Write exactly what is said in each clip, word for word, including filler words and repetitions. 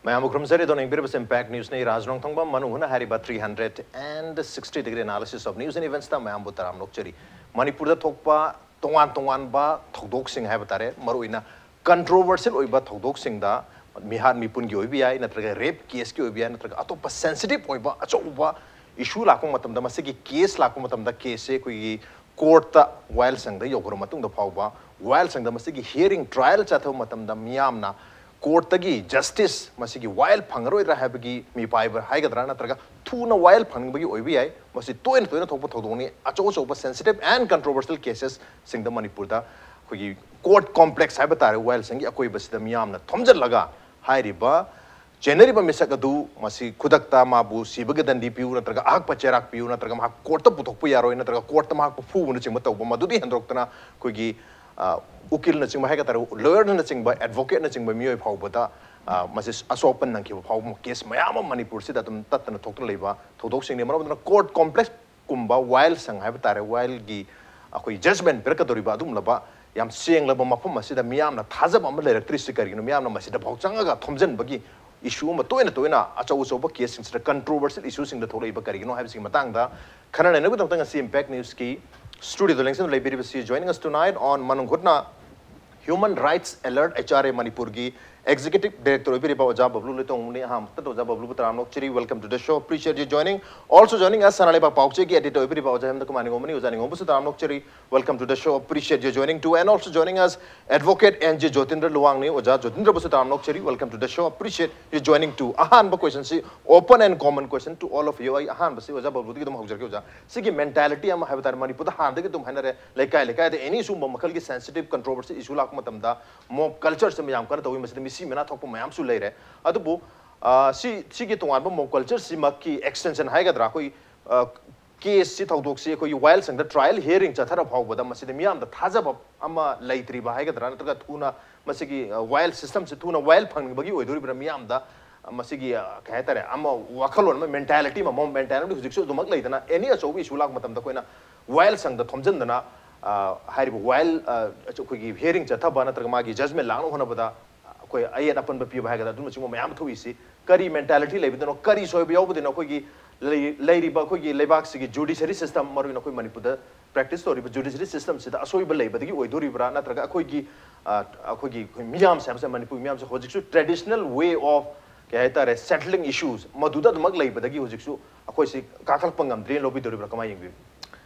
ꯃꯌꯥꯝꯕꯨ ꯈꯨꯔꯨꯝꯖꯔꯤ꯫ ꯑꯗꯣ ꯌꯦꯡꯕꯤꯔꯤꯕꯁꯤ Impact Newsꯅꯤ꯫ ꯔꯥꯖ ꯅꯣꯡꯊꯣꯡꯕꯝ, ꯃꯅꯨꯡ ꯍꯨꯠꯅ ꯍꯥꯏꯔꯤꯕ three hundred and sixty degree analysis of news and eventsꯇ ꯃꯌꯥꯝꯕꯨ ꯇꯔꯥꯝꯅ ꯑꯣꯛꯆꯔꯤ꯫ ꯃꯅꯤꯄꯨꯔꯗ ꯊꯣꯛꯄ ꯇꯣꯉꯥꯟ ꯇꯣꯉꯥꯟꯕ ꯊꯧꯗꯣꯛꯁꯤꯡ ꯍꯥꯏꯕ ꯇꯥꯔꯦ, ꯃꯔꯨꯑꯣꯏꯅ controversial ꯑꯣꯏꯕ ꯊꯧꯗꯣꯛꯁꯤꯡꯗ, ꯃꯤꯍꯥꯠ ꯃꯤꯄꯨꯟꯒꯤ ꯑꯣꯏꯕ ꯌꯥꯏ, ꯅꯠꯇ꯭ꯔꯒ rape caseꯀꯤ ꯑꯣꯏꯕ ꯌꯥꯏ, ꯅꯠꯇ꯭ꯔꯒ ꯑꯇꯣꯞꯄ sensitive ꯑꯣꯏꯕ ꯑꯆꯧꯕ issue ꯂꯥꯛꯄ ꯃꯇꯝꯗ, ꯃꯁꯤꯒꯤ case ꯂꯥꯛꯄ ꯃꯇꯝꯗ, caseꯁꯦ ꯑꯩꯈꯣꯏꯒꯤ courtꯇ, ꯋꯥꯌꯦꯜꯁꯪꯗ ꯌꯧꯈ꯭ꯔ ꯃꯇꯨꯡꯗ ꯐꯥꯎꯕ, ꯋꯥꯌꯦꯜꯁꯪꯗ ꯃꯁꯤꯒꯤ hearing, trial ꯆꯠꯊꯕ ꯃꯇꯝꯗ ꯃꯤꯌꯥꯝꯅ courtꯇꯒꯤ justice, ꯃꯁꯤꯒꯤ ꯋꯥꯌꯦꯜ ꯐꯪꯉꯔꯣꯏꯗ꯭ꯔꯥ ꯍꯥꯏꯕꯒꯤ ꯃꯤꯄꯥꯏꯕ ꯍꯥꯏꯒꯗ꯭ꯔꯥ, ꯅꯠꯇ꯭ꯔꯒ ꯊꯨꯅ ꯋꯥꯌꯦꯜ ꯐꯪꯅꯤꯡꯕꯒꯤ ꯑꯣꯏꯕ ꯌꯥꯏ꯫ ꯃꯁꯤ ꯇꯣꯏꯅ ꯇꯣꯏꯅ ꯊꯣꯛꯄ ꯊꯧꯗꯣꯛꯅꯤ꯫ ꯑꯆꯧ ꯑꯆꯧꯕ sensitive and controversial casesꯁꯤꯡꯗ ꯃꯅꯤꯄꯨꯔꯗ ꯑꯩꯈꯣꯏꯒꯤ court complex ꯍꯥꯏꯕ ꯇꯥꯔꯦ, ꯋꯥꯌꯦꯜꯁꯪꯒꯤ ꯑꯀꯣꯏꯕꯁꯤꯗ ꯃꯤꯌꯥꯝꯅ ꯊꯣꯝꯖꯤꯜꯂꯒ ꯍꯥꯏꯔꯤꯕ ꯆꯦꯟꯅꯔꯤꯕ ꯃꯤꯁꯛ ꯑꯗꯨ ꯃꯁꯤ ꯈꯨꯗꯛꯇ ꯃꯥꯕꯨ ꯁꯤꯕꯒꯤ ꯗꯟꯗꯤ ꯄꯤꯌꯨ, ꯅꯠꯇ꯭ꯔꯒ ꯑꯍꯛꯄ ꯆꯩꯔꯥꯛ ꯄꯤꯌꯨ, ꯅꯠꯇ꯭ꯔꯒ ꯃꯍꯥꯛ courtꯇ ꯄꯨꯊꯣꯛꯄ ꯌꯥꯔꯣꯏ, ꯅꯠꯇ꯭ꯔꯒ courtꯇ ꯃꯍꯥꯛꯄꯨ ꯐꯨꯕꯅꯆꯤꯡꯕ ꯇꯧꯕ, ꯃꯗꯨꯗꯤ ꯍꯦꯟꯗꯣꯛꯇꯅ ꯑꯩꯈꯣꯏꯒꯤ, ꯑ, ꯎꯀꯤꯜꯅꯆꯤꯡꯕ ꯍꯥꯏꯒꯗ꯭ꯔꯥ, lawyerꯅꯆꯤꯡꯕ, advocateꯅꯆꯤꯡꯕ ꯃꯤꯑꯣꯏ ꯐꯥꯎꯕꯗ, ꯑ, ꯃꯁꯤ ꯑꯁꯣꯛ ꯑꯄꯟ ꯅꯪꯈꯤꯕ ꯐꯥꯎꯕ case ꯃꯌꯥꯝ ꯑꯃ ꯃꯅꯤꯄꯨꯔꯁꯤꯗ ꯑꯗꯨꯝ ꯇꯠꯇꯅ ꯊꯣꯛꯇꯨꯅ ꯂꯩꯕ ꯊꯧꯗꯣꯛꯁꯤꯡꯅꯤ꯫ ꯃꯔꯝ ꯑꯗꯨꯅ court complexꯀꯨꯝꯕ ꯋꯥꯌꯦꯜꯁꯪ ꯍꯥꯏꯕ ꯇꯥꯔꯦ, ꯋꯥꯌꯦꯜꯒꯤ ꯑꯩꯈꯣꯏ judgment ꯄꯤꯔꯛꯀꯗꯧꯔꯤꯕ ꯑꯗꯨꯒꯨꯝꯂꯕ ꯌꯥꯝ ꯁꯦꯡꯂꯕ ꯃꯐꯝ ꯑꯁꯤꯗ ꯃꯤꯌꯥꯝꯅ ꯊꯥꯖꯕ ꯑꯃ ꯂꯩꯔꯛꯇ꯭ꯔꯤꯁꯤ ꯀꯔꯤꯒꯤꯅꯣ? ꯃꯤꯌꯥꯝꯅ ꯃꯁꯤꯗ ꯐꯥꯎ ꯆꯪꯉꯒ ꯊꯣꯝꯖꯤꯟꯕꯒꯤ issue ꯑꯃ ꯇꯣꯏꯅ ꯇꯣꯏꯅ ꯑꯆꯧ ꯑꯆꯧꯕ caseꯁꯤꯡꯁꯤꯗ, controversial issueꯁꯤꯡꯗ ꯊꯣꯛꯂꯛꯏꯕ ꯀꯔꯤꯒꯤꯅꯣ ꯍꯥꯏꯕꯁꯤꯒꯤ ꯃꯇꯥꯡꯗ ꯈꯟꯅ ꯅꯩꯅꯕꯒꯤꯗꯃꯛꯇ ꯉꯁꯤ Impact Newsꯀꯤ studioꯗ ꯂꯦꯡꯁꯤꯟꯗꯨꯅ ꯂꯩꯕꯤꯔꯤꯕꯁꯤ, joining us tonight on ꯃꯅꯨꯡ ꯍꯨꯠꯅ Human Rights Alert, H R A ꯃꯅꯤꯄꯨꯔꯒꯤ executive director ꯑꯣꯏꯕꯤꯔꯤꯕ ꯑꯣꯖꯥ ꯕꯕ꯭ꯂꯨ ꯂꯣꯏꯇꯣꯡꯕꯅꯤ꯫ ꯑꯍꯥꯟꯕꯗ ꯑꯣꯖꯥ ꯕꯕ꯭ꯂꯨꯕꯨ ꯇꯔꯥꯝꯅ ꯑꯣꯛꯆꯔꯤ, welcome to the show, appreciate you joining. Also joining us, ꯁꯅꯥ ꯂꯩꯕꯥꯛ ꯄꯥꯎꯆꯦꯒꯤ editor ꯑꯣꯏꯕꯤꯔꯤꯕ ꯑꯣꯖꯥ ꯍꯦꯃꯟꯇ ꯀꯨꯃꯥꯔ ꯅꯤꯉꯣꯝꯕꯅꯤ꯫ ꯑꯣꯖꯥ ꯅꯤꯉꯣꯝꯕꯁꯨ ꯇꯔꯥꯝꯅ ꯑꯣꯛꯆꯔꯤ, welcome to the show, appreciate you joining too. And also joining us, advocate N J ꯖꯣꯇꯤꯟꯗ꯭ꯔ ꯂꯨꯋꯥꯡꯅꯤ꯫ ꯑꯣꯖꯥ ꯖꯣꯇꯤꯟꯗ꯭ꯔꯕꯨꯁꯨ ꯇꯔꯥꯝꯅ ꯑꯣꯛꯆꯔꯤ, welcome to the show, appreciate you joining too. ꯑꯍꯥꯟꯕ questionꯁꯤ open and common question to all of you꯫ ꯑꯩ ꯑꯍꯥꯟꯕꯁꯤ ꯑꯣꯖꯥ ꯕꯕ꯭ꯂꯨꯗꯒꯤ ꯑꯗꯨꯝ ꯍꯧꯖꯔꯛꯀꯦ ꯑꯣꯖꯥ꯫ ꯁꯤꯒꯤ mentality ꯑꯃ ꯍꯥꯏꯕ ꯇꯥꯔꯦ, ꯃꯅꯤꯄꯨꯔꯗ ꯍꯥꯟꯅꯗꯒꯤ ꯑꯗꯨꯝ ꯍꯥꯏꯅꯔꯦ, ꯂꯩꯀꯥꯏ ꯂꯩꯀꯥꯏꯗ any ꯁꯨꯝꯕ ꯃꯈꯜꯒꯤ sensitive controversial issue ꯂꯥꯛꯄ ꯃꯇꯝꯗ mob cultureꯁꯦ ꯃꯌꯥꯝ ꯀꯟꯅ ꯇꯧꯋꯤ꯫ ꯃꯁꯤꯗ ꯃꯤꯁꯤ ꯃꯤꯅꯥ ꯊꯣꯛꯄ ꯃꯌꯥꯝꯁꯨ ꯂꯩꯔꯦ꯫ ꯑꯗꯨꯕꯨ, ꯑ, ꯁꯤ, ꯁꯤꯒꯤ ꯇꯣꯉꯥꯟꯕ mob cultureꯁꯤꯃꯛꯀꯤ extension ꯍꯥꯏꯒꯗ꯭ꯔꯥ, ꯑꯩꯈꯣꯏ, ꯑ, caseꯁꯤ, ꯊꯧꯗꯣꯛꯁꯤ ꯑꯩꯈꯣꯏꯒꯤ ꯋꯥꯌꯦꯜꯁꯪꯗ trial hearing ꯆꯠꯊꯔ ꯐꯥꯎꯕꯗ ꯃꯁꯤꯗ ꯃꯤꯌꯥꯝꯗ ꯊꯥꯖꯕ ꯑꯃ ꯂꯩꯇ꯭ꯔꯤꯕ ꯍꯥꯏꯒꯗ꯭ꯔꯥ, ꯅꯠꯇ꯭ꯔꯒ ꯊꯨꯅ ꯃꯁꯤꯒꯤ, ꯑ, ꯋꯥꯌꯦꯜ systemꯁꯤ ꯊꯨꯅ ꯋꯥꯌꯦꯜ ꯐꯪꯅꯤꯡꯕꯒꯤ ꯑꯣꯏꯗꯣꯔꯤꯕ꯭ꯔꯥ? ꯃꯤꯌꯥꯝꯗ, ꯑ, ꯃꯁꯤꯒꯤ, ꯑ, ꯀꯩ ꯍꯥꯏꯇꯥꯔꯦ, ꯑꯃ ꯋꯥꯈꯜꯂꯣꯟ ꯑꯃ, mentality ꯑꯃ, mob mentality ꯍꯧꯖꯤꯛꯁꯨ ꯑꯗꯨꯃꯛ ꯂꯩꯗꯅ, any ꯑꯆꯧꯕ issue ꯂꯥꯛꯄ ꯃꯇꯝꯗ ꯑꯩꯈꯣꯏꯅ ꯋꯥꯌꯦꯜꯁꯪꯗ ꯊꯣꯝꯖꯤꯟꯗꯅ, ꯑ, ꯍꯥꯏꯔꯤꯕ ꯋꯥꯌꯦꯜ, ꯑ, ꯑꯩꯈꯣꯏꯒꯤ hearing ꯆꯠꯊꯕ ꯅꯠꯇ꯭ꯔꯒ ꯃꯥꯒꯤ judgment ꯂꯥꯛꯅꯕ ꯍꯣꯠꯅꯕꯗ, ꯑ, ꯑꯩꯈꯣꯏ ꯑꯌꯦꯠ ꯑꯄꯟꯕ ꯄꯤꯕ ꯍꯥꯏꯒꯗ꯭ꯔꯥ, ꯑꯗꯨꯅꯆꯤꯡꯕ ꯃꯌꯥꯝ ꯊꯣꯛꯏꯁꯤ ꯀꯔꯤ mentality ꯂꯩꯕꯗꯅꯣ, ꯀꯔꯤ ꯁꯣꯏꯕ ꯌꯥꯎꯕꯗꯅꯣ? ꯑꯩꯈꯣꯏꯒꯤ ꯂꯩ-, ꯂꯩꯔꯤꯕ ꯑꯩꯈꯣꯏꯒꯤ ꯂꯩꯕꯥꯛꯁꯤꯒꯤ judiciary system, ꯃꯔꯨꯑꯣꯏꯅ ꯑꯩꯈꯣꯏ ꯃꯅꯤꯄꯨꯔꯗ practice ꯇꯧꯔꯤꯕ judiciary system ꯁꯤꯗ ꯑꯁꯣꯏꯕ ꯂꯩꯕꯗꯒꯤ ꯑꯣꯏꯗꯣꯔꯤꯕ꯭ꯔꯥ, ꯅꯠꯇ꯭ꯔꯒ ꯑꯩꯈꯣꯏꯒꯤ, ꯑ, ꯑꯩꯈꯣꯏꯒꯤ, ꯑꯩꯈꯣꯏ ꯃꯤꯌꯥꯝꯁꯦ ꯍꯥꯏꯕꯁꯦ, ꯃꯅꯤꯄꯨꯔ ꯃꯤꯌꯥꯝꯁꯦ ꯍꯧꯖꯤꯛꯁꯨ traditional way of, ꯀꯩ ꯍꯥꯏꯇꯥꯔꯦ, settling issues ꯃꯗꯨꯗ ꯑꯗꯨꯃꯛ ꯂꯩꯕꯗꯒꯤ ꯍꯧꯖꯤꯛꯁꯨ ꯑꯩꯈꯣꯏꯁꯤ ꯀꯥꯈꯠꯂꯛꯄ ꯉꯝꯗ꯭ꯔꯦꯅ ꯂꯧꯕꯤꯗꯣꯔꯤꯕ꯭ꯔꯥ, ꯀꯃꯥꯏꯅ ꯌꯦꯡꯕꯤꯕ?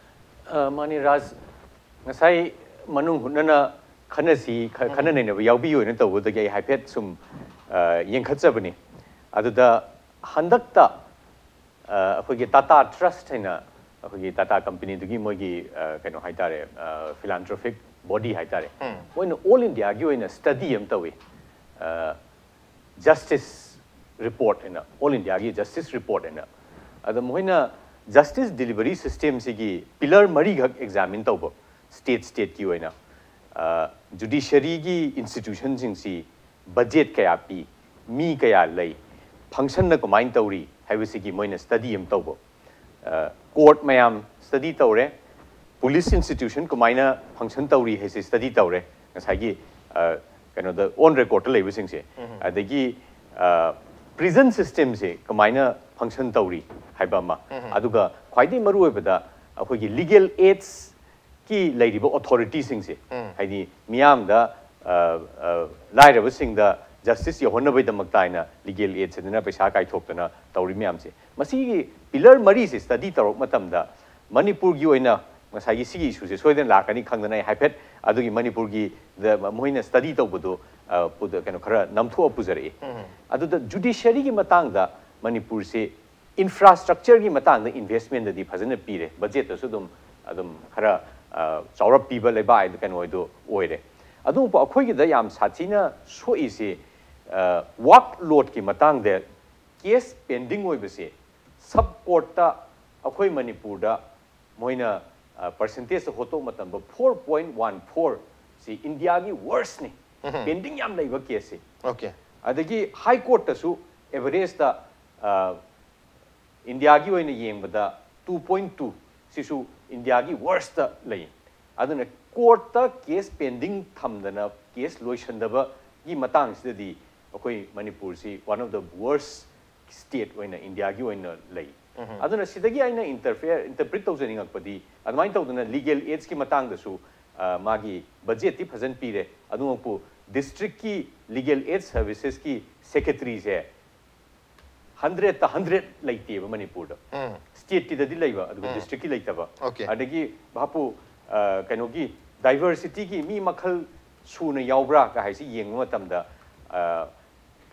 ꯑ, ꯃꯥꯅꯤ ꯔꯥꯖ, ꯉꯁꯥꯏ ꯃꯅꯨꯡ ꯍꯨꯠꯅꯅ ꯈꯟꯅꯁꯤ, ꯈ-, ꯈꯟꯅ ꯅꯩꯅꯕ ꯌꯥꯎꯕꯤꯌꯨ ꯍꯥꯏꯅ ꯇꯧꯕꯗꯒꯤ ꯑꯩ ꯍꯥꯏꯐꯦꯠ ꯁꯨꯝ, ꯑ, ꯌꯦꯡꯈꯠꯆꯕꯅꯤ꯫ ꯑꯗꯨꯗ ꯍꯟꯗꯛꯇ, ꯑ, ꯑꯩꯈꯣꯏꯒꯤ ꯇꯥꯇꯥ ꯇ꯭ꯔꯁ ꯍꯥꯏꯅ ꯑꯩꯈꯣꯏꯒꯤ ꯇꯥꯇꯥ ꯀꯝꯄꯅꯤꯗꯨꯒꯤ ꯃꯣꯏꯒꯤ, ꯑ, ꯀꯩꯅꯣ ꯍꯥꯏꯇꯥꯔꯦ, ꯑ, philanthropic body ꯍꯥꯏꯇꯥꯔꯦ, ꯃꯣꯏꯅ ꯑꯣꯜ ꯏꯟꯗꯤꯌꯥꯒꯤ ꯑꯣꯏꯅ ꯁ꯭ꯇꯗꯤ ꯑꯃ ꯇꯧꯏ꯫ ꯑ, ꯖꯁꯇꯤꯁ ꯔꯤꯄꯣꯔꯠ ꯍꯥꯏꯅ, ꯑꯣꯜ ꯏꯟꯗꯤꯌꯥꯒꯤ ꯖꯁꯇꯤꯁ ꯔꯤꯄꯣꯔꯠ ꯍꯥꯏꯅ꯫ ꯑꯗ ꯃꯈꯣꯏꯅ ꯖꯁꯇꯤꯁ ꯗꯤꯂꯤꯚꯔꯤ ꯁꯤꯁꯇꯦꯝꯁꯤꯒꯤ ꯄꯤꯂꯔ ꯃꯔꯤꯈꯛ ꯑꯦꯛꯖꯥꯃꯤꯟ ꯇꯧꯕ, ꯁ꯭ꯇꯦꯠ ꯁ꯭ꯇꯦꯠꯀꯤ ꯑꯣꯏꯅ꯫ ꯖꯨꯗꯤꯁꯔꯤꯒꯤ ꯏꯟꯁꯇꯤꯇ꯭ꯌꯨꯁꯟꯁꯤꯡꯁꯤ ꯕꯖꯦꯠ ꯀꯌꯥ ꯄꯤ, ꯃꯤ ꯀꯌꯥ ꯂꯩ, ꯐꯪꯁꯟꯅ ꯀꯃꯥꯏꯅ ꯇꯧꯔꯤ ꯍꯥꯏꯕꯁꯤꯒꯤ ꯃꯣꯏꯅ ꯁ꯭ꯇꯗꯤ ꯑꯃ ꯇꯧꯕ꯫ ꯀꯣꯔꯠ ꯃꯌꯥꯝ ꯁ꯭ꯇꯗꯤ ꯇꯧꯔꯦ, ꯄꯨꯂꯤꯁ ꯏꯟꯁꯇꯤꯇ꯭ꯌꯨꯁꯟ ꯀꯃꯥꯏꯅ ꯐꯪꯁꯟ ꯇꯧꯔꯤ ꯍꯥꯏꯁꯦ ꯁ꯭ꯇꯗꯤ ꯇꯧꯔꯦ, ꯉꯁꯥꯏꯒꯤ, ꯑ, ꯀꯩꯅꯣꯗ, ꯑꯣꯟ ꯔꯦꯀꯣꯔꯠꯇ ꯂꯩꯕꯁꯤꯡꯁꯦ꯫ ꯑꯗꯒꯤ ꯄ꯭ꯔꯤꯖꯟ ꯁꯤꯁꯇꯦꯝꯁꯦ ꯀꯃꯥꯏꯅ ꯐꯪꯁꯟ ꯇꯧꯔꯤ ꯍꯥꯏꯕ ꯑꯃ, ꯑꯗꯨꯒ ꯈ꯭ꯋꯥꯏꯗꯒꯤ ꯃꯔꯨꯑꯣꯏꯕꯗ ꯑꯩꯈꯣꯏꯒꯤ ꯂꯤꯒꯦꯜ ꯑꯦꯗꯁꯀꯤ ꯂꯩꯔꯤꯕ ꯑꯣꯊꯣꯔꯤꯇꯤꯁꯤꯡꯁꯦ, ꯍꯥꯏꯗꯤ ꯃꯤꯌꯥꯝꯗ, ꯑ, ꯑ, ꯂꯥꯏꯔꯕꯁꯤꯡꯗ ꯖꯁꯇꯤꯁ ꯌꯧꯍꯟꯅꯕꯒꯤꯗꯃꯛꯇ ꯍꯥꯏꯅ ꯂꯤꯒꯦꯜ ꯑꯦꯗ ꯁꯤꯗꯅ ꯄꯩꯁꯥ ꯀꯥꯏꯊꯣꯛꯇꯅ ꯇꯧꯔꯤ ꯃꯌꯥꯝꯁꯦ, ꯃꯁꯤꯒꯤ ꯄꯤꯂꯔ ꯃꯔꯤꯁꯦ ꯁ꯭ꯇꯗꯤ ꯇꯧꯔꯛꯄ ꯃꯇꯝꯗ ꯃꯅꯤꯄꯨꯔꯒꯤ ꯑꯣꯏꯅ ꯉꯁꯥꯏꯒꯤ ꯁꯤꯒꯤ ꯏꯁꯨꯁꯦ ꯁꯣꯏꯗꯅ ꯂꯥꯛꯀꯅꯤ ꯈꯪꯗꯅ ꯑꯩ ꯍꯥꯏꯐꯦꯠ ꯑꯗꯨꯒꯤ ꯃꯅꯤꯄꯨꯔꯒꯤ ꯗ ꯃꯣꯏꯅ ꯁ꯭ꯇꯗꯤ ꯇꯧꯕꯗꯣ, ꯑ, ꯄꯨꯗ-, ꯀꯩꯅꯣ, ꯈꯔ ꯅꯝꯊꯣꯛꯑ ꯄꯨꯖꯔꯛꯏ꯫ ꯑꯗꯨꯗ ꯖꯨꯗꯤꯁꯔꯤꯒꯤ ꯃꯇꯥꯡꯗ ꯃꯅꯤꯄꯨꯔꯁꯤ ꯏꯟꯐ꯭ꯔꯥꯁ꯭ꯇ꯭ꯔꯛꯆꯔꯒꯤ ꯃꯇꯥꯡꯗ ꯏꯟꯚꯦꯁꯃꯦꯟꯗꯗꯤ ꯐꯖꯅ ꯄꯤꯔꯦ, ꯕꯖꯦꯠꯇꯁꯨ ꯑꯗꯨꯝ, ꯑꯗꯨꯝ ꯈꯔ, ꯑ, ꯆꯥꯎꯔꯞ ꯄꯤꯕ ꯂꯩꯕꯥꯛ ꯍꯥꯏꯗꯣ ꯀꯩꯅꯣ ꯍꯥꯏꯗꯣ ꯑꯣꯏꯔꯦ꯫ ꯑꯗꯨꯕꯨ ꯑꯩꯈꯣꯏꯒꯤꯗ ꯌꯥꯝ ꯁꯥꯊꯤꯅ ꯁꯣꯛꯏꯁꯤ, ꯑ, ꯋꯥꯔꯛ ꯂꯣꯗꯀꯤ ꯃꯇꯥꯡꯗ ꯀꯦꯁ ꯄꯦꯟꯗꯤꯡ ꯑꯣꯏꯕꯁꯦ ꯁꯕ ꯀꯣꯔꯠꯇ ꯑꯩꯈꯣꯏ ꯃꯅꯤꯄꯨꯔꯗ ꯃꯣꯏꯅ, ꯑ, ꯄꯔꯁꯦꯟꯇꯦꯖꯇ ꯍꯣꯠꯇꯣꯛꯄ ꯃꯇꯝꯗ four point one four ꯁꯤ ꯏꯟꯗꯤꯌꯥꯒꯤ ꯋꯔꯁꯅꯤ, ꯄꯦꯟꯗꯤꯡ ꯌꯥꯝ ꯂꯩꯕ ꯀꯦꯁꯁꯦ꯫ Okay. ꯑꯗꯒꯤ ꯍꯥꯏ ꯀꯣꯔꯠꯇꯁꯨ ꯑꯦꯚꯔꯦꯖꯇ, ꯑ, ꯏꯟꯗꯤꯌꯥꯒꯤ ꯑꯣꯏꯅ ꯌꯦꯡꯕꯗ two point two ꯁꯤꯁꯨ ꯏꯟꯗꯤꯌꯥꯒꯤ ꯋꯔꯁꯇ ꯂꯩ꯫ ꯑꯗꯨꯅ ꯀꯣꯔꯠꯇ ꯀꯦꯁ ꯄꯦꯟꯗꯤꯡ ꯊꯝꯗꯅ ꯀꯦꯁ ꯂꯣꯏꯁꯟꯗꯕ ꯒꯤ ꯃꯇꯥꯡꯁꯤꯗꯗꯤ ꯑꯩꯈꯣꯏ ꯃꯅꯤꯄꯨꯔꯁꯤ one of the worst state ꯑꯣꯏꯅ ꯏꯟꯗꯤꯌꯥꯒꯤ ꯑꯣꯏꯅ ꯂꯩ꯫ ꯑꯗꯨꯅ ꯁꯤꯗꯒꯤ ꯑꯩꯅ interfere interpret ꯇꯧꯖꯅꯤꯡꯉꯛꯄꯗꯤ, ꯑꯗꯨꯃꯥꯏꯅ ꯇꯧꯗꯅ legal aidꯀꯤ ꯃꯇꯥꯡꯗꯁꯨ ꯑ, ꯃꯥꯒꯤ budgetꯇꯤ ꯐꯖꯅ ꯄꯤꯔꯦ꯫ ꯑꯗꯨꯃꯛꯄꯨ districtꯀꯤ legal aid servicesꯀꯤ secretaryꯁꯦ hundredꯇ hundred ꯂꯩꯇꯦꯕ ꯃꯅꯤꯄꯨꯔꯗ꯫ Stateꯀꯤꯗꯗꯤ ꯂꯩꯕ, ꯑꯗꯨꯒ districtꯀꯤ ꯂꯩꯇꯕ꯫ Okay. ꯑꯗꯒꯤ ꯚꯥꯄꯨ, ꯑ, ꯀꯩꯅꯣꯒꯤ diversityꯒꯤ ꯃꯤ ꯃꯈꯜ ꯁꯨꯅ ꯌꯥꯎꯕ꯭ꯔꯥ ꯀ ꯍꯥꯏꯁꯤ ꯌꯦꯡꯕ ꯃꯇꯝꯗ, ꯑ,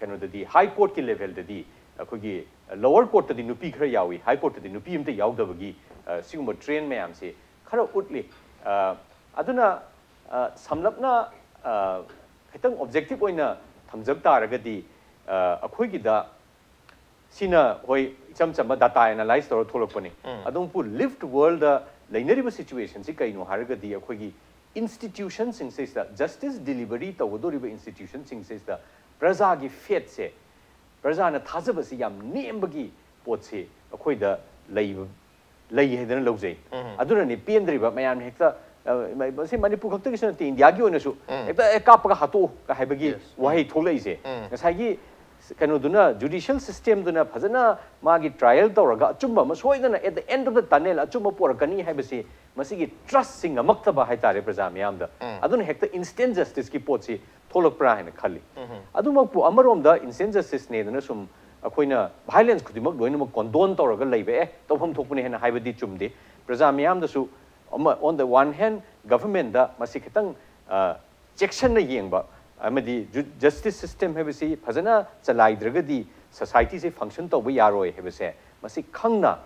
ꯀꯩꯅꯣꯗꯗꯤ, high courtꯀꯤ levelꯗꯗꯤ ꯑꯩꯈꯣꯏꯒꯤ lower courtꯇꯗꯤ ꯅꯨꯄꯤ ꯈꯔ ꯌꯥꯎꯏ, high courtꯇꯗꯤ ꯅꯨꯄꯤ ꯑꯝꯇ ꯌꯥꯎꯗꯕꯒꯤ, ꯑ, ꯁꯤꯒꯨꯝꯕ trend ꯃꯌꯥꯝꯁꯤ ꯈꯔ ꯎꯠꯂꯤ꯫ ꯑ, ꯑꯗꯨꯅ, ꯑ, ꯁꯝꯂꯞꯅ, ꯑ, ꯈꯤꯇꯪ objective ꯑꯣꯏꯅ ꯊꯝꯖꯕ ꯇꯥꯔꯒꯗꯤ, ꯑ, ꯑꯩꯈꯣꯏꯒꯤꯗ ꯁꯤꯅ, ꯍꯣꯏ, ꯏꯆꯝ ꯆꯝꯕ data analyse ꯇꯧꯔ ꯊꯣꯛꯂꯛꯄꯅꯤ꯫ ꯑꯗꯨꯕꯨ lived worldꯗ ꯂꯩꯅꯔꯤꯕ situationꯁꯤ ꯀꯩꯅꯣ ꯍꯥꯏꯔꯒꯗꯤ, ꯑꯩꯈꯣꯏꯒꯤ institutionꯁꯤꯡꯁꯤꯗ, justice delivery ꯇꯧꯒꯗꯧꯔꯤꯕ institutionꯁꯤꯡꯁꯤꯗ ꯄ꯭ꯔꯖꯥꯒꯤ faithꯁꯦ, ꯄ꯭ꯔꯖꯥꯅ ꯊꯥꯖꯕꯁꯤ ꯌꯥꯝ ꯅꯦꯝꯕꯒꯤ ꯄꯣꯠꯁꯤ ꯑꯩꯈꯣꯏꯗ ꯂꯩꯕ, ꯂꯩ ꯍꯥꯏꯗꯅ ꯂꯧꯖꯩ꯫ ꯑꯗꯨꯅꯅꯤ ꯄꯦꯟꯗ꯭ꯔꯤꯕ ꯃꯌꯥꯝꯅ ꯍꯦꯛꯇ, ꯑ, ꯃ-, ꯃꯁꯤ ꯃꯅꯤꯄꯨꯔ ꯈꯛꯇꯒꯤꯁꯨ ꯅꯠꯇꯦ, ꯏꯟꯗꯤꯌꯥꯒꯤ ꯑꯣꯏꯅꯁꯨ ꯍꯦꯛꯇ, "ꯑꯦ, ꯀꯥꯞꯄꯒ ꯍꯥꯠꯇꯣꯛꯎ" ꯀ ꯍꯥꯏꯕꯒꯤ ꯋꯥꯍꯩ ꯊꯣꯛꯂꯛꯏꯁꯦ꯫ ꯉꯁꯥꯏꯒꯤ ꯀꯩꯅꯣꯗꯨꯅ, judicial systemꯗꯨꯅ ꯐꯖꯅ ꯃꯥꯒꯤ trial ꯇꯧꯔꯒ ꯑꯆꯨꯝꯕ ꯑꯃ ꯁꯣꯏꯗꯅ at the end of the tunnel ꯑꯆꯨꯝꯕ ꯄꯣꯔꯛꯀꯅꯤ ꯍꯥꯏꯕꯁꯤ, ꯃꯁꯤꯒꯤ trustꯁꯤ ꯉꯝꯃꯛꯇꯕ ꯍꯥꯏꯇꯥꯔꯦ ꯄ꯭ꯔꯖꯥ ꯃꯤꯌꯥꯝꯗ꯫ ꯑꯗꯨꯅ ꯍꯦꯛꯇ instant justiceꯀꯤ ꯄꯣꯠꯁꯤ ꯊꯣꯛꯂꯛꯄ꯭ꯔꯥ ꯍꯥꯏꯅ ꯈꯜꯂꯤ꯫ ꯑꯗꯨꯃꯛꯄꯨ ꯑꯃꯔꯣꯝꯗ instant justiceꯅꯦꯗꯅ ꯁꯨꯝ ꯑꯩꯈꯣꯏꯅ violence ꯈꯨꯗꯤꯡꯃꯛ ꯂꯣꯏꯅꯃꯛ condone ꯇꯧꯔꯒ ꯂꯩꯕ, "ꯑꯦ, ꯇꯧꯐꯝ ꯊꯣꯛꯄꯅꯤ" ꯍꯥꯏꯅ ꯍꯥꯏꯕꯗꯤ ꯆꯨꯝꯗꯦ꯫ ꯄ꯭ꯔꯖꯥ ꯃꯤꯌꯥꯝꯗꯁꯨ ꯑꯃ, on the one hand, governmentꯗ ꯃꯁꯤ ꯈꯤꯇꯪ, ꯑ, ꯆꯦꯛꯁꯤꯟꯅ ꯌꯦꯡꯕ ꯑꯃꯗꯤ ju-, justice system ꯍꯥꯏꯕꯁꯤ ꯐꯖꯅ ꯆꯂꯥꯏꯗ꯭ꯔꯒꯗꯤ societyꯁꯤ function ꯇꯧꯕ ꯌꯥꯔꯣꯏ ꯍꯥꯏꯕꯁꯦ ꯃꯁꯤ ꯈꯪꯅ,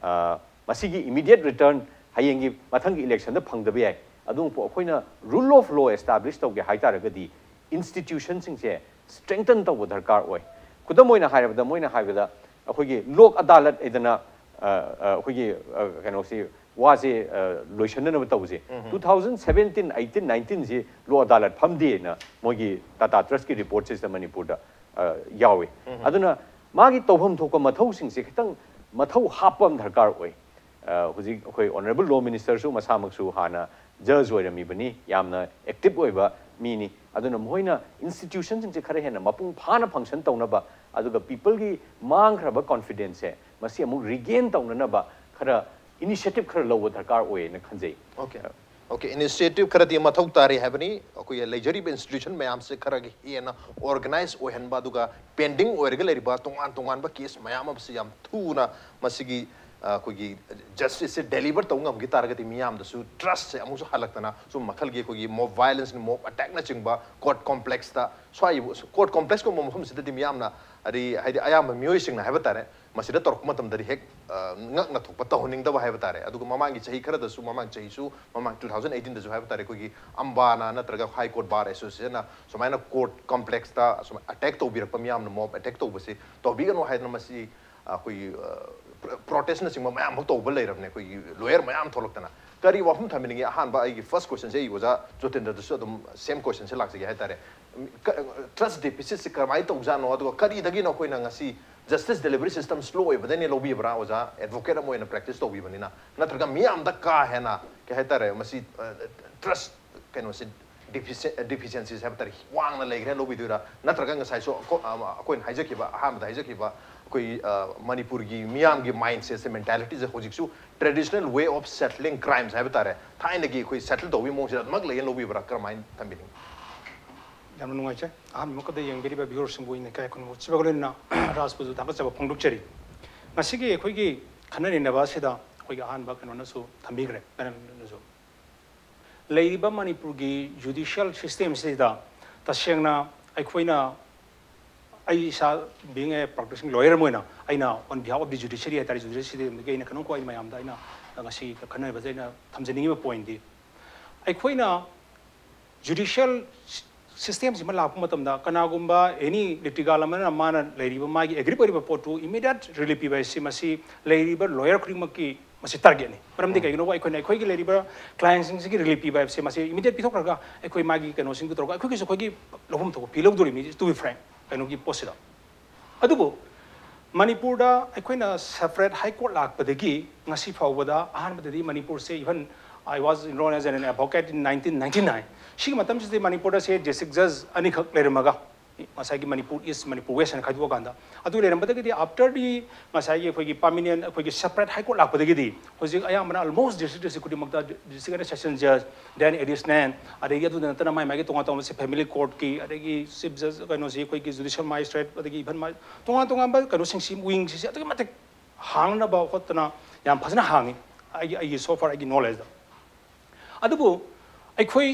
ꯑ, ꯃꯁꯤꯒꯤ immediate return ꯍꯌꯦꯡꯒꯤ ꯃꯊꯪꯒꯤ electionꯗ ꯐꯪꯗꯕ ꯌꯥꯏ꯫ ꯑꯗꯨꯕꯨ ꯑꯩꯈꯣꯏꯅ rule of law establish ꯇꯧꯒꯦ ꯍꯥꯏ ꯇꯥꯔꯒꯗꯤ institutionꯁꯤꯡꯁꯦ strengthen ꯇꯧꯕ ꯗꯔꯀꯥꯔ ꯑꯣꯏ꯫ ꯈꯨꯗꯝ ꯑꯣꯏꯅ ꯍꯥꯏꯔꯕꯗ, ꯃꯣꯏꯅ ꯍꯥꯏꯕꯗ ꯑꯩꯈꯣꯏꯒꯤ ꯂꯣꯛ ꯑꯗꯥꯂꯠ ꯍꯥꯏꯗꯅ, ꯑ, ꯑ, ꯑꯩꯈꯣꯏꯒꯤ, ꯑ, ꯀꯩꯅꯣꯁꯤ, ꯋꯥꯁꯦ, ꯑ, ꯂꯣꯏꯁꯟꯅꯅꯕ ꯇꯧꯕꯁꯦ, two thousand seventeen, eighteen, nineteenꯁꯤ ꯂꯣꯛ ꯑꯗꯥꯂꯠ ꯐꯝꯗꯦꯅ ꯃꯣꯏꯒꯤ Tata Trustꯀꯤ reportꯁꯤꯗ ꯃꯅꯤꯄꯨꯔꯗ, ꯑ, ꯌꯥꯎꯏ꯫ ꯑꯗꯨꯅ ꯃꯥꯒꯤ ꯇꯧꯐꯝ ꯊꯣꯛꯄ ꯃꯊꯧꯁꯤꯡꯁꯦ ꯈꯤꯇꯪ ꯃꯊꯧ ꯍꯥꯞꯄ ꯑꯃ ꯗꯔꯀꯥꯔ ꯑꯣꯏ꯫ ꯑ, ꯍꯧꯖꯤꯛ ꯑꯩꯈꯣꯏ honourable law ministerꯁꯨ ꯃꯁꯥꯃꯛꯁꯨ ꯍꯥꯟꯅ judge ꯑꯣꯏꯔꯝꯃꯤꯕꯅꯤ, ꯌꯥꯝꯅ active ꯑꯣꯏꯕ ꯃꯤꯅꯤ꯫ ꯑꯗꯨꯅ ꯃꯈꯣꯏꯅ ꯏꯟꯁꯇꯤꯇ꯭ꯌꯨꯁꯟꯁꯤꯡꯁꯦ ꯈꯔ ꯍꯦꯟꯅ ꯃꯄꯨꯡ ꯐꯥꯅ ꯐꯪꯁꯟ ꯇꯧꯅꯕ, ꯑꯗꯨꯒ ꯄꯤꯄꯜꯒꯤ ꯃꯥꯡꯈ꯭ꯔꯕ ꯀꯣꯟꯐꯤꯗꯦꯟꯁꯁꯦ ꯃꯁꯤ ꯑꯃꯨꯛ ꯔꯤꯒꯦꯟ ꯇꯧꯅꯅꯕ ꯈꯔ ꯏꯅꯤꯁꯤꯌꯦꯇꯤꯚ ꯈꯔ ꯂꯧꯕ ꯗꯔꯀꯥꯔ ꯑꯣꯏꯌꯦꯅ ꯈꯟꯖꯩ꯫ Okay, okay, ꯏꯅꯤꯁꯤꯌꯦꯇꯤꯚ ꯈꯔꯗꯤ ꯃꯊꯧ ꯇꯥꯔꯤ ꯍꯥꯏꯕꯅꯤ꯫ ꯑꯩꯈꯣꯏꯒꯤ ꯂꯩꯖꯔꯤꯕ ꯏꯟꯁꯇꯤꯇ꯭ꯌꯨꯁꯟ ꯃꯌꯥꯝꯁꯦ ꯈꯔꯒ ꯍꯦꯟꯅ ꯑꯣꯔꯒꯅꯥꯏꯖ ꯑꯣꯏꯍꯟꯕ, ꯑꯗꯨꯒ ꯄꯦꯟꯗꯤꯡ ꯑꯣꯏꯔꯒ ꯂꯩꯔꯤꯕ ꯇꯣꯉꯥꯟ ꯇꯣꯉꯥꯟꯕ ꯀꯦꯁ ꯃꯌꯥꯝ ꯑꯃꯁꯤ ꯌꯥꯝ ꯊꯨꯅ ꯃꯁꯤꯒꯤ ꯑ, ꯑꯩꯈꯣꯏꯒꯤ ꯖꯁꯇꯤꯁꯁꯦ ꯗꯦꯂꯤꯚꯔ ꯇꯧꯕ ꯉꯝꯈꯤ ꯇꯥꯔꯒꯗꯤ ꯃꯤꯌꯥꯝꯗꯁꯨ ꯇ꯭ꯔꯁꯁꯦ ꯑꯃꯨꯛꯁꯨ ꯍꯜꯂꯛꯇꯅ ꯁꯨꯝ ꯃꯈꯜꯒꯤ ꯑꯩꯈꯣꯏꯒꯤ ꯃꯣꯕ ꯚꯥꯏꯂꯦꯟꯁꯅꯤ, ꯃꯣꯕ ꯑꯦꯇꯦꯛꯅꯆꯤꯡꯕ ꯀꯣꯔꯠ ꯀꯣꯝꯄ꯭ꯂꯦꯛꯁꯇ ꯁ꯭ꯋꯥꯏ ꯀꯣꯔꯠ ꯀꯣꯝꯄ꯭ꯂꯦꯛꯁꯀꯨꯝꯕ ꯃꯐꯝꯁꯤꯗꯗꯤ ꯃꯤꯌꯥꯝꯅ ꯍꯥꯏꯗꯤ ꯍꯥꯏꯗꯤ ꯑꯌꯥꯝꯕ ꯃꯤꯑꯣꯏꯁꯤꯡꯅ ꯍꯥꯏꯕ ꯇꯥꯔꯦ ꯃꯁꯤꯗ ꯇꯧꯔꯛꯄ ꯃꯇꯝꯗꯗꯤ ꯍꯦꯛ ꯑ, ꯉꯛꯅ ꯊꯣꯛꯄ ꯇꯧꯍꯟꯅꯤꯡꯗꯕ ꯍꯥꯏꯕ ꯇꯥꯔꯦ꯫ ꯑꯗꯨꯒ ꯃꯃꯥꯡꯒꯤ ꯆꯍꯤ ꯈꯔꯗꯁꯨ, ꯃꯃꯥꯡ ꯆꯍꯤꯁꯨ, ꯃꯃꯥꯡ ꯇꯨ ꯊꯥꯎꯖꯟ ꯑꯩꯇꯤꯟꯗꯁꯨ ꯍꯥꯏꯕ ꯇꯥꯔꯦ, ꯑꯩꯈꯣꯏꯒꯤ ꯑꯝꯕꯥꯅ ꯅꯠꯇ꯭ꯔꯒ ꯍꯥꯏ ꯀꯣꯔꯠ ꯕꯥꯔ ꯑꯦꯁꯣꯁꯤꯌꯦꯁꯟꯅ ꯁꯨꯃꯥꯏꯅ ꯀꯣꯔꯠ ꯀꯣꯝꯄ꯭ꯂꯦꯛꯁꯇ ꯁꯨꯃꯥꯏꯅ ꯑꯦꯇꯦꯛ ꯇꯧꯕꯤꯔꯛꯄ, ꯃꯤꯌꯥꯝꯅ ꯃꯣꯕ ꯑꯦꯇꯦꯛ ꯇꯧꯕꯁꯤ ꯇꯧꯕꯤꯒꯅꯨ ꯍꯥꯏꯗꯅ ꯃꯁꯤ ꯑꯩꯈꯣꯏꯒꯤ ꯄ꯭ꯔꯣꯇꯦꯁꯅꯆꯤꯡꯕ ꯃꯌꯥꯝ ꯑꯃ ꯇꯧꯕ ꯂꯩꯔꯕꯅꯦ꯫ ꯑꯩꯈꯣꯏꯒꯤ ꯂꯣꯌꯔ ꯃꯌꯥꯝ ꯊꯣꯛꯂꯛꯇꯅ ꯀꯔꯤ ꯋꯥꯐꯝ ꯊꯝꯕꯤꯅꯤꯡꯉꯤ? ꯑꯍꯥꯟꯕ ꯑꯩꯒꯤ ꯐꯥꯔꯁ ꯀꯣꯏꯁꯟꯁꯦ ꯑꯩ ꯑꯣꯖꯥ ꯖꯣꯇꯦꯟꯗ꯭ꯔꯗꯁꯨ ꯑꯗꯨꯝ ꯁꯦꯝ ꯀꯣꯏꯁꯟꯁꯦ ꯂꯥꯛꯆꯒꯦ ꯍꯥꯏꯇꯥꯔꯦ꯫ ꯇ꯭ꯔꯁ ꯗꯦꯐꯤꯁꯤꯠꯁꯤ ꯀꯃꯥꯏꯅ ꯇꯧꯖꯥꯠꯅꯣ? ꯑꯗꯨꯒ ꯀꯔꯤꯗꯒꯤꯅꯣ ꯑꯩꯈꯣꯏꯅ ꯉꯁꯤ ꯖꯁꯇꯤꯁ ꯗꯦꯂꯤꯚꯔꯤ ꯁꯤꯁꯇꯝ ꯁ꯭ꯂꯣ ꯑꯣꯏꯕꯗꯩꯅꯦ ꯂꯧꯕꯤꯕ꯭ꯔꯥ? ꯑꯣꯖꯥ ꯑꯦꯗꯚꯣꯀꯦꯠ ꯑꯃ ꯑꯣꯏꯅ ꯄ꯭ꯔꯦꯛꯇꯤꯁ ꯇꯧꯕꯤꯕꯅꯤꯅ, ꯅꯠꯇ꯭ꯔꯒ ꯃꯤꯌꯥꯝꯗ ꯀꯥ ꯍꯦꯟꯅ ꯀꯩ ꯍꯥꯏꯇꯥꯔꯦ ꯃꯁꯤ ꯇ꯭ꯔꯁ ꯀꯩꯅꯣꯁꯤ ꯗꯤꯐꯤꯁꯤꯌꯦꯟꯁꯤꯁ ꯍꯥꯏꯕ ꯇꯥꯔꯦ ꯋꯥꯡꯅ ꯂꯩꯈ꯭ꯔꯦ ꯂꯧꯕꯤꯗꯣꯏꯔꯥ? ꯅꯠꯇ꯭ꯔꯒ ꯉꯁꯥꯏꯁꯨ ꯑꯩꯈꯣꯏꯅ ꯍꯥꯏꯖꯈꯤꯕ, ꯑꯍꯥꯟꯕꯗ ꯍꯥꯏꯖꯈꯤꯕ ꯑꯩꯈꯣꯏ ꯃꯅꯤꯄꯨꯔꯒꯤ ꯃꯤꯌꯥꯝꯒꯤ ꯃꯥꯏꯟꯁꯦꯠꯁꯦ, ꯃꯦꯟꯇꯥꯂꯤꯇꯤꯁꯦ ꯍꯧꯖꯤꯛꯁꯨ ꯇ꯭ꯔꯦꯗꯤꯁꯅꯦꯜ ꯋꯦ ꯑꯣꯐ ꯁꯦꯇꯂꯤꯡ ꯀ꯭ꯔꯥꯏꯝꯁ ꯍꯥꯏꯕ ꯇꯥꯔꯦ, ꯊꯥꯏꯅꯒꯤ ꯑꯩꯈꯣꯏ ꯁꯦꯇꯜ ꯇꯧꯕꯒꯤ ꯃꯑꯣꯡꯁꯤꯗ ꯑꯗꯨꯃꯛ ꯂꯩꯌꯦꯅ ꯂꯧꯕꯤꯕ꯭ꯔꯥ? ꯀꯔꯝꯍꯥꯏꯅ ꯊꯝꯕꯤꯅꯤꯡꯉꯤ? ꯌꯥꯝꯅ ꯅꯨꯡꯉꯥꯏꯖꯩ꯫ ꯑꯍꯥꯟꯕ ꯃꯛꯇꯗ ꯌꯦꯡꯕꯤꯔꯤꯕ ꯚ꯭ꯌꯨꯋꯔꯁꯤꯡꯕꯨ ꯏꯅ ꯏꯀꯥꯏ ꯈꯨꯝꯅꯕ ꯎꯠꯆꯕꯒ ꯂꯣꯏꯅꯅ ꯔꯥꯖꯄꯨꯁꯨ ꯊꯥꯒꯠꯆꯕ ꯐꯣꯡꯗꯣꯛꯆꯔꯤ꯫ ꯉꯁꯤꯒꯤ ꯑꯩꯈꯣꯏꯒꯤ ꯈꯟꯅ ꯅꯩꯅꯕ ꯑꯁꯤꯗ ꯑꯩꯈꯣꯏꯒꯤ ꯑꯍꯥꯟꯕ ꯀꯩꯅꯣꯅꯁꯨ ꯊꯝꯕꯤꯈ꯭ꯔꯦ, ꯀꯩꯅꯣꯅꯁꯨ꯫ ꯂꯩꯔꯤꯕ ꯃꯅꯤꯄꯨꯔꯒꯤ ꯖꯨꯗꯤꯁꯤꯌꯦꯜ ꯁꯤꯁꯇꯦꯝꯁꯤꯗ ꯇꯁꯦꯡꯅ ꯑꯩꯈꯣꯏꯅ, ꯑꯩ ꯏꯁꯥ being a practicing lawyer ꯑꯃ ꯑꯣꯏꯅ ꯑꯩꯅ on behalf of the judiciary ꯍꯥꯏꯇꯥꯔꯦ, ꯖꯨꯗꯤꯁꯤꯌꯦꯜ ꯁꯤꯁꯇꯦꯝꯗꯒꯤ ꯑꯩꯅ ꯀꯩꯅꯣꯝꯈꯛ ꯑꯩꯅ ꯃꯌꯥꯝꯗ ꯑꯩꯅ ꯉꯁꯤ ꯈꯟꯅꯔꯤꯕꯁꯦ ꯑꯩꯅ ꯊꯝꯖꯅꯤꯡꯉꯤꯕ ꯄꯣꯏꯟꯗꯤ ꯑꯩꯈꯣꯏꯅ ꯖꯨꯗꯤꯁꯤꯌꯦꯜ ꯁꯤꯁꯇꯦꯝꯁꯤꯃ ꯂꯥꯛꯄ ꯃꯇꯝꯗ ꯀꯅꯥꯒꯨꯝꯕ ꯑꯦꯅꯤ ꯂꯤꯇꯤꯒꯥꯜ ꯑꯃꯅ ꯃꯥꯅ ꯂꯩꯔꯤꯕ ꯃꯥꯒꯤ ꯑꯦꯒ꯭ꯔꯤꯞ ꯑꯣꯏꯔꯤꯕ ꯄꯣꯠꯇꯨ ꯏꯃꯤꯗꯤꯌꯦꯠ ꯔꯤꯂꯤꯐ ꯄꯤꯕ ꯍꯥꯏꯁꯤ ꯃꯁꯤ ꯂꯩꯔꯤꯕ ꯂꯣꯌꯔ ꯈꯨꯗꯤꯡꯃꯛꯀꯤ ꯃꯁꯤ ꯇꯥꯔꯒꯦꯠꯅꯤ꯫ ꯃꯔꯝꯗꯤ ꯀꯩꯒꯤꯅꯣꯕ ꯑꯩꯈꯣꯏꯅ ꯑꯩꯈꯣꯏꯒꯤ ꯂꯩꯔꯤꯕ ꯀ꯭ꯂꯥꯏꯟꯁꯤꯡꯁꯤꯒꯤ ꯔꯤꯂꯤꯐ ꯄꯤꯕ ꯍꯥꯏꯕꯁꯤ ꯃꯁꯤ ꯏꯃꯤꯗꯤꯌꯦꯠ ꯄꯤꯊꯣꯛꯈ꯭ꯔꯒ ꯑꯩꯈꯣꯏ ꯃꯥꯒꯤ ꯀꯩꯅꯣꯁꯤꯡꯗꯨ ꯇꯧꯔꯒ ꯑꯩꯈꯣꯏꯒꯤꯁꯨ ꯑꯩꯈꯣꯏꯒꯤ ꯂꯧꯐꯝ ꯊꯣꯛꯄ ꯄꯤꯂꯧꯗꯣꯔꯤꯕꯅꯤ, to be frank, ꯀꯩꯅꯣꯒꯤ ꯄꯣꯠꯁꯤꯗ꯫ ꯑꯗꯨꯕꯨ ꯃꯅꯤꯄꯨꯔꯗ ꯑꯩꯈꯣꯏꯅ ꯁꯦꯄꯔꯦꯠ ꯍꯥꯏ ꯀꯣꯔꯠ ꯂꯥꯛꯄꯗꯒꯤ ꯉꯁꯤ ꯐꯥꯎꯕꯗ ꯑꯍꯥꯟꯕꯗꯗꯤ ꯃꯅꯤꯄꯨꯔꯁꯦ even I was enrolled as an advocate in nineteen ninety-nine. ꯁꯤꯒꯤ ꯃꯇꯝꯁꯤꯗꯤ ꯃꯅꯤꯄꯨꯔꯗ ꯁꯦ district judge ꯑꯅꯤꯈꯛ ꯂꯩꯔꯝꯃꯒ, ꯉꯁꯥꯏꯒꯤ ꯃꯅꯤꯄꯨꯔ East, ꯃꯅꯤꯄꯨꯔ West ꯍꯥꯏꯅ ꯈꯥꯏꯗꯣꯛꯑꯀꯥꯟꯗ, ꯑꯗꯨ ꯂꯩꯔꯝꯕꯗꯒꯤꯗꯤ after the ꯉꯁꯥꯏꯒꯤ ꯑꯩꯈꯣꯏꯒꯤ permanent, ꯑꯩꯈꯣꯏꯒꯤ separate high court ꯂꯥꯛꯄꯗꯒꯤꯗꯤ ꯍꯧꯖꯤꯛ ꯑꯌꯥꯝꯕꯅ almost district district ꯈꯨꯗꯤꯡꯃꯛꯇ district ꯑꯅ session judge, then additional, ꯑꯗꯒꯤ ꯑꯗꯨꯗ ꯅꯠꯇꯅ ꯃꯥꯏ ꯃꯥꯏꯒꯤ ꯇꯣꯉꯥꯟ ꯇꯣꯉꯥꯟꯕ ꯁꯦ family courtꯀꯤ, ꯑꯗꯒꯤ chief judge, ꯀꯩꯅꯣꯁꯤ ꯑꯩꯈꯣꯏꯒꯤ judicial magistrate, ꯑꯗꯒꯤ even ꯃꯥ ꯇꯣꯉꯥꯟ ꯇꯣꯉꯥꯟꯕ ꯀꯩꯅꯣꯁꯤꯡꯁꯤ, wingꯁꯤꯡꯁꯤ ꯑꯗꯨꯛꯀꯤ ꯃꯇꯤꯛ ꯍꯥꯡꯅꯕ ꯈꯣꯠꯇꯅ ꯌꯥꯝ ꯐꯖꯅ ꯍꯥꯡꯉꯤ ꯑꯩꯒꯤ, ꯑꯩꯒꯤ so far ꯑꯩꯒꯤ knowledgeꯗ꯫ ꯑꯗꯨꯕꯨ ꯑꯩꯈꯣꯏ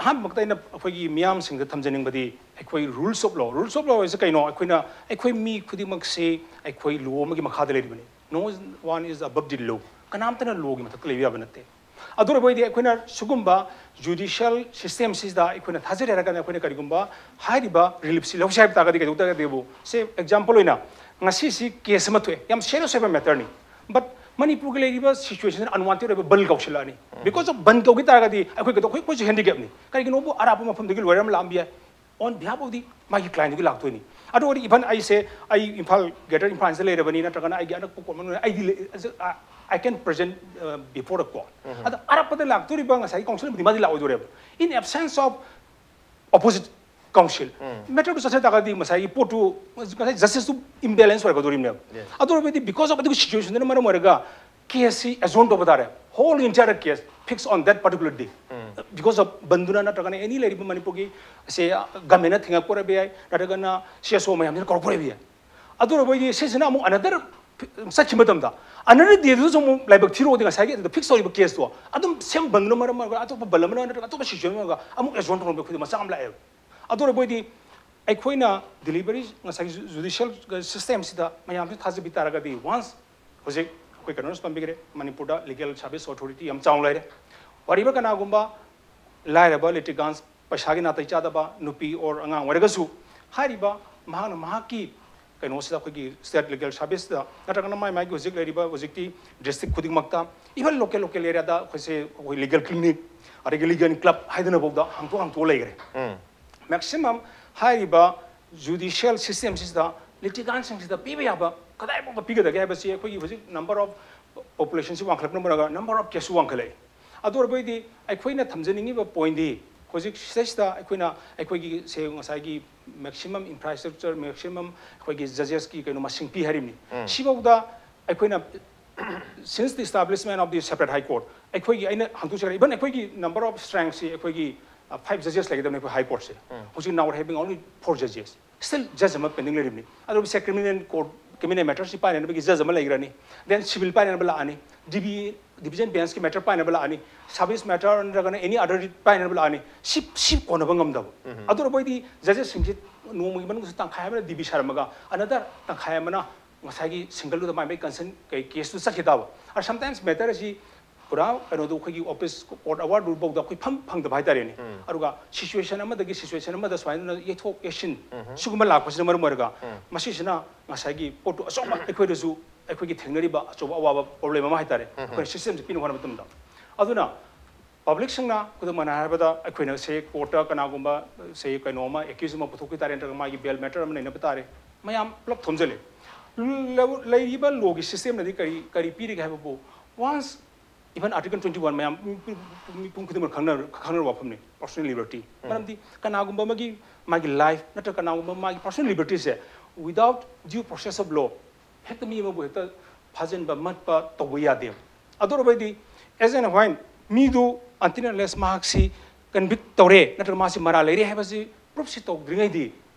ꯑꯍꯥꯟꯕꯃꯛꯇ ꯑꯩꯅ ꯑꯩꯈꯣꯏꯒꯤ ꯃꯤꯌꯥꯝꯁꯤꯡꯗ ꯊꯝꯖꯅꯤꯡꯕꯗꯤ ꯑꯩꯈꯣꯏ rules of law, rules of law ꯍꯥꯏꯁꯦ ꯀꯩꯅꯣ? ꯑꯩꯈꯣꯏꯅ, ꯑꯩꯈꯣꯏ ꯃꯤ ꯈꯨꯗꯤꯡꯃꯛꯁꯤ ꯑꯩꯈꯣꯏ law ꯑꯃꯒꯤ ꯃꯈꯥꯗ ꯂꯩꯔꯤꯕꯅꯤ꯫ No one is above the law. ꯀꯅꯥꯝꯇꯅ lawꯒꯤ ꯃꯊꯛꯇ ꯂꯩꯕ ꯌꯥꯕ ꯅꯠꯇꯦ꯫ ꯑꯗꯨ ꯑꯣꯏꯕ ꯑꯣꯏꯗꯤ ꯑꯩꯈꯣꯏꯅ ꯁꯤꯒꯨꯝꯕ judicial systemꯁꯤꯗ ꯑꯩꯈꯣꯏꯅ ꯊꯥꯖꯔꯦ ꯍꯥꯏꯔꯒꯅ ꯑꯩꯈꯣꯏꯅ ꯀꯔꯤꯒꯨꯝꯕ ꯍꯥꯏꯔꯤꯕ reliefꯁꯤ ꯂꯧꯁꯤ ꯍꯥꯏꯕ ꯇꯥꯔꯒꯗꯤ ꯀꯩꯗꯧ ꯇꯥꯔꯒꯗꯤꯕꯨ, say example ꯑꯣꯏꯅ ꯉꯁꯤꯁꯤ case ꯑꯃ ꯊꯣꯛꯑꯦ, ꯌꯥꯝ serious ꯑꯣꯏꯕ matterꯅꯤ, but ꯃꯅꯤꯄꯨꯔꯒꯤ ꯂꯩꯔꯤꯕ situationꯁꯤꯅ unwanted ꯑꯣꯏꯕ ꯕꯟ ꯀꯧꯁꯤꯜꯂꯛꯑꯅꯤ꯫ Because of ꯕꯟ ꯀꯧꯈꯤ ꯇꯥꯔꯒꯗꯤ ꯑꯩꯈꯣꯏ ꯀꯩꯗꯧ-, ꯑꯩꯈꯣꯏ, ꯑꯩꯈꯣꯏꯁꯨ handicapꯅꯤ꯫ ꯀꯔꯤꯒꯤꯅꯣꯕꯨ ꯑꯔꯥꯞꯄ ꯃꯐꯝꯗꯒꯤ lawyer ꯑꯃ ꯂꯥꯛꯑꯝꯕ ꯌꯥꯏ, on behalf of the ꯃꯥꯒꯤ clientꯗꯨꯒꯤ ꯂꯥꯛꯇꯣꯏꯅꯤ꯫ ꯑꯗꯨ ꯑꯣꯏꯔꯗꯤ even ꯑꯩꯁꯦ, ꯑꯩ ꯏꯝꯐꯥꯜ, greater ꯏꯝꯐꯥꯜꯁꯤꯗ ꯂꯩꯔꯕꯅꯤ, ꯅꯠꯇ꯭ꯔꯒꯅ ꯑꯩꯒꯤ ꯑꯅꯛꯄ court ꯃꯅꯨꯡꯗ ꯑꯩꯗꯤ ꯂꯩ-, I can present before the court꯫ ꯑꯗ ꯑꯔꯥꯞꯄꯗ ꯂꯥꯛꯇꯣꯔꯤꯕ ꯉꯁꯥꯏꯒꯤ counsel ꯑꯃꯗꯤ ꯃꯥꯗꯤ ꯂꯥꯛꯑꯣꯏꯗꯣꯔꯦꯕ, in absence of opposite counsel꯫ Matterꯗꯨ ꯆꯠꯆ ꯇꯥꯔꯒꯗꯤ ꯉꯁꯥꯏꯒꯤ ꯄꯣꯠꯇꯨ, ꯉꯁꯥꯏ justiceꯇꯨ imbalance ꯑꯣꯏꯔꯛꯀꯗꯣꯔꯤꯕꯅꯦꯕ꯫ ꯑꯗꯨ ꯑꯣꯏꯔꯕꯗꯤ because of ꯑꯗꯨꯒꯤ situationꯗꯨꯅ ꯃꯔꯝ ꯑꯣꯏꯔꯒ caseꯁꯤ adjourn ꯇꯧꯕ ꯇꯥꯔꯦ, whole entire case fix on that particular day꯫ Because of ꯕꯟꯗꯨꯅ ꯅꯠꯇ꯭ꯔꯒꯅ any ꯂꯩꯔꯤꯕ ꯃꯅꯤꯄꯨꯔꯒꯤ ꯁꯦ governmentꯅ ꯊꯤꯡꯉꯛꯄ ꯑꯣꯏꯔꯕ ꯌꯥꯏ, ꯅꯠꯇ꯭ꯔꯒꯅ CSO ꯃꯌꯥꯝꯁꯤꯅ ꯀꯧꯔꯛꯄ ꯑꯣꯏꯔꯕ ꯌꯥꯏ꯫ ꯑꯗꯨ ꯑꯣꯏꯔꯕ ꯑꯣꯏꯗꯤ ꯁꯤꯁꯤꯅ ꯑꯃꯨꯛ another ꯆꯠꯈꯤꯕ ꯃꯇꯝꯗ another dayꯗꯨꯗꯁꯨ ꯑꯃꯨꯛ ꯂꯥꯏꯕꯛ ꯊꯤꯔꯨꯔꯗꯤ ꯉꯁꯥꯏꯒꯤ ꯑꯗꯨꯗ fix ꯇꯧꯔꯤꯕ caseꯇꯣ ꯑꯗꯨꯝ same ꯕꯟꯗꯨꯅ ꯃꯔꯝ ꯑꯣꯏꯔꯒ ꯑꯇꯣꯞꯄ ꯕꯟ ꯑꯃꯅ ꯅꯠꯇ꯭ꯔꯒ ꯑꯇꯣꯞꯄ situation ꯑꯃꯒ ꯑꯃꯨꯛ adjourn ꯇꯧꯔꯝꯕ ꯑꯩꯈꯣꯏꯗ ꯃꯆꯥ ꯑꯃ ꯂꯥꯛꯑꯦꯕ꯫ ꯑꯗꯨ ꯑꯣꯏꯔꯕ ꯑꯣꯏꯗꯤ ꯑꯩꯈꯣꯏꯅ delivery ꯉꯁꯥꯏꯒꯤ ju-, judicial systemꯁꯤꯗ ꯃꯌꯥꯝꯁꯨ ꯊꯥꯖꯕꯤ ꯇꯥꯔꯒꯗꯤ, once ꯍꯧꯖꯤꯛ ꯑꯩꯈꯣꯏ ꯀꯩꯅꯣꯅꯁꯨ ꯄꯟꯕꯤꯈ꯭ꯔꯦ, ꯃꯅꯤꯄꯨꯔꯗ legal service authority ꯌꯥꯝ ꯆꯥꯎꯅ ꯂꯩꯔꯦ꯫ ꯋꯥꯔꯤꯕ ꯀꯅꯥꯒꯨꯝꯕ ꯂꯥꯏꯔꯕ litigants, ꯄꯩꯁꯥꯒꯤ ꯅꯥꯇꯩ ꯆꯥꯗꯕ ꯅꯨꯄꯤ or ꯑꯉꯥꯡ ꯑꯣꯏꯔꯒꯁꯨ, ꯍꯥꯏꯔꯤꯕ ꯃꯍꯥꯛꯅ ꯃꯍꯥꯛꯀꯤ ꯀꯩꯅꯣꯁꯤꯗ, ꯑꯩꯈꯣꯏꯒꯤ state legal serviceꯇ ꯅꯠꯇ꯭ꯔꯒꯅ ꯃꯥꯏ ꯃꯥꯏꯒꯤ ꯍꯧꯖꯤꯛ ꯂꯩꯔꯤꯕ ꯍꯧꯖꯤꯛꯇꯤ district ꯈꯨꯗꯤꯡꯃꯛꯇ, even local, local areaꯗ ꯑꯩꯈꯣꯏꯁꯦ, ꯑꯩꯈꯣꯏ legal clinic ꯑꯗꯒꯤ legal club ꯍꯥꯏꯗꯅꯐꯥꯎꯗ ꯍꯥꯡꯇꯣꯛ ꯍꯥꯡꯇꯣꯛꯑ ꯂꯩꯈ꯭ꯔꯦ꯫ Maximum ꯍꯥꯏꯔꯤꯕ judicial systemꯁꯤꯗ litigantꯁꯤꯡꯁꯤꯗ ꯄꯤꯕ ꯌꯥꯕ ꯀꯗꯥꯏꯐꯥꯎꯕ ꯄꯤꯒꯗꯒꯦ ꯍꯥꯏꯕꯁꯤ ꯑꯩꯈꯣꯏꯒꯤ ꯍꯧꯖꯤꯛ number of populationꯁꯤ ꯋꯥꯡꯈꯠꯂꯛꯄꯅ ꯃꯔꯝ ꯑꯣꯏꯔꯒ number of caseꯁꯨ ꯋꯥꯡꯈꯠꯂꯛꯏ꯫ ꯑꯗꯨ ꯑꯣꯏꯔꯕꯗꯤ ꯑꯩꯈꯣꯏꯅ ꯊꯝꯖꯅꯤꯡꯉꯤꯕ ꯄꯣꯏꯟꯗꯤ ꯍꯧꯖꯤꯛ ꯁꯤꯗꯩꯁꯤꯗ ꯑꯩꯈꯣꯏꯅ ꯑꯩꯈꯣꯏꯒꯤ ꯁꯦ ꯉꯁꯥꯏꯒꯤ ꯃꯦꯛꯁꯤꯃꯝ ꯏꯟꯐ꯭ꯔꯥꯁ꯭ꯇ꯭ꯔꯛꯆꯔ, ꯃꯦꯛꯁꯤꯃꯝ ꯑꯩꯈꯣꯏꯒꯤ ꯖꯖꯦꯁꯀꯤ ꯀꯩꯅꯣ ꯃꯁꯤꯡ ꯄꯤ ꯍꯥꯏꯔꯤꯕꯅꯤ꯫ ꯁꯤꯐꯥꯎꯗ ꯑꯩꯈꯣꯏꯅ since the establishment of the separate high court ꯑꯩꯈꯣꯏꯒꯤ ꯑꯩꯅ ꯍꯪꯗꯣꯛꯆꯔꯦ, even ꯑꯩꯈꯣꯏꯒꯤ number of strengthꯁꯤ ꯑꯩꯈꯣꯏꯒꯤ five judges ꯂꯩꯒꯗꯕꯅꯤ ꯑꯩꯈꯣꯏ ꯍꯥꯏ ꯀꯣꯔꯠꯁꯦ꯫ ꯍꯧꯖꯤꯛ now we're having only four judges, still judge ꯑꯃ pending ꯂꯩꯔꯤꯕꯅꯤ꯫ ꯑꯗꯨꯒ ꯁꯦ criminal court, criminal matterꯁꯤ ꯄꯥꯏꯅꯅꯕꯒꯤ judge ꯑꯃ ꯂꯩꯈ꯭ꯔꯅꯤ, then civil ꯄꯥꯏꯅꯅꯕ ꯂꯥꯛꯑꯅꯤ, DB division benchꯀꯤ matter ꯄꯥꯏꯅꯕ ꯂꯥꯛꯑꯅꯤ, service matter ꯅꯠꯇ꯭ꯔꯒꯅ any other writ ꯄꯥꯏꯅꯕ ꯂꯥꯛꯑꯅꯤ꯫ ꯁꯤ ꯁꯤ ꯀꯣꯟꯅꯕ ꯉꯝꯗꯕ꯫ ꯑꯗꯨꯅ ꯑꯩꯈꯣꯏꯗꯤ judgesꯁꯤꯡꯁꯤ ꯅꯣꯡꯃꯒꯤ ꯃꯅꯨꯡꯗ ꯇꯪꯈꯥꯏ ꯑꯃꯅ DB ꯁꯥꯔꯝꯃꯒ another ꯇꯪꯈꯥꯏ ꯑꯃꯅ ꯉꯁꯥꯏꯒꯤ ꯁꯤꯡꯒꯜꯗꯨꯗ ꯃꯥꯏ ꯃꯥꯏ ꯀꯟꯁꯔꯟ ꯀꯩ ꯀꯦꯁꯇꯨ ꯆꯠꯈꯤ ꯇꯥꯕ꯫ ꯑꯗ sometimes matter ꯑꯁꯤ ꯄꯨꯔꯥ ꯀꯩꯅꯣꯗꯣ ꯑꯩꯈꯣꯏꯒꯤ ꯑꯣꯐꯤꯁ ꯀꯣꯔꯠ ꯑꯋꯥꯔꯗꯨꯐꯥꯎꯗ ꯑꯩꯈꯣꯏ ꯐꯝ ꯐꯪꯗꯕ ꯍꯥꯏꯇꯥꯔꯦꯅꯦ꯫ ꯑꯗꯨꯒ situation ꯑꯃꯗꯒꯤ situation ꯑꯃꯗ ꯁꯨꯃꯥꯏꯅ ꯌꯩꯊꯣꯛ ꯌꯩꯁꯤꯟ ꯁꯤꯒꯨꯝꯕ ꯂꯥꯛꯄꯁꯤꯅ ꯃꯔꯝ ꯑꯣꯏꯔꯒ ꯃꯁꯤꯁꯤꯅ ꯉꯁꯥꯏꯒꯤ ꯄꯣꯠꯇꯨ ꯑꯆꯧꯕ ꯑꯩꯈꯣꯏꯗꯁꯨ ꯑꯩꯈꯣꯏꯒꯤ ꯊꯦꯡꯅꯔꯤꯕ ꯑꯆꯧꯕ ꯑꯋꯥꯕ problem ꯑꯃ ꯍꯥꯏꯇꯥꯔꯦ꯫ ꯑꯩꯈꯣꯏꯅ systemꯁꯦ ꯄꯤꯅꯕ ꯍꯣꯠꯅꯕ ꯃꯇꯝꯗ ꯑꯗꯨꯅ ꯄꯕ꯭ꯂꯤꯛꯁꯤꯡꯅ ꯈꯨꯗꯝ ꯑꯣꯏꯅ ꯍꯥꯏꯔꯕꯗ ꯑꯩꯈꯣꯏꯅ ꯁꯦ ꯀꯣꯔꯠꯇ ꯀꯅꯥꯒꯨꯝꯕ ꯁꯦ ꯀꯩꯅꯣ ꯑꯃ accused ꯑꯃ ꯄꯨꯊꯣꯛꯈꯤ ꯇꯥꯔꯦ, ꯅꯠꯇ꯭ꯔꯒ ꯃꯥꯒꯤ bail matter ꯑꯃ ꯅꯩꯅꯕ ꯇꯥꯔꯦ, ꯃꯌꯥꯝ ꯄꯨꯂꯞ ꯊꯣꯝꯖꯤꯜꯂꯦ꯫ ꯂꯧ- ꯂꯩꯔꯤꯕ lawꯒꯤ systemꯅꯗꯤ ꯀꯔꯤ ꯀꯔꯤ ꯄꯤꯔꯤꯒꯦ ꯍꯥꯏꯕꯕꯨ, once even article twenty one ꯃꯌꯥꯝ ꯃꯤ- ꯃꯤ- ꯃꯤꯄꯨꯝ ꯈꯨꯗꯤꯡꯃꯛ ꯈꯪꯅ- ꯈꯪꯅꯔꯕ ꯋꯥꯐꯝꯅꯤ, personal liberty꯫ ꯃꯔꯝꯗꯤ ꯀꯅꯥꯒꯨꯝꯕ ꯑꯃꯒꯤ ꯃꯥꯒꯤ life ꯅꯠꯇ꯭ꯔꯒ ꯀꯅꯥꯒꯨꯝꯕ ꯃꯥꯒꯤ personal libertyꯁꯦ without due process of law ꯍꯦꯛꯇ ꯃꯤ ꯑꯃꯕꯨ ꯍꯦꯛꯇ ꯐꯥꯖꯤꯟꯕ ꯃꯠꯄ ꯇꯧꯕ ꯌꯥꯗꯦꯕ꯫ ꯑꯗꯨ ꯑꯣꯏꯔꯕꯗꯤ as and when ꯃꯤꯗꯨ until unless ꯃꯍꯥꯛꯁꯤ convict ꯇꯧꯔꯦ ꯅꯠꯇ꯭ꯔꯒ ꯃꯥꯁꯤ ꯃꯔꯥꯜ ꯂꯩꯔꯦ ꯍꯥꯏꯕꯁꯤ proofꯁꯤ ꯇꯧꯗ꯭ꯔꯤꯉꯩꯗꯤ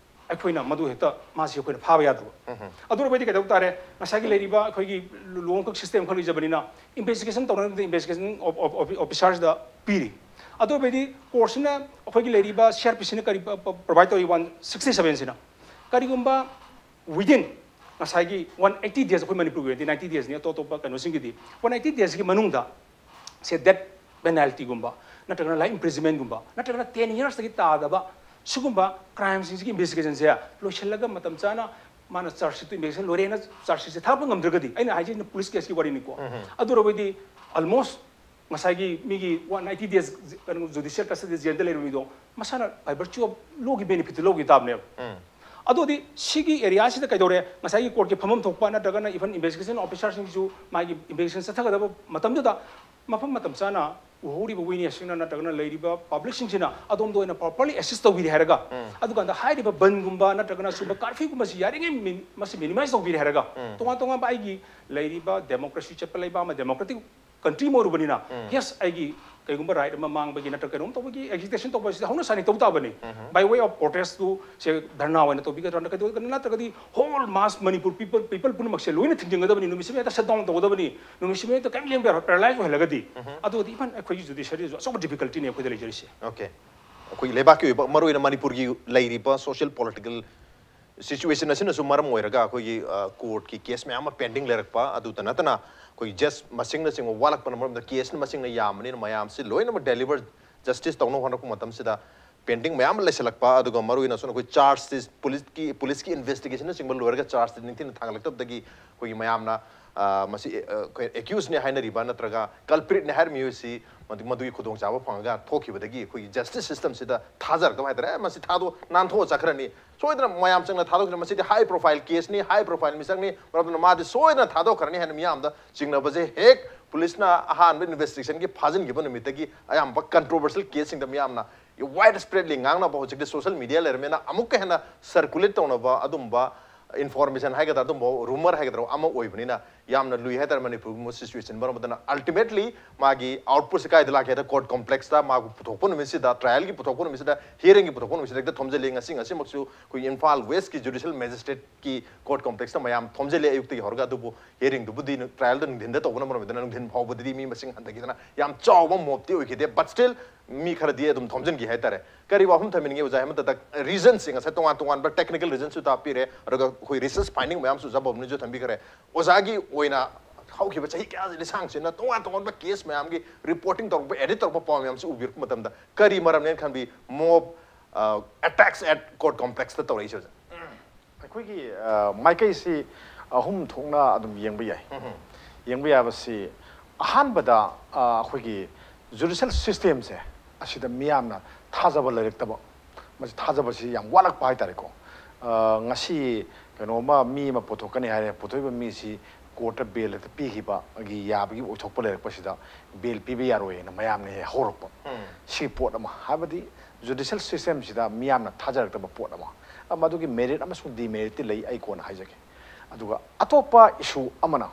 ꯑꯩꯈꯣꯏꯅ ꯃꯗꯨ ꯍꯦꯛꯇ ꯃꯥꯁꯤ ꯑꯩꯈꯣꯏꯅ ꯐꯥꯕ ꯌꯥꯗꯕ꯫ ꯑꯗꯨ ꯑꯣꯏꯔꯕꯗꯤ ꯀꯩꯗꯧ ꯇꯥꯔꯦ? ꯉꯁꯥꯏꯒꯤ ꯂꯩꯔꯤꯕ ꯑꯩꯈꯣꯏꯒꯤ ꯂꯨꯍꯣꯡꯈꯛ system ꯈꯛ ꯂꯩꯖꯕꯅꯤꯅ investigation ꯇꯧꯅꯕꯗ investigation officerꯁꯤꯗ ꯄꯤꯔꯤ꯫ ꯑꯗꯨ ꯑꯣꯏꯔꯕꯗꯤ ꯀꯣꯔꯠꯁꯤꯅ ꯑꯩꯈꯣꯏꯒꯤ ꯂꯩꯔꯤꯕ CRPCꯅ ꯀꯔꯤ provide ꯇꯧꯔꯤ? One sixty sevenꯁꯤꯅ ꯀꯔꯤꯒꯨꯝꯕ within ꯉꯁꯥꯏꯒꯤ one eighty days, ꯑꯩꯈꯣꯏ ꯃꯅꯤꯄꯨꯔꯒꯤ ꯑꯣꯏꯅꯗꯤ ninety daysꯅꯤ, ꯑꯇꯣꯞ ꯑꯇꯣꯞꯄ ꯀꯩꯅꯣꯁꯤꯡꯒꯤꯗꯤ one eighty daysꯀꯤ ꯃꯅꯨꯡꯗ ꯁꯦ death penaltyꯒꯨꯝꯕ ꯅꯠꯇ꯭ꯔꯒꯅ life imprisonmentꯒꯨꯝꯕ ꯅꯠꯇ꯭ꯔꯒꯅ ten yearsꯇꯒꯤ ꯇꯥꯗꯕ ꯁꯤꯒꯨꯝꯕ crimeꯁꯤꯡꯁꯤꯒꯤ investigationꯁꯦ ꯂꯣꯏꯁꯤꯜꯂꯒ ꯃꯇꯝ ꯆꯥꯅ ꯃꯥꯅ charge sheetꯇꯨ investigation ꯂꯣꯏꯔꯦꯅ charge sheetꯁꯦ ꯊꯥꯔꯛꯄ ꯉꯝꯗ꯭ꯔꯒꯗꯤ, ꯑꯩꯅ ꯍꯥꯏꯖꯩꯁꯤꯅ police caseꯀꯤ ꯋꯥꯔꯤꯅꯤꯀꯣ, ꯑꯗꯨ ꯑꯣꯏꯔꯕꯗꯤ almost ꯉꯁꯥꯏꯒꯤ ꯃꯤꯒꯤ one eighty days ꯀꯩꯅꯣ judicial custody jailꯗ ꯂꯩꯕ ꯃꯤꯗꯣ ꯃꯁꯥꯅ by virtue of lawꯒꯤ benefitꯇꯨ ꯂꯧꯈꯤ ꯇꯥꯕꯅꯦꯕ꯫ ꯑꯗꯨꯗꯤ ꯁꯤꯒꯤ areaꯁꯤꯗ ꯀꯩꯗꯧꯔꯦ? ꯉꯁꯥꯏꯒꯤ courtꯀꯤ ꯐꯝꯐꯝ ꯊꯣꯛꯄ ꯅꯠꯇ꯭ꯔꯒꯅ even investigation officerꯁꯤꯡꯁꯨ ꯃꯥꯒꯤ investigation ꯆꯠꯊꯒꯗꯕ ꯃꯇꯝꯗꯨꯗ ꯃꯐꯝ ꯃꯇꯝ ꯆꯥꯅ ꯎꯍꯧꯔꯤꯕ ꯋꯤꯅꯦꯁꯁꯤꯡꯅ ꯅꯠꯇ꯭ꯔꯒꯅ ꯂꯩꯔꯤꯕ ꯄꯕ꯭ꯂꯤꯛꯁꯤꯡꯁꯤꯅ ꯑꯗꯣꯝꯗ ꯑꯣꯏꯅ ꯄ꯭ꯔꯣꯄꯔꯂꯤ ꯑꯦꯁꯤꯁ ꯇꯧꯕꯤꯔꯦ ꯍꯥꯏꯔꯒ, ꯑꯗꯨꯀꯥꯟꯗ ꯍꯥꯏꯔꯤꯕ ꯕꯟꯒꯨꯝꯕ ꯅꯠꯇ꯭ꯔꯒꯅ ꯁꯨꯝꯕ ꯀꯥꯔꯐ꯭ꯌꯨꯒꯨꯝꯕꯁꯤ ꯌꯥꯔꯤꯉꯩ ꯃꯤꯟ- ꯃꯁꯤ ꯃꯤꯅꯤꯃꯥꯏꯁ ꯇꯧꯕꯤꯔꯦ ꯍꯥꯏꯔꯒ, ꯇꯣꯉꯥꯟ ꯇꯣꯉꯥꯟꯕ ꯑꯩꯒꯤ ꯂꯩꯔꯤꯕ ꯗꯦꯃꯣꯀ꯭ꯔꯦꯁꯤ ꯆꯠꯄ ꯂꯩꯕꯥꯛ ꯑꯃ, ꯗꯦꯃꯣꯀ꯭ꯔꯦꯇꯤꯛ ꯀꯟꯇ꯭ꯔꯤ ꯑꯃ ꯑꯣꯏꯔꯨꯕꯅꯤꯅ, ꯌꯦꯁ, ꯑꯩꯒꯤ ꯀꯩꯒꯨꯝꯕ ꯔꯥꯏꯠ ꯑꯃ ꯃꯥꯡꯕꯒꯤ ꯅꯠꯇ꯭ꯔꯒ ꯀꯩꯅꯣꯝ ꯇꯧꯕꯒꯤ ꯑꯦꯖꯤꯇꯦꯁꯟ ꯇꯧꯕ ꯑꯁꯤꯗꯤ ꯍꯧꯅ ꯁꯥꯅꯤ ꯇꯧ ꯇꯥꯕꯅꯤ꯫ By way of protest ꯇꯨ ꯁꯦ ꯙꯔꯅꯥ ꯑꯣꯏꯅ ꯇꯧꯕꯤꯒꯗ꯭ꯔꯥ, ꯀꯩꯗꯧꯒꯗ꯭ꯔꯥ, ꯅꯠꯇ꯭ꯔꯒꯗꯤ whole mass Manipur people people ꯄꯨꯝꯅꯃꯛꯁꯦ ꯂꯣꯏꯅ ꯊꯤꯡꯖꯤꯟꯒꯗꯕꯅꯤ, ꯅꯨꯃꯤꯠꯁꯤꯃ ꯍꯦꯛꯇ ꯁꯠ ꯗꯥꯎꯟ ꯇꯧꯒꯗꯕꯅꯤ, ꯅꯨꯃꯤꯠꯁꯤꯃ ꯍꯦꯛꯇ ꯀꯔꯤꯝ ꯂꯦꯡꯕ ꯌꯥꯔꯣꯏ, ꯄꯦꯔꯥꯂꯥꯏꯁ ꯑꯣꯏꯍꯜꯂꯒꯗꯤ꯫ ꯑꯗꯨꯒꯗꯤ ꯏꯚꯟ ꯑꯩꯈꯣꯏꯒꯤ ꯖꯨꯗꯤꯁꯔꯤꯁꯨ ꯑꯆꯧꯕ ꯗꯤꯐꯤꯀꯜꯇꯤꯅꯤ ꯑꯩꯈꯣꯏꯗ ꯂꯩꯖꯔꯤꯁꯦ꯫ ꯑꯣꯀꯦ꯫ ꯑꯩꯈꯣꯏꯒꯤ ꯂꯩꯕꯥꯛꯀꯤ ꯑꯣꯏꯕ, ꯃꯔꯨꯑꯣꯏꯅ ꯃꯅꯤꯄꯨꯔꯒꯤ ꯂꯩꯔꯤꯕ ꯁꯣꯁꯤꯌꯦꯜ ꯄꯣꯂꯤꯇꯤꯀꯦꯜ ꯁꯤꯆꯨꯋꯦꯁꯟ ꯑꯁꯤꯅꯁꯨ ꯃꯔꯝ ꯑꯣꯏꯔꯒ ꯑꯩꯈꯣꯏꯒꯤ ꯀꯣꯔꯠꯀꯤ ꯀꯦꯁ ꯃꯌꯥꯝ ꯑꯃ ꯄꯦꯟꯗꯤꯡ ꯂꯩꯔꯛꯄ, ꯑꯗꯨꯇ ꯅꯠꯇꯅ ꯑꯩꯈꯣꯏꯒꯤ ꯖꯁ ꯃꯁꯤꯡꯅꯆꯤꯡꯕ ꯋꯥꯠꯂꯛꯄꯅ ꯃꯔꯝ ꯑꯣꯏꯔꯒ ꯀꯦꯁꯅ ꯃꯁꯤꯡꯅ ꯌꯥꯝꯕꯅꯤꯅ ꯃꯌꯥꯝꯁꯤ ꯂꯣꯏꯅꯃꯛ ꯗꯦꯂꯤꯚꯔ ꯖꯁꯇꯤꯁ ꯇꯧꯅꯕ ꯍꯣꯠꯅꯔꯛꯄ ꯃꯇꯝꯁꯤꯗ ꯄꯦꯟꯗꯤꯡ ꯃꯌꯥꯝ ꯑꯃ ꯂꯩꯁꯜꯂꯛꯄ, ꯑꯗꯨꯒ ꯃꯔꯨꯑꯣꯏꯅ ꯁꯣꯝ ꯑꯩꯈꯣꯏ ꯆꯥꯔꯖꯁꯤ ꯄꯨꯂꯤꯁꯀꯤ ꯄꯨꯂꯤꯁꯀꯤ ꯏꯟꯚꯦꯁꯇꯤꯒꯦꯁꯟꯅꯆꯤꯡꯕ ꯂꯣꯏꯔꯒ ꯆꯥꯔꯖꯁꯤ ꯅꯤꯡꯊꯤꯅ ꯊꯥꯡꯒꯠꯂꯛꯇꯕꯗꯒꯤ ꯑꯩꯈꯣꯏꯒꯤ ꯃꯌꯥꯝꯅ ꯑ, ꯃꯁꯤ ꯑ, ꯑꯩꯈꯣꯏ ꯑꯦꯀ꯭ꯌꯨꯁꯅꯦ ꯍꯥꯏꯅꯔꯤꯕ ꯅꯠꯇ꯭ꯔꯒ ꯀꯜꯄ꯭ꯔꯤꯠꯅꯦ ꯍꯥꯏꯔꯤꯕ ꯃꯤꯑꯣꯏꯁꯤ ꯃꯗꯨ- ꯃꯗꯨꯒꯤ ꯈꯨꯗꯣꯡꯆꯥꯕ ꯐꯪꯉꯒ ꯊꯣꯛꯈꯤꯕꯗꯒꯤ ꯑꯩꯈꯣꯏꯒꯤ ꯖꯁꯇꯤꯁ ꯁꯤꯁꯇꯝꯁꯤꯗ ꯊꯥꯖꯔꯛꯇꯕ ꯍꯥꯏꯇꯥꯔꯦ꯫ "ꯑꯦ, ꯃꯁꯤ ꯊꯥꯗꯣꯛ ꯅꯥꯟꯊꯣꯛꯑ ꯆꯠꯈ꯭ꯔꯅꯤ, ꯁꯣꯏꯗꯅ ꯃꯌꯥꯝ ꯆꯪꯅ ꯊꯥꯗꯣꯛꯈ꯭ꯔꯅꯤ, ꯃꯁꯤꯗꯤ ꯍꯥꯏ ꯄ꯭ꯔꯣꯐꯥꯏꯜ ꯀꯦꯁꯅꯤ, ꯍꯥꯏ ꯄ꯭ꯔꯣꯐꯥꯏꯜ ꯃꯤꯁꯛꯅꯤ, ꯃꯔꯝ ꯑꯗꯨꯅ ꯃꯥꯗꯤ ꯁꯣꯏꯗꯅ ꯊꯥꯗꯣꯛꯈ꯭ꯔꯅꯤ" ꯍꯥꯏꯅ ꯃꯤꯌꯥꯝꯗ ꯆꯤꯡꯅꯕꯁꯦ ꯍꯦꯛ ꯄꯨꯂꯤꯁꯅ ꯑꯍꯥꯟꯕ ꯏꯟꯚꯦꯁꯇꯤꯒꯦꯁꯟꯒꯤ ꯐꯥꯖꯤꯟꯈꯤꯕ ꯅꯨꯃꯤꯠꯇꯒꯤ ꯑꯌꯥꯝꯕ ꯀꯟꯇ꯭ꯔꯣꯚꯔꯁꯤꯌꯦꯜ ꯀꯦꯁꯁꯤꯡꯗ ꯃꯤꯌꯥꯝꯅ ꯋꯥꯏꯗ ꯁ꯭ꯄ꯭ꯔꯦꯗꯂꯤ ꯉꯥꯡꯅꯕ, ꯍꯧꯖꯤꯛꯇꯤ ꯁꯣꯁꯤꯌꯦꯜ ꯃꯤꯗꯤꯌꯥ ꯂꯩꯔꯝꯃꯦꯅ ꯑꯃꯨꯛꯀ ꯍꯦꯟꯅ ꯁꯔꯀꯨꯂꯦꯠ ꯇꯧꯅꯕ ꯑꯗꯨꯝꯕ ꯏꯟꯐꯣꯔꯃꯦꯁꯟ ꯍꯥꯏꯒꯗ꯭ꯔꯥ, ꯑꯗꯨꯝꯕ ꯔꯨꯃꯔ ꯍꯥꯏꯒꯗ꯭ꯔꯥ ꯑꯃ ꯑꯣꯏꯕꯅꯤꯅ ꯌꯥꯝꯅ ꯂꯨꯏ ꯍꯥꯏꯇꯥꯔꯦ ꯃꯅꯤꯄꯨꯔꯒꯨꯝꯕ ꯁꯤꯆꯨꯋꯦꯁꯟ꯫ ꯃꯔꯝ ꯑꯗꯨꯅ ꯑꯜꯇꯤꯃꯦꯠꯂꯤ ꯃꯥꯒꯤ ꯑꯥꯎꯠꯄꯨꯠꯁꯦ ꯀꯥꯏꯗ ꯂꯥꯛꯀꯦ ꯍꯥꯏꯗ ꯀꯣꯔꯠ ꯀꯣꯝꯄ꯭ꯂꯦꯛꯁꯇ ꯃꯥꯕꯨ ꯄꯨꯊꯣꯛꯄ ꯅꯨꯃꯤꯠꯁꯤꯗ, ꯇ꯭ꯔꯥꯏꯌꯦꯜꯒꯤ ꯄꯨꯊꯣꯛꯄ ꯅꯨꯃꯤꯠꯁꯤꯗ, ꯍꯤꯌꯔꯤꯡꯒꯤ ꯄꯨꯊꯣꯛꯄ ꯅꯨꯃꯤꯠꯁꯤꯗ ꯍꯦꯛꯇ ꯊꯣꯝꯖꯤꯜꯂꯤ꯫ ꯉꯁꯤ, ꯉꯁꯤꯃꯛꯁꯨ ꯑꯩꯈꯣꯏꯒꯤ ꯏꯝꯐꯥꯜ ꯋꯦꯁꯀꯤ ꯖꯨꯗꯤꯁꯤꯌꯦꯜ ꯃꯦꯖꯤꯁꯇ꯭ꯔꯦꯠꯀꯤ ꯀꯣꯔꯠ ꯀꯣꯝꯄ꯭ꯂꯦꯛꯁꯇ ꯃꯌꯥꯝ ꯊꯣꯝꯖꯤꯜꯂꯤ ꯑꯌꯨꯛꯇꯒꯤ ꯍꯧꯔꯒ꯫ ꯑꯗꯨꯕꯨ ꯍꯤꯌꯔꯤꯡꯗꯨꯕꯨꯗꯤ ꯇ꯭ꯔꯥꯏꯌꯦꯜꯗꯣ ꯅꯨꯡꯊꯤꯟꯗ ꯇꯧꯕꯅ ꯃꯔꯝ ꯑꯣꯏꯗꯨꯅ ꯅꯨꯡꯊꯤꯟ ꯐꯥꯎꯕꯗꯗꯤ ꯃꯤ ꯃꯁꯤꯡ ꯍꯟꯊꯈꯤꯗꯅ ꯌꯥꯝ ꯆꯥꯎꯕ ꯃꯣꯞꯇꯤ ꯑꯣꯏꯈꯤꯗꯦ꯫ ꯕꯠ ꯁ꯭ꯇꯤꯜ ꯃꯤ ꯈꯔꯗꯤ ꯑꯗꯨꯝ ꯊꯣꯝꯖꯤꯟꯈꯤ ꯍꯥꯏꯇꯥꯔꯦ꯫ ꯀꯔꯤ ꯋꯥꯐꯝ ꯊꯝꯕꯤꯅꯤꯡꯉꯤ ꯑꯣꯖꯥ ꯍꯦꯃꯟꯇꯗ? ꯔꯤꯖꯟꯁꯦ ꯉꯁꯥꯏ ꯇꯣꯉꯥꯟ ꯇꯣꯉꯥꯟꯕ ꯇꯦꯛꯅꯤꯀꯦꯜ ꯔꯤꯖꯟꯁꯨ ꯇꯥꯛꯄꯤꯔꯦ, ꯑꯗꯨꯒ ꯑꯩꯈꯣꯏ ꯔꯤꯁꯔꯁ ꯐꯥꯏꯟꯗꯤꯡ ꯃꯌꯥꯝꯁꯨ ꯑꯣꯖꯥ ꯕꯣꯕꯅꯤꯁꯨ ꯊꯝꯕꯤꯈ꯭ꯔꯦ꯫ ꯑꯣꯖꯥꯒꯤ ꯑꯣꯏꯅ ꯍꯧꯈꯤꯕ ꯆꯍꯤ ꯀꯌꯥꯒꯤ ꯂꯤꯁꯥꯡꯁꯤꯟꯅ ꯇꯣꯉꯥꯟ ꯇꯣꯉꯥꯟꯕ ꯀꯦꯁ ꯃꯌꯥꯝꯒꯤ ꯔꯤꯄꯣꯔꯇꯤꯡ ꯇꯧꯔꯛꯄ, ꯑꯦꯗꯤꯠ ꯇꯧꯔꯛꯄ ꯄꯥꯎ ꯃꯌꯥꯝꯁꯤ ꯎꯕꯤꯔꯛꯄ ꯃꯇꯝꯗ ꯀꯔꯤ ꯃꯔꯝꯅꯦꯅ ꯈꯟꯕꯤ? ꯃꯣꯞ ꯑꯦꯇꯦꯛꯁ ꯑꯦꯠ ꯀꯣꯔꯠ ꯀꯣꯝꯄ꯭ꯂꯦꯛꯁꯇ ꯇꯧꯔꯛꯏꯁꯦ ꯑꯣꯖꯥ? ꯑꯩꯈꯣꯏꯒꯤ ꯑ, ꯃꯥꯏꯀꯩꯁꯤ ꯑꯍꯨꯝ ꯊꯣꯛꯅ ꯑꯗꯨꯝ ꯌꯦꯡꯕ ꯌꯥꯏ꯫ ꯌꯦꯡꯕ ꯌꯥꯕꯁꯤ ꯑꯍꯥꯟꯕꯗ, ꯑ, ꯑꯩꯈꯣꯏꯒꯤ ꯖꯨꯗꯤꯁꯤꯌꯦꯜ ꯁꯤꯁꯇꯦꯝꯁꯦ ꯑꯁꯤꯗ ꯃꯤꯌꯥꯝꯅ ꯊꯥꯖꯕ ꯂꯩꯔꯛꯇꯕ, ꯃꯁꯤ ꯊꯥꯖꯕꯁꯤ ꯌꯥꯝ ꯋꯥꯠꯂꯛꯄ ꯍꯥꯏꯇꯥꯔꯦꯀꯣ꯫ ꯑ, ꯉꯁꯤ ꯀꯩꯅꯣꯝꯃ ꯃꯤ ꯑꯃ ꯄꯨꯊꯣꯛꯀꯅꯤ ꯍꯥꯏꯔꯦ, ꯄꯨꯊꯣꯛꯏꯕ ꯃꯤꯁꯤ ꯀꯣꯔꯠꯇ ꯕꯦꯜ ꯍꯦꯛꯇ ꯄꯤꯈꯤꯕꯒꯤ ꯌꯥꯕꯒꯤ ꯑꯣꯏꯊꯣꯛꯄ ꯂꯩꯔꯛꯄꯁꯤꯗ ꯕꯦꯜ ꯄꯤꯕ ꯌꯥꯔꯣꯏꯅ ꯃꯌꯥꯝꯅ ꯍꯦꯛ ꯍꯧꯔꯛꯄ꯫ ꯁꯤ ꯄꯣꯠ ꯑꯃ, ꯍꯥꯏꯕꯗꯤ ꯖꯨꯗꯤꯁꯤꯌꯦꯜ ꯁꯤꯁꯇꯦꯝꯁꯤꯗ ꯃꯤꯌꯥꯝꯅ ꯊꯥꯖꯔꯛꯇꯕ ꯄꯣꯠ ꯑꯃ꯫ ꯑ, ꯃꯗꯨꯒꯤ ꯃꯦꯔꯤꯠ ꯑꯃꯁꯨꯡ ꯗꯤꯃꯦꯔꯤꯠꯇꯤ ꯂꯩ, ꯑꯩ ꯀꯣꯟꯅ ꯍꯥꯏꯖꯒꯦ꯫ ꯑꯗꯨꯒ ꯑꯇꯣꯞꯄ ꯏꯁꯨ ꯑꯃꯅ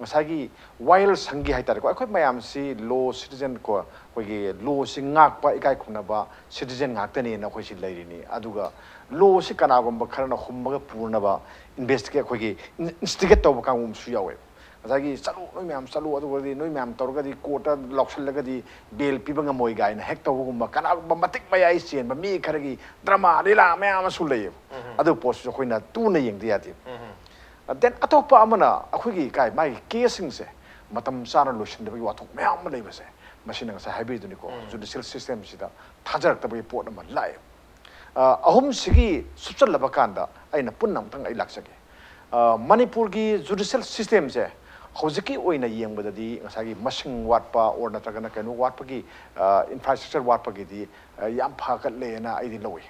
ꯉꯁꯥꯏꯒꯤ ꯋꯥꯌꯦꯜ ꯁꯪꯒꯤ ꯍꯥꯏꯇꯥꯔꯦꯀꯣ, ꯑꯩꯈꯣꯏ ꯃꯌꯥꯝꯁꯤ ꯂꯣ ꯁꯤꯇꯤꯖꯟ ꯀꯣ, ꯑꯩꯈꯣꯏꯒꯤ ꯂꯣꯁꯤ ꯉꯥꯛꯄ ꯏꯀꯥꯏ ꯈꯨꯝꯅꯕ ꯁꯤꯇꯤꯖꯟ ꯉꯥꯛꯇꯅꯦꯅ ꯑꯩꯈꯣꯏꯁꯤ ꯂꯩꯔꯤꯅꯤ꯫ ꯑꯗꯨꯒ ꯂꯣꯁꯤ ꯀꯅꯥꯒꯨꯝꯕ ꯈꯔꯅ ꯍꯨꯝꯃꯒ ꯄꯨꯅꯕ ꯏꯟꯚꯦꯁꯇꯤꯒꯦꯠ, ꯑꯩꯈꯣꯏꯒꯤ ꯏꯟꯁꯇꯤꯒꯦꯠ ꯇꯧꯕ ꯀꯥꯡꯕꯨ ꯑꯃꯁꯨ ꯌꯥꯎꯋꯦꯕ꯫ ꯉꯁꯥꯏꯒꯤ "ꯆꯠꯂꯨ, ꯅꯣꯏ ꯃꯌꯥꯝ ꯆꯠꯂꯨ, ꯑꯗꯨꯒꯗꯤ ꯅꯣꯏ ꯃꯌꯥꯝ ꯇꯧꯔꯒꯗꯤ ꯀꯣꯔꯠꯇ ꯂꯧꯁꯤꯜꯂꯒꯗꯤ ꯕꯦꯜ ꯄꯤꯕ ꯉꯝꯃꯣꯏ" ꯀꯥꯏꯅ ꯍꯦꯛ ꯇꯧꯕꯒꯨꯝꯕ, ꯀꯅꯥꯒꯨꯝꯕ ꯃꯇꯤꯛ ꯃꯌꯥꯏ ꯆꯦꯟꯕ ꯃꯤ ꯈꯔꯒꯤ ꯗ꯭ꯔꯃꯥ ꯂꯤꯂꯥ ꯃꯌꯥꯝ ꯑꯃꯁꯨ ꯂꯩꯌꯦꯕ꯫ ꯑꯗꯨ ꯄꯣꯠꯁꯤꯁꯨ ꯑꯩꯈꯣꯏꯅ ꯇꯨꯅ ꯌꯦꯡꯗ ꯌꯥꯗꯦ꯫ ꯗꯦꯟ ꯑꯇꯣꯞꯄ ꯑꯃꯅ ꯑꯩꯈꯣꯏꯒꯤ ꯀꯥꯏ ꯃꯥꯒꯤ ꯀꯦꯁꯁꯤꯡꯁꯦ ꯃꯇꯝ ꯆꯥꯅ ꯂꯣꯏꯁꯤꯟꯗꯕꯒꯤ ꯋꯥꯊꯣꯛ ꯃꯌꯥꯝ ꯑꯃ ꯂꯩꯕꯁꯦ, ꯃꯁꯤꯅ ꯉꯁꯥꯏ ꯍꯥꯏꯕꯤꯗꯨꯅꯤꯀꯣ, ꯖꯨꯗꯤꯁꯤꯌꯦꯜ ꯁꯤꯁꯇꯦꯝꯁꯤꯗ ꯊꯥꯖꯔꯛꯇꯕꯒꯤ ꯄꯣꯠ ꯑꯃ ꯂꯥꯛꯑꯦ꯫ ꯑ, ꯑꯍꯨꯝꯁꯤꯒꯤ ꯁꯨꯞꯆꯜꯂꯕ ꯀꯥꯟꯗ ꯑꯩꯅ ꯄꯨꯟꯅ ꯑꯃꯨꯛꯇꯪ ꯑꯩ ꯂꯥꯛꯆꯒꯦ꯫ ꯑ, ꯃꯅꯤꯄꯨꯔꯒꯤ ꯖꯨꯗꯤꯁꯤꯌꯦꯜ ꯁꯤꯁꯇꯦꯝꯁꯦ ꯍꯧꯖꯤꯛꯀꯤ ꯑꯣꯏꯅ ꯌꯦꯡꯕꯗꯗꯤ ꯉꯁꯥꯏꯒꯤ ꯃꯁꯤꯡ ꯋꯥꯠꯄ ꯑꯣꯔ ꯅꯠꯇ꯭ꯔꯒꯅ ꯀꯩꯅꯣ ꯋꯥꯠꯄꯒꯤ, ꯑ, ꯏꯟꯐ꯭ꯔꯥꯁ꯭ꯇ꯭ꯔꯛꯆꯔ ꯋꯥꯠꯄꯒꯤꯗꯤ, ꯑ, ꯌꯥꯝ ꯐꯒꯠꯂꯦꯅ ꯑꯩꯗꯤ ꯂꯧꯏ꯫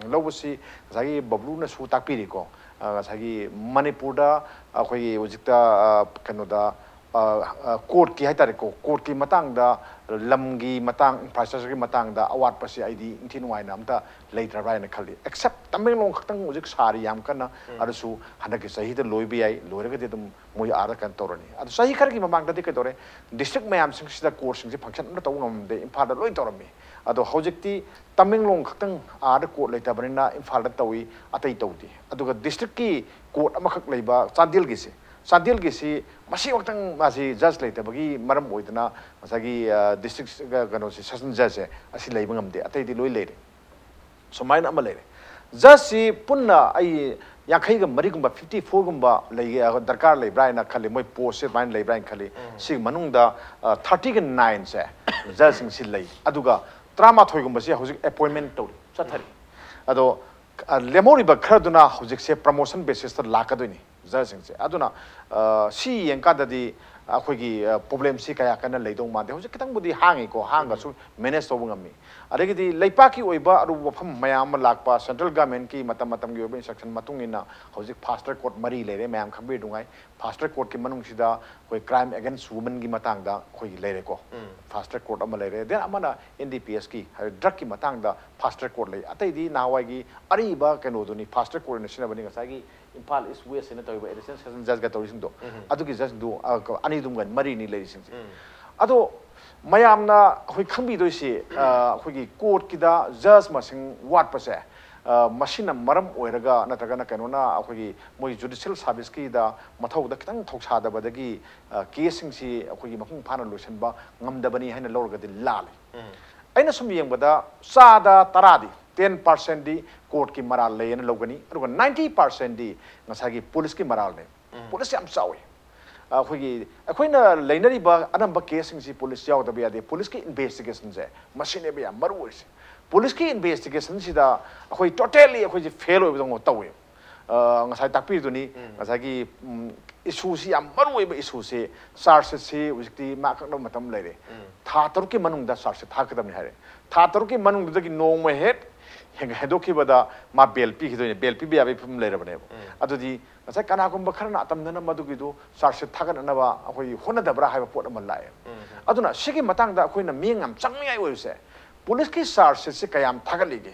ꯂꯧꯕꯁꯤ ꯉꯁꯥꯏꯒꯤ ꯕꯕ꯭ꯂꯨꯅꯁꯨ ꯇꯥꯛꯄꯤꯔꯤꯀꯣ, ꯑ, ꯉꯁꯥꯏꯒꯤ ꯃꯅꯤꯄꯨꯔꯗ ꯑꯩꯈꯣꯏꯒꯤ ꯍꯧꯖꯤꯛꯇ, ꯑ, ꯀꯩꯅꯣꯗ, ꯑ, ꯑ, ꯀꯣꯔꯠꯀꯤ ꯍꯥꯏꯇꯥꯔꯦꯀꯣ, ꯀꯣꯔꯠꯀꯤ ꯃꯇꯥꯡꯗ, ꯂꯝꯒꯤ ꯃꯇꯥꯡ, ꯏꯟꯐ꯭ꯔꯥꯁ꯭ꯇ꯭ꯔꯛꯆꯔꯒꯤ ꯃꯇꯥꯡꯗ ꯑꯋꯥꯠꯄꯁꯦ ꯑꯩꯗꯤ ꯏꯟꯊꯤ ꯅꯨꯡꯉꯥꯏꯅ ꯑꯝꯇ ꯂꯩꯇ꯭ꯔꯕ꯭ꯔꯥ ꯍꯥꯏꯅ ꯈꯜꯂꯤ꯫ ꯑꯦꯛꯁꯦꯞ ꯇꯃꯦꯡꯂꯣꯡ ꯈꯛꯇꯪ ꯍꯧꯖꯤꯛ ꯁꯥꯔꯤ ꯌꯥꯝ ꯀꯟꯅ, ꯑꯗꯨꯁꯨ ꯍꯟꯗꯛꯀꯤ ꯆꯍꯤꯗ ꯂꯣꯏꯕ ꯌꯥꯏ, ꯂꯣꯏꯔꯒꯗꯤ ꯑꯗꯨꯝ ꯃꯣꯏ ꯑꯥꯗ ꯀꯩꯅꯣ ꯇꯧꯔꯅꯤ꯫ ꯑꯗꯣ ꯆꯍꯤ ꯈꯔꯒꯤ ꯃꯃꯥꯡꯗꯗꯤ ꯀꯩꯗꯧꯔꯦ, ꯗꯤꯁꯇ꯭ꯔꯤꯛ ꯃꯌꯥꯝꯁꯤꯡꯁꯤꯗ ꯀꯣꯔꯠꯁꯤꯡꯁꯦ ꯐꯪꯁꯟ ꯑꯝꯇ ꯇꯧꯕ ꯉꯝꯗꯦ, ꯏꯝꯐꯥꯜꯗ ꯂꯣꯏ ꯇꯧꯔꯝꯃꯤ꯫ ꯑꯗꯣ ꯍꯧꯖꯤꯛꯇꯤ ꯇꯃꯦꯡꯂꯣꯡ ꯈꯛꯇꯪ ꯑꯥꯗ ꯀꯣꯔꯠ ꯂꯩꯇꯕꯅꯤꯅ ꯏꯝꯐꯥꯜꯗ ꯇꯧꯏ, ꯑꯇꯩ ꯇꯧꯗꯦ꯫ ꯑꯗꯨꯒ ꯗꯤꯁꯇ꯭ꯔꯤꯛꯀꯤ ꯀꯣꯔꯠ ꯑꯃꯈꯛ ꯂꯩꯕ ꯆꯥꯟꯗꯦꯜꯒꯤꯁꯤ, ꯆꯥꯟꯗꯦꯜꯒꯤꯁꯤ ꯃꯁꯤꯃꯛꯇꯪ ꯃꯥꯁꯤ ꯖꯖ ꯂꯩꯇꯕꯒꯤ ꯃꯔꯝ ꯑꯣꯏꯗꯅ ꯉꯁꯥꯏꯒꯤ, ꯑ, ꯗꯤꯁꯇ꯭ꯔꯤꯛ, ꯑ, ꯀꯩꯅꯣꯁꯦ, ꯁꯦꯁꯟ ꯖꯖꯁꯦ ꯑꯁꯤ ꯂꯩꯕ ꯉꯝꯗꯦ, ꯑꯇꯩꯗꯤ ꯂꯣꯏ ꯂꯩꯔꯦ꯫ ꯁꯨꯃꯥꯏꯅ ꯑꯃ ꯂꯩꯔꯦ꯫ ꯖꯁꯁꯤ ꯄꯨꯟꯅ ꯑꯩ ꯌꯥꯡꯈꯩꯒ ꯃꯔꯤꯒꯨꯝꯕ, ꯐꯤꯐꯇꯤ ꯐꯣꯔꯒꯨꯝꯕ ꯂꯩꯒꯦ, ꯑ, ꯗꯔꯀꯥꯔ ꯂꯩꯕ꯭ꯔꯥ ꯍꯥꯏꯅ ꯈꯜꯂꯤ, ꯃꯣꯏ ꯄꯣꯁꯁꯦ ꯑꯗꯨꯃꯥꯏꯅ ꯂꯩꯕ꯭ꯔꯥ ꯍꯥꯏꯅ ꯈꯜꯂꯤ꯫ ꯁꯤꯒꯤ ꯃꯅꯨꯡꯗ, ꯑ, ꯊꯥꯔꯇꯤꯒ ꯅꯥꯏꯟꯁꯦ ꯖꯁꯁꯤꯡꯁꯤ ꯂꯩ, ꯑꯗꯨꯒ ꯇꯔꯥꯃꯥꯊꯣꯏꯒꯨꯝꯕꯁꯤ ꯍꯧꯖꯤꯛ ꯑꯦꯄꯣꯏꯟꯃꯦꯟ ꯇꯧꯔꯤ, ꯆꯠꯊꯔꯤ꯫ ꯑꯗꯣ, ꯑ, ꯂꯦꯝꯍꯧꯔꯤꯕ ꯈꯔꯗꯨꯅ ꯍꯧꯖꯤꯛꯁꯦ ꯄ꯭ꯔꯃꯣꯁꯟ ꯕꯦꯁꯤꯁꯇ ꯂꯥꯛꯀꯗꯣꯏꯅꯤ ꯖꯁꯁꯤꯡꯁꯦ꯫ ꯑꯗꯨꯅ, ꯑ, ꯁꯤ ꯌꯦꯡꯀꯥꯟꯗꯗꯤ ꯑꯩꯈꯣꯏꯒꯤ ꯄ꯭ꯔꯣꯕ꯭ꯂꯦꯝꯁꯤ ꯀꯌꯥ ꯀꯟꯅ ꯂꯩꯗꯧ ꯃꯥꯟꯗꯦ꯫ ꯍꯧꯖꯤꯛ ꯈꯤꯇꯪꯕꯨꯗꯤ ꯍꯥꯡꯉꯤꯀꯣ, ꯍꯥꯡꯉꯁꯨ ꯃꯦꯅꯦꯖ ꯇꯧꯕ ꯉꯝꯃꯤ꯫ ꯑꯗꯒꯤꯗꯤ ꯂꯩꯄꯥꯛꯀꯤ ꯑꯣꯏꯕ ꯑꯔꯨꯕ ꯋꯥꯐꯝ ꯃꯌꯥꯝ ꯑꯃ ꯂꯥꯛꯄ, ꯁꯦꯟꯇ꯭ꯔꯦꯜ ꯒꯃꯦꯟꯀꯤ ꯃꯇꯝ ꯃꯇꯝꯒꯤ ꯑꯣꯏꯕ ꯏꯟꯁꯇ꯭ꯔꯛꯁꯟ ꯃꯇꯨꯡ ꯏꯟꯅ ꯍꯧꯖꯤꯛ ꯐꯥꯁ ꯇ꯭ꯔꯦꯛ ꯀꯣꯔꯠ ꯃꯔꯤ ꯂꯩꯔꯦ, ꯃꯌꯥꯝ ꯈꯪꯕꯤꯔꯗꯨꯉꯥꯏ꯫ ꯐꯥꯁ ꯇ꯭ꯔꯦꯛ ꯀꯣꯔꯠꯀꯤ ꯃꯅꯨꯡꯁꯤꯗ ꯑꯩꯈꯣꯏ ꯀ꯭ꯔꯥꯏꯝ ꯑꯦꯒꯦꯟꯁ ꯋꯨꯃꯟꯒꯤ ꯃꯇꯥꯡꯗ ꯑꯩꯈꯣꯏꯒꯤ ꯂꯩꯔꯦꯀꯣ, ꯐꯥꯁ ꯇ꯭ꯔꯦꯛ ꯀꯣꯔꯠ ꯑꯃ ꯂꯩꯔꯦ꯫ ꯗꯦꯟ ꯑꯃꯅ ꯑꯦꯟ ꯗꯤ ꯄꯤ ꯑꯦꯁꯀꯤ, ꯍꯥꯏꯗꯤ ꯗ꯭ꯔꯛꯀꯤ ꯃꯇꯥꯡꯗ ꯐꯥꯁ ꯇ꯭ꯔꯦꯛ ꯀꯣꯔꯠ ꯂꯩ꯫ ꯑꯇꯩꯗꯤ ꯅꯍꯥꯟꯋꯥꯏꯒꯤ ꯑꯔꯤꯕ ꯀꯩꯅꯣꯗꯨꯅꯤ, ꯐꯥꯁ ꯇ꯭ꯔꯦꯛ ꯀꯣꯔꯠ ꯑꯣꯏꯅ ꯁꯤꯖꯤꯟꯅꯕꯅꯤ꯫ ꯉꯁꯥꯏꯒꯤ ꯏꯝꯐꯥꯜ ꯏꯁ ꯋꯦꯁ ꯍꯥꯏꯅ ꯇꯧꯔꯤꯕ ꯑꯦꯗꯤꯁꯅꯦꯜ ꯁꯦꯁꯟ ꯖꯖꯀ ꯇꯧꯔꯤꯁꯤꯡꯗꯣ, ꯑꯗꯨꯒꯤ ꯖꯖꯗꯨ ꯑꯅꯤꯗꯨꯝꯒ ꯃꯔꯤꯅꯤ ꯂꯩꯔꯤꯁꯤꯡꯁꯦ꯫ ꯑꯗꯣ ꯃꯌꯥꯝꯅ ꯑꯩꯈꯣꯏ ꯈꯪꯕꯤꯗꯣꯏꯁꯤ, ꯑ, ꯑꯩꯈꯣꯏꯒꯤ ꯀꯣꯔꯠꯀꯤꯗ ꯖꯖ ꯃꯁꯤꯡ ꯋꯥꯠꯄꯁꯦ, ꯑ, ꯃꯁꯤꯅ ꯃꯔꯝ ꯑꯣꯏꯔꯒ, ꯅꯠꯇ꯭ꯔꯒꯅ ꯀꯩꯅꯣꯅ, ꯑꯩꯈꯣꯏꯒꯤ ꯃꯣꯏ ꯖꯨꯗꯤꯁꯤꯌꯦꯜ ꯁꯥꯔꯚꯤꯁꯀꯤꯗ ꯃꯊꯧꯗ ꯈꯤꯇꯪ ꯊꯧꯁꯥꯗꯕꯗꯒꯤ, ꯑ, ꯀꯦꯁꯁꯤꯡꯁꯤ ꯑꯩꯈꯣꯏꯒꯤ ꯃꯄꯨꯡ ꯐꯥꯅ ꯂꯣꯏꯁꯤꯟꯕ ꯉꯝꯗꯕꯅꯤ ꯍꯥꯏꯅ ꯂꯧꯔꯒꯗꯤ ꯂꯥꯜꯂꯤ꯫ ꯑꯩꯅ ꯁꯨꯝ ꯌꯦꯡꯕꯗ ꯆꯥꯗ ꯇꯔꯥꯗꯤ, ꯇꯦꯟ ꯄꯥꯔꯁꯦꯟꯗꯤ ꯀꯣꯔꯠꯀꯤ ꯃꯔꯥꯜ ꯂꯩꯌꯦꯅ ꯂꯧꯒꯅꯤ, ꯑꯗꯨꯒ ꯅꯥꯏꯟꯇꯤ ꯄꯥꯔꯁꯦꯟꯗꯤ ꯉꯁꯥꯏꯒꯤ ꯄꯨꯂꯤꯁꯀꯤ ꯃꯔꯥꯜꯅꯦ꯫ ꯄꯨꯂꯤꯁ ꯌꯥꯝ ꯆꯥꯎꯏ꯫ ꯑꯩꯈꯣꯏꯒꯤ, ꯑꯩꯈꯣꯏꯅ ꯂꯩꯅꯔꯤꯕ ꯑꯅꯝꯕ ꯀꯦꯁꯁꯤꯡꯁꯤ ꯄꯨꯂꯤꯁ ꯌꯥꯎꯗꯕ ꯌꯥꯗꯦ꯫ ꯄꯨꯂꯤꯁꯀꯤ ꯏꯟꯚꯦꯁꯇꯤꯒꯦꯁꯟꯁꯦ ꯃꯁꯤꯅꯦꯕ ꯌꯥꯝ ꯃꯔꯨ ꯑꯣꯏꯔꯤꯁꯦ꯫ ꯄꯨꯂꯤꯁꯀꯤ ꯏꯟꯚꯦꯁꯇꯤꯒꯦꯁꯟꯁꯤꯗ ꯑꯩꯈꯣꯏ ꯇꯣꯇꯦꯜꯂꯤ ꯑꯩꯈꯣꯏꯁꯦ ꯐꯦꯜ ꯑꯣꯏꯕꯗꯧꯅ ꯇꯧꯋꯦ꯫ ꯑ, ꯉꯁꯥꯏ ꯇꯥꯛꯄꯤꯗꯨꯅꯤ, ꯉꯁꯥꯏꯒꯤ, ꯎꯝ, ꯏꯁꯨꯁꯤ, ꯌꯥꯝ ꯃꯔꯨ ꯑꯣꯏꯕ ꯏꯁꯨꯁꯤ, ꯆꯥꯔꯖ ꯁꯤꯠꯁꯤ ꯍꯧꯖꯤꯛꯇꯤ ꯃꯥ ꯑꯀꯛꯅꯕ ꯃꯇꯝ ꯂꯩꯔꯦ꯫ ꯊꯥ ꯇꯔꯨꯛꯀꯤ ꯃꯅꯨꯡꯗ ꯆꯥꯔꯖ ꯁꯤꯠ ꯊꯥꯒꯗꯕꯅꯤ ꯍꯥꯏꯔꯦ꯫ ꯊꯥ ꯇꯔꯨꯛꯀꯤ ꯃꯅꯨꯡꯗꯨꯗꯒꯤ ꯅꯣꯡꯃ ꯍꯦꯛ ꯍꯦꯟ-, ꯍꯦꯟꯗꯣꯛꯈꯤꯕꯗ ꯃꯥ ꯕꯦꯜ ꯄꯤꯈꯤꯗꯣꯏꯅꯦ, ꯕꯦꯜ ꯄꯤꯕ ꯌꯥꯕꯒꯤ ꯐꯤꯕꯝ ꯂꯩꯔꯕꯅꯦꯕ꯫ ꯑꯗꯨꯗꯤ ꯉꯁꯥꯏ ꯀꯅꯥꯒꯨꯝꯕ ꯈꯔꯅ ꯑꯇꯝꯅꯅ ꯃꯗꯨꯒꯤꯗꯨ ꯆꯥꯔꯖ ꯁꯤꯠ ꯊꯥꯒꯠꯅꯅꯕ ꯑꯩꯈꯣꯏꯒꯤ ꯍꯣꯠꯅꯗꯕ꯭ꯔꯥ ꯍꯥꯏꯕ ꯄꯣꯠ ꯑꯃ ꯂꯥꯛꯑꯦ꯫ ꯑꯗꯨꯅ ꯁꯤꯒꯤ ꯃꯇꯥꯡꯗ ꯑꯩꯈꯣꯏꯅ ꯃꯤꯠꯌꯦꯡ ꯌꯥꯝ ꯆꯪꯅꯤꯡꯉꯥꯏ ꯑꯣꯏꯕꯁꯦ, ꯄꯨꯂꯤꯁꯀꯤ ꯆꯥꯔꯖ ꯁꯤꯠꯁꯤ ꯀꯌꯥꯝ ꯊꯥꯒꯠꯂꯤꯒꯦ,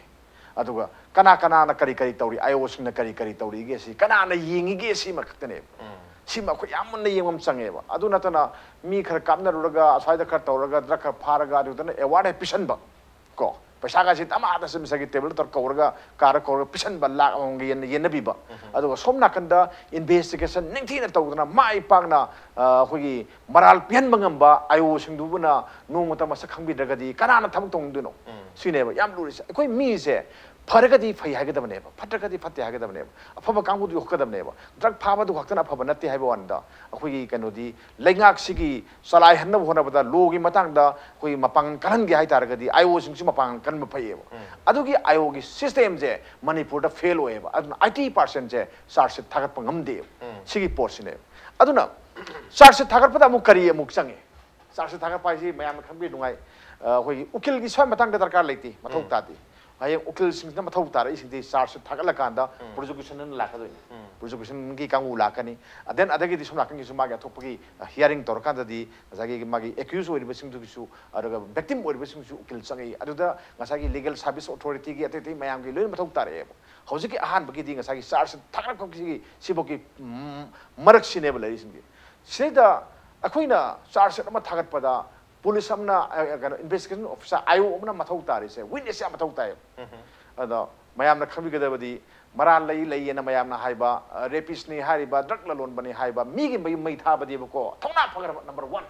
ꯑꯗꯨꯒ ꯀꯅꯥ ꯀꯅꯥꯅ ꯀꯔꯤ ꯀꯔꯤ ꯇꯧꯔꯤ, ꯑꯥꯏ ꯑꯣꯁꯤꯡꯅ ꯀꯔꯤ ꯀꯔꯤ ꯇꯧꯔꯤꯒꯦ, ꯁꯤ ꯀꯅꯥꯅ ꯌꯦꯡꯉꯤꯒꯦ, ꯁꯤꯃ ꯈꯛꯇꯅꯦꯕ꯫ ꯁꯤꯃ ꯑꯩꯈꯣꯏ ꯌꯥꯝ ꯃꯨꯟꯅ ꯌꯦꯡꯕ ꯑꯃ ꯆꯪꯉꯦꯕ꯫ ꯑꯗꯨ ꯅꯠꯇꯅ ꯃꯤ ꯈꯔ ꯀꯥꯞꯅꯔꯨꯔꯒ, ꯑꯁ꯭ꯋꯥꯏꯗ ꯈꯔ ꯇꯧꯔꯒ, ꯗ꯭ꯔꯒ ꯈꯔ ꯐꯥꯔꯒ, ꯑꯗꯨꯗꯅ ꯑꯦꯋꯥꯔꯗ ꯍꯦꯛ ꯄꯤꯁꯟꯕ꯫ ꯀꯣ, ꯄꯩꯁꯥꯒꯁꯤ ꯗꯃꯥꯗ ꯁꯤ ꯃꯁꯥꯒꯤ ꯇꯦꯕꯜꯗ ꯇꯧꯔ ꯀꯧꯔꯒ, ꯀꯥꯔ ꯀꯧꯔꯒ ꯄꯤꯁꯟꯕ, ꯂꯥꯛ ꯑꯃꯃꯝꯒ ꯌꯦꯟ-, ꯌꯦꯟꯅꯕꯤꯕ꯫ ꯑꯗꯨꯒ ꯁꯣꯝ ꯅꯥꯀꯟꯗ ꯏꯟꯚꯦꯁꯇꯤꯒꯦꯁꯟ ꯅꯤꯡꯊꯤꯅ ꯇꯧꯗꯅ ꯃꯥꯏ ꯄꯥꯛꯅ, ꯑ, ꯑꯩꯈꯣꯏꯒꯤ ꯃꯔꯥꯜ ꯄꯤꯍꯟꯕ ꯉꯝꯕ ꯑꯥꯏ ꯑꯣꯁꯤꯡꯗꯨꯕꯨꯅ ꯅꯣꯡꯃꯇ ꯃꯁꯛ ꯈꯪꯕꯤꯗ꯭ꯔꯒꯗꯤ ꯀꯅꯥꯅ ꯊꯕꯛ ꯇꯧꯅꯤꯡꯗꯣꯏꯅꯣ? ꯁꯤꯅꯦꯕ ꯌꯥꯝ ꯂꯨꯔꯤꯁꯦ꯫ ꯑꯩꯈꯣꯏ ꯃꯤꯁꯦ ꯐꯔꯒꯗꯤ ꯐꯩ ꯍꯥꯏꯒꯗꯕꯅꯦꯕ, ꯐꯠꯇ꯭ꯔꯒꯗꯤ ꯐꯠꯇꯦ ꯍꯥꯏꯒꯗꯕꯅꯦꯕ, ꯑꯐꯕ ꯀꯥꯡꯕꯨꯗꯨ ꯌꯣꯛꯀꯗꯕꯅꯦꯕ꯫ ꯗ꯭ꯔꯒ ꯐꯥꯕꯗꯨ ꯈꯛꯇꯅ ꯑꯐꯕ ꯅꯠꯇꯦ ꯍꯥꯏꯕ ꯋꯥꯅꯤꯗ꯫ ꯑꯩꯈꯣꯏꯒꯤ ꯀꯩꯅꯣꯗꯤ, ꯂꯩꯉꯥꯛꯁꯤꯒꯤ ꯆꯂꯥꯏꯍꯟꯅꯕ ꯍꯣꯠꯅꯕꯗ, ꯂꯣꯒꯤ ꯃꯇꯥꯡꯗ ꯑꯩꯈꯣꯏ ꯃꯄꯥꯡꯒꯜ ꯀꯜꯍꯟꯒꯦ ꯍꯥꯏ ꯇꯥꯔꯒꯗꯤ, ꯑꯥꯏ ꯑꯣꯁꯤꯡꯁꯨ ꯃꯄꯥꯡꯒꯜ ꯀꯟꯕ ꯐꯩꯌꯦꯕ꯫ ꯑꯗꯨꯒꯤ ꯑꯥꯏ ꯑꯣꯒꯤ ꯁꯤꯁꯇꯦꯝꯁꯦ ꯃꯅꯤꯄꯨꯔꯗ ꯐꯦꯜ ꯑꯣꯏꯌꯦꯕ꯫ ꯑꯗꯨꯅ ꯑꯥꯏꯇꯤ ꯄꯥꯔꯁꯦꯟꯁꯦ ꯆꯥꯔꯖ ꯁꯤꯠ ꯊꯥꯒꯠꯄ ꯉꯝꯗꯦꯕ꯫ ꯁꯤꯒꯤ ꯄꯣꯠꯁꯤꯅꯦꯕ꯫ ꯑꯗꯨꯅ ꯆꯥꯔꯖ ꯁꯤꯠ ꯊꯥꯒꯠꯄꯗ ꯑꯃꯨꯛ ꯀꯔꯤ ꯑꯃꯨꯛ ꯆꯪꯉꯤ? ꯆꯥꯔꯖ ꯁꯤꯠ ꯊꯥꯒꯠꯄ ꯍꯥꯏꯁꯤ ꯃꯌꯥꯝꯅ ꯈꯪꯕꯤꯕ ꯅꯨꯡꯉꯥꯏ꯫ ꯑ, ꯑꯩꯈꯣꯏꯒꯤ ꯎꯀꯤꯜꯒꯤ ꯁ꯭ꯋꯥꯏ ꯃꯇꯥꯡꯗ ꯗꯔꯀꯥꯔ ꯂꯩꯇꯦ, ꯃꯊꯧ ꯎꯝ꯫ ꯇꯥꯗꯦ꯫ ꯍꯌꯦꯡ ꯎꯀꯤꯜꯁꯤꯡꯁꯤꯅ ꯃꯊꯧ ꯇꯥꯔꯛꯏꯁꯤꯡꯗꯤ ꯆꯥꯔꯖ ꯁꯤꯠ ꯊꯥꯒꯠꯂꯀꯥꯟꯗ ꯎꯝ꯫ ꯄ꯭ꯔꯣꯁꯤꯀ꯭ꯌꯨꯁꯟꯅ ꯂꯥꯛꯀꯗꯣꯏꯅꯤ꯫ ꯎꯝ꯫ ꯄ꯭ꯔꯣꯁꯤꯀ꯭ꯌꯨꯁꯟꯒꯤ ꯀꯥꯡꯕꯨ ꯂꯥꯛꯀꯅꯤ꯫ ꯑꯗꯦꯟ ꯑꯗꯒꯤꯗꯤ ꯁꯣꯝ ꯅꯥꯀꯟꯒꯤꯁꯨ ꯃꯥꯒꯤ ꯑꯇꯣꯞꯄꯒꯤ, ꯑ, ꯍꯤꯌꯥꯔꯤꯡ ꯇꯧꯔꯀꯥꯟꯗꯗꯤ ꯉꯁꯥꯏꯒꯤ ꯃꯥꯒꯤ ꯑꯦꯀ꯭ꯌꯨꯁ ꯑꯣꯏꯔꯤꯕꯁꯤꯡꯗꯨꯒꯤꯁꯨ, ꯑꯗꯨꯒ ꯚꯤꯛꯇꯤꯝ ꯑꯣꯏꯔꯤꯕꯁꯤꯡꯁꯨ ꯎꯀꯤꯜ ꯆꯪꯉꯛꯏ꯫ ꯑꯗꯨꯗ ꯉꯁꯥꯏꯒꯤ ꯂꯤꯒꯦꯜ ꯁꯥꯔꯚꯤꯁ ꯑꯣꯊꯣꯔꯤꯇꯤꯒꯤ ꯑꯇꯩ ꯑꯇꯩ ꯃꯌꯥꯝꯒꯤ ꯂꯣꯏꯅ ꯃꯊꯧ ꯇꯥꯔꯛꯑꯦꯕ꯫ ꯍꯧꯖꯤꯛꯀꯤ ꯑꯍꯥꯟꯕꯒꯤꯗꯤ ꯉꯁꯥꯏꯒꯤ ꯆꯥꯔꯖ ꯁꯤꯠ ꯊꯥꯒꯠꯂꯛꯄꯒꯤ ꯁꯤꯐꯥꯎꯒꯤ, ꯎꯝ, ꯃꯔꯛꯁꯤꯅꯦꯕ ꯂꯩꯔꯤꯁꯤꯡꯁꯦ꯫ ꯁꯤꯗꯩꯗ ꯑꯩꯈꯣꯏꯅ ꯆꯥꯔꯖ ꯁꯤꯠ ꯑꯃ ꯊꯥꯒꯠꯄꯗ ꯄꯨꯂꯤꯁ ꯑꯃꯅ, ꯑ, ꯀꯩꯅꯣ, ꯏꯟꯚꯦꯁꯇꯤꯒꯦꯁꯟ ꯑꯣꯐꯤꯁꯥꯔ, ꯑꯥꯏ ꯑꯣ ꯑꯃꯅ ꯃꯊꯧ ꯇꯥꯔꯤꯁꯦ ꯋꯤꯠꯅꯦꯁ ꯌꯥꯝ ꯃꯊꯧ ꯇꯥꯏꯌꯦꯕ꯫ ꯎꯝ꯫ ꯑꯗꯣ ꯃꯌꯥꯝꯅ ꯈꯪꯕꯤꯒꯗꯕꯗꯤ ꯃꯔꯥꯜ ꯂꯩ ꯂꯩꯌꯦꯅ ꯃꯌꯥꯝꯅ ꯍꯥꯏꯕ, ꯑ, ꯔꯦꯄꯤꯁꯅꯤ ꯍꯥꯏꯔꯤꯕ, ꯗ꯭ꯔꯒ ꯂꯂꯣꯟꯕꯅꯤ ꯍꯥꯏꯕ, ꯃꯤꯒꯤ ꯃꯌꯨꯝ ꯃꯩ ꯊꯥꯕꯗꯤꯕꯀꯣ ꯊꯧꯅꯥ ꯐꯈ꯭ꯔꯕ ꯅꯝꯕꯔ ꯋꯥꯟ꯫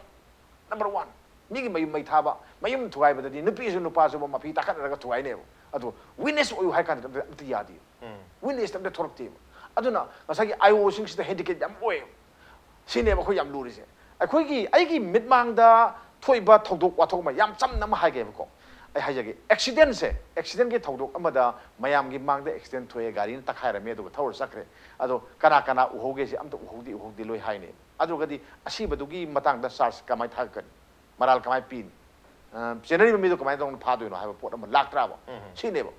Number one. ꯃꯤꯒꯤ ꯃꯌꯨꯝ ꯃꯩ ꯊꯥꯕ, ꯃꯌꯨꯝ ꯊꯨꯒꯥꯏꯕꯗꯗꯤ ꯅꯨꯄꯤꯁꯨ ꯅꯨꯄꯥꯁꯨ ꯃꯐꯤ ꯇꯥꯈꯠꯅꯔꯒ ꯊꯨꯒꯥꯏꯅꯦꯕ꯫ ꯑꯗꯣ ꯋꯤꯠꯅꯦꯁ ꯑꯣꯏꯌꯨ ꯍꯥꯏ ꯀꯥꯟꯗ ꯑꯝꯇ, ꯑꯝꯇ ꯌꯥꯗꯦ꯫ ꯎꯝ꯫ ꯋꯤꯠꯅꯦꯁ ꯑꯝꯇ ꯊꯣꯔꯛꯇꯦꯕ꯫ ꯑꯗꯨꯅ ꯉꯁꯥꯏꯒꯤ ꯑꯥꯏ ꯑꯣꯁꯤꯡꯁꯤꯗ ꯍꯦꯟꯗꯤꯀꯦꯞ ꯌꯥꯝ ꯑꯣꯏꯌꯦꯕ꯫ ꯁꯤꯅꯦꯕ ꯑꯩꯈꯣꯏ ꯌꯥꯝ ꯂꯨꯔꯤꯁꯦ꯫ ꯑꯩꯈꯣꯏꯒꯤ, ꯑꯩꯒꯤ ꯃꯤꯠꯃꯥꯡꯗ ꯊꯣꯛꯏꯕ ꯊꯧꯗꯣꯛ ꯋꯥꯊꯣꯛ ꯑꯃ ꯌꯥꯝ ꯆꯝꯅ ꯑꯃ ꯍꯥꯏꯒꯦꯕꯀꯣ꯫ ꯑꯩ ꯍꯥꯏꯖꯒꯦ, ꯑꯦꯛꯁꯤꯗꯦꯟꯁꯦ, ꯑꯦꯛꯁꯤꯗꯦꯟꯒꯤ ꯊꯧꯗꯣꯛ ꯑꯃꯗ ꯃꯌꯥꯝꯒꯤ ꯃꯥꯡꯗ ꯑꯦꯛꯁꯤꯗꯦꯟ ꯊꯣꯛꯑꯦ, ꯒꯥꯔꯤꯅ ꯇꯛꯈꯥꯏꯔꯝꯃꯦ, ꯑꯗꯨꯒ ꯊꯧꯔ ꯆꯠꯈ꯭ꯔꯦ꯫ ꯑꯗꯣ ꯀꯅꯥ ꯀꯅꯥ ꯎꯍꯧꯒꯦꯁꯦ ꯑꯝꯇ ꯎꯍꯧꯗꯦ, ꯎꯍꯧꯗꯦ ꯂꯣꯏ ꯍꯥꯏꯅꯦꯕ꯫ ꯑꯗꯨꯒꯗꯤ ꯑꯁꯤꯕꯗꯨꯒꯤ ꯃꯇꯥꯡꯗ ꯆꯥꯔꯖ ꯀꯃꯥꯏꯅ ꯊꯥꯒꯠꯀꯅꯤ? ꯃꯔꯥꯜ ꯀꯃꯥꯏꯅ ꯄꯤꯅꯤ? ꯑ, ꯆꯦꯟꯅꯔꯤꯕ ꯃꯤꯗꯣ ꯀꯃꯥꯏꯅ ꯇꯧꯅ ꯐꯥꯗꯣꯏꯅꯣ ꯍꯥꯏꯕ ꯄꯣꯠ ꯑꯃ ꯂꯥꯛꯇ꯭ꯔꯥꯕ? ꯎꯝ꯫ ꯁꯤꯅꯦꯕ꯫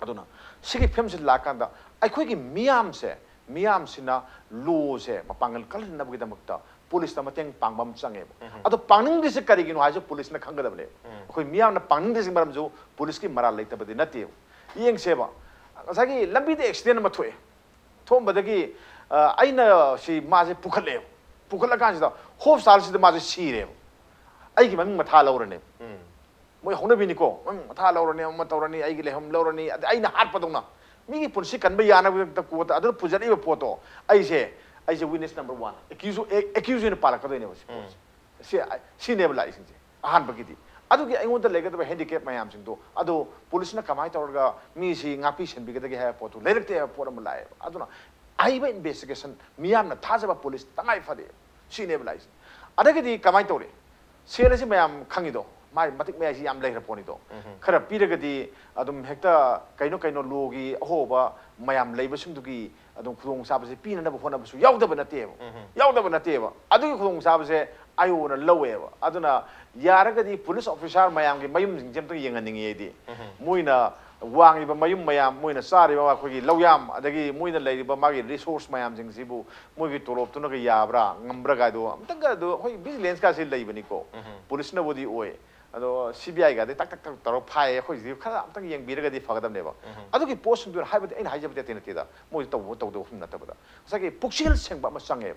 ꯑꯗꯨꯅ ꯁꯤꯒꯤ ꯐꯤꯕꯝꯁꯤ ꯂꯥꯛꯀꯥꯟꯗ ꯑꯩꯈꯣꯏꯒꯤ ꯃꯤꯌꯥꯝꯁꯦ, ꯃꯤꯌꯥꯝꯁꯤꯅ ꯂꯣꯁꯦ ꯃꯄꯥꯡꯒꯜ ꯀꯜꯍꯟꯅꯕꯒꯤꯗꯃꯛꯇ ꯄꯨꯂꯤꯁꯇ ꯃꯇꯦꯡ ꯄꯥꯡꯕ ꯑꯃ ꯆꯪꯉꯦꯕ꯫ ꯎꯝ꯫ ꯑꯗꯣ ꯄꯥꯡꯅꯤꯡꯗ꯭ꯔꯤꯁꯦ ꯀꯔꯤꯒꯤꯅꯣ ꯍꯥꯏꯁꯦ ꯄꯨꯂꯤꯁꯅ ꯈꯪꯒꯗꯕꯅꯦꯕ꯫ ꯎꯝ꯫ ꯑꯩꯈꯣꯏ ꯃꯤꯌꯥꯝꯅ ꯄꯥꯡꯅꯤꯡꯗ꯭ꯔꯤꯁꯤ ꯃꯔꯝꯁꯨ ꯄꯨꯂꯤꯁꯀꯤ ꯃꯔꯥꯜ ꯂꯩꯇꯕꯗꯤ ꯅꯠꯇꯦꯕ꯫ ꯌꯦꯡꯁꯦꯕ, ꯉꯁꯥꯏꯒꯤ ꯂꯝꯕꯤꯗ ꯑꯦꯛꯁꯤꯗꯦꯟ ꯑꯃ ꯊꯣꯛꯑꯦ꯫ ꯊꯣꯛꯑꯝꯕꯗꯒꯤ, ꯑ, ꯑꯩꯅ ꯁꯤ ꯃꯥꯁꯦ ꯄꯨꯈꯠꯂꯛꯑꯦꯕ꯫ ꯄꯨꯈꯠꯂꯀꯥꯟꯁꯤꯗ ꯍꯣꯁꯄꯤꯇꯥꯜꯁꯤꯗ ꯃꯥꯁꯦ ꯁꯤꯔꯦꯕ꯫ ꯑꯩꯒꯤ ꯃꯃꯤꯡ ꯃꯊꯥ ꯂꯧꯔꯅꯦꯕ꯫ ꯎꯝ꯫ ꯃꯣꯏ ꯍꯧꯅꯕꯤꯅꯤꯀꯣ, ꯃꯃꯤꯡ ꯃꯊꯥ ꯂꯧꯔꯅꯤ, ꯑꯃ ꯇꯧꯔꯅꯤ, ꯑꯩꯒꯤ ꯂꯩꯐꯝ ꯂꯧꯔꯅꯤ, ꯑꯗ ꯑꯩꯅ ꯍꯥꯠꯄꯗꯧꯅ꯫ ꯃꯤꯒꯤ ꯄꯨꯟꯁꯤ ꯀꯟꯕ ꯌꯥꯅꯕꯒꯤꯗꯃꯛꯇ ꯀꯣꯔꯠꯇ ꯑꯗꯨꯗ ꯄꯨꯖꯔꯛꯏꯕ ꯄꯣꯠꯇꯣ, ꯑꯩꯁꯦ, ꯑꯩꯁꯦ ꯋꯤꯠꯅꯦꯁ ꯅꯝꯕꯔ ꯋꯥꯟ, ꯑꯦꯀ꯭ꯌꯨꯁ, ꯑꯦ-, ꯑꯦꯀ꯭ꯌꯨꯁ ꯑꯣꯏꯅ ꯄꯥꯜꯂꯛꯀꯗꯣꯏꯅꯦꯕ ꯁꯤ ꯎꯝ꯫ ꯄꯣꯠꯁꯦ꯫ ꯁꯤ, ꯁꯤꯅꯦꯕ ꯂꯥꯛꯏꯁꯤꯡꯁꯦ꯫ ꯑꯍꯥꯟꯕꯒꯤꯗꯤ꯫ ꯑꯗꯨꯒꯤ ꯑꯩꯉꯣꯟꯗ ꯂꯩꯒꯗꯕ ꯍꯦꯟꯗꯤꯀꯦꯞ ꯃꯌꯥꯝꯁꯤꯡꯗꯣ, ꯑꯗꯣ ꯄꯨꯂꯤꯁꯅ ꯀꯃꯥꯏꯅ ꯇꯧꯔꯒ ꯃꯤꯁꯤ ꯉꯥꯛꯄꯤ ꯁꯦꯟꯕꯤꯒꯗꯒꯦ ꯍꯥꯏꯕ ꯄꯣꯠꯇꯣ ꯂꯩꯔꯛꯇꯦ ꯍꯥꯏꯕ ꯄꯣꯠ ꯑꯃ ꯂꯥꯛꯑꯦꯕ꯫ ꯑꯗꯨꯅ ꯑꯍꯩꯕ ꯏꯟꯚꯦꯁꯇꯤꯒꯦꯁꯟ, ꯃꯤꯌꯥꯝꯅ ꯊꯥꯖꯕ ꯄꯨꯂꯤꯁ ꯇꯉꯥꯏ ꯐꯗꯦ꯫ ꯁꯤꯅꯦꯕ ꯂꯥꯛꯏꯁꯦ꯫ ꯑꯗꯒꯤꯗꯤ ꯀꯃꯥꯏꯅ ꯇꯧꯔꯤ? ꯁꯦꯜ ꯑꯁꯤ ꯃꯌꯥꯝ ꯈꯪꯉꯤꯗꯣ, ꯃꯥꯏ ꯃꯇꯤꯛ ꯃꯌꯥꯏꯁꯤ ꯌꯥꯝ ꯂꯩꯈ꯭ꯔ ꯄꯣꯠꯅꯤꯗꯣ꯫ ꯈꯔ ꯄꯤꯔꯒꯗꯤ ꯑꯗꯨꯝ ꯍꯦꯛꯇ ꯀꯩꯅꯣ ꯀꯩꯅꯣ ꯂꯣꯒꯤ ꯑꯍꯣꯕ ꯃꯌꯥꯝ ꯂꯩꯕꯁꯤꯡꯗꯨꯒꯤ ꯑꯗꯨꯝ ꯈꯨꯗꯣꯡꯆꯥꯕꯁꯦ ꯄꯤꯅꯅꯕ ꯍꯣꯠꯅꯕꯁꯨ ꯌꯥꯎꯗꯕ ꯅꯠꯇꯦꯕ꯫ ꯌꯥꯎꯗꯕ ꯅꯠꯇꯦꯕ꯫ ꯑꯗꯨꯒꯤ ꯈꯨꯗꯣꯡꯆꯥꯕꯁꯦ ꯑꯥꯏ ꯑꯣꯅ ꯂꯧꯋꯦꯕ꯫ ꯑꯗꯨꯅ ꯌꯥꯔꯒꯗꯤ ꯄꯨꯂꯤꯁ ꯑꯣꯐꯤꯁꯥꯔ ꯃꯌꯥꯝꯒꯤ ꯃꯌꯨꯝꯁꯤꯡꯁꯦ ꯑꯝꯇ ꯌꯦꯡꯍꯟꯅꯤꯡꯉꯤ ꯑꯩꯗꯤ꯫ ꯃꯣꯏꯅ ꯋꯥꯡꯉꯤꯕ ꯃꯌꯨꯝ ꯃꯌꯥꯝ, ꯃꯣꯏꯅ ꯆꯥꯔꯤꯕ ꯑꯩꯈꯣꯏꯒꯤ ꯂꯧꯌꯥꯝ, ꯑꯗꯒꯤ ꯃꯣꯏꯅ ꯂꯩꯔꯤꯕ ꯃꯥꯒꯤ ꯔꯤꯁꯣꯔꯁ ꯃꯌꯥꯝꯁꯤꯡꯁꯤꯕꯨ ꯃꯣꯏꯒꯤ ꯇꯣꯂꯣꯞꯇꯨꯅꯒ ꯌꯥꯕ꯭ꯔꯥ, ꯉꯝꯕ꯭ꯔꯥ ꯀꯥꯏꯗꯣ ꯑꯝꯇꯪꯒ ꯑꯗꯨ ꯑꯩꯈꯣꯏ ꯚꯤꯖꯤꯂꯦꯟꯁꯀꯥꯁꯦ ꯂꯩꯕꯅꯤꯀꯣ꯫ ꯄꯨꯂꯤꯁꯅꯕꯨꯗꯤ ꯑꯣꯏ꯫ ꯑꯗꯣ ꯁꯤ ꯕꯤ ꯑꯥꯏꯒꯗꯤ ꯇꯛ ꯇꯛ ꯇꯛ ꯇꯧꯔꯒ ꯐꯥꯏꯌꯦ꯫ ꯑꯩꯈꯣꯏꯁꯤꯗꯤ ꯈꯔ ꯑꯝꯇꯪ ꯌꯦꯡꯕꯤꯔꯒꯗꯤ ꯐꯒꯗꯕꯅꯦꯕ꯫ ꯑꯗꯨꯒꯤ ꯄꯣꯠꯁꯤꯡꯗꯨꯅ ꯍꯥꯏꯕꯗꯤ ꯑꯩꯅ ꯍꯥꯏꯖꯕꯗꯤ ꯑꯇꯩ ꯅꯠꯇꯦꯗ, ꯃꯣꯏ ꯇꯧꯕ ꯇꯧꯗꯕ ꯁꯨꯝ ꯅꯠꯇꯕꯗ ꯉꯁꯥꯏꯒꯤ ꯄꯨꯛꯆꯦꯜ ꯁꯦꯡꯕ ꯑꯃ ꯆꯪꯉꯦꯕ꯫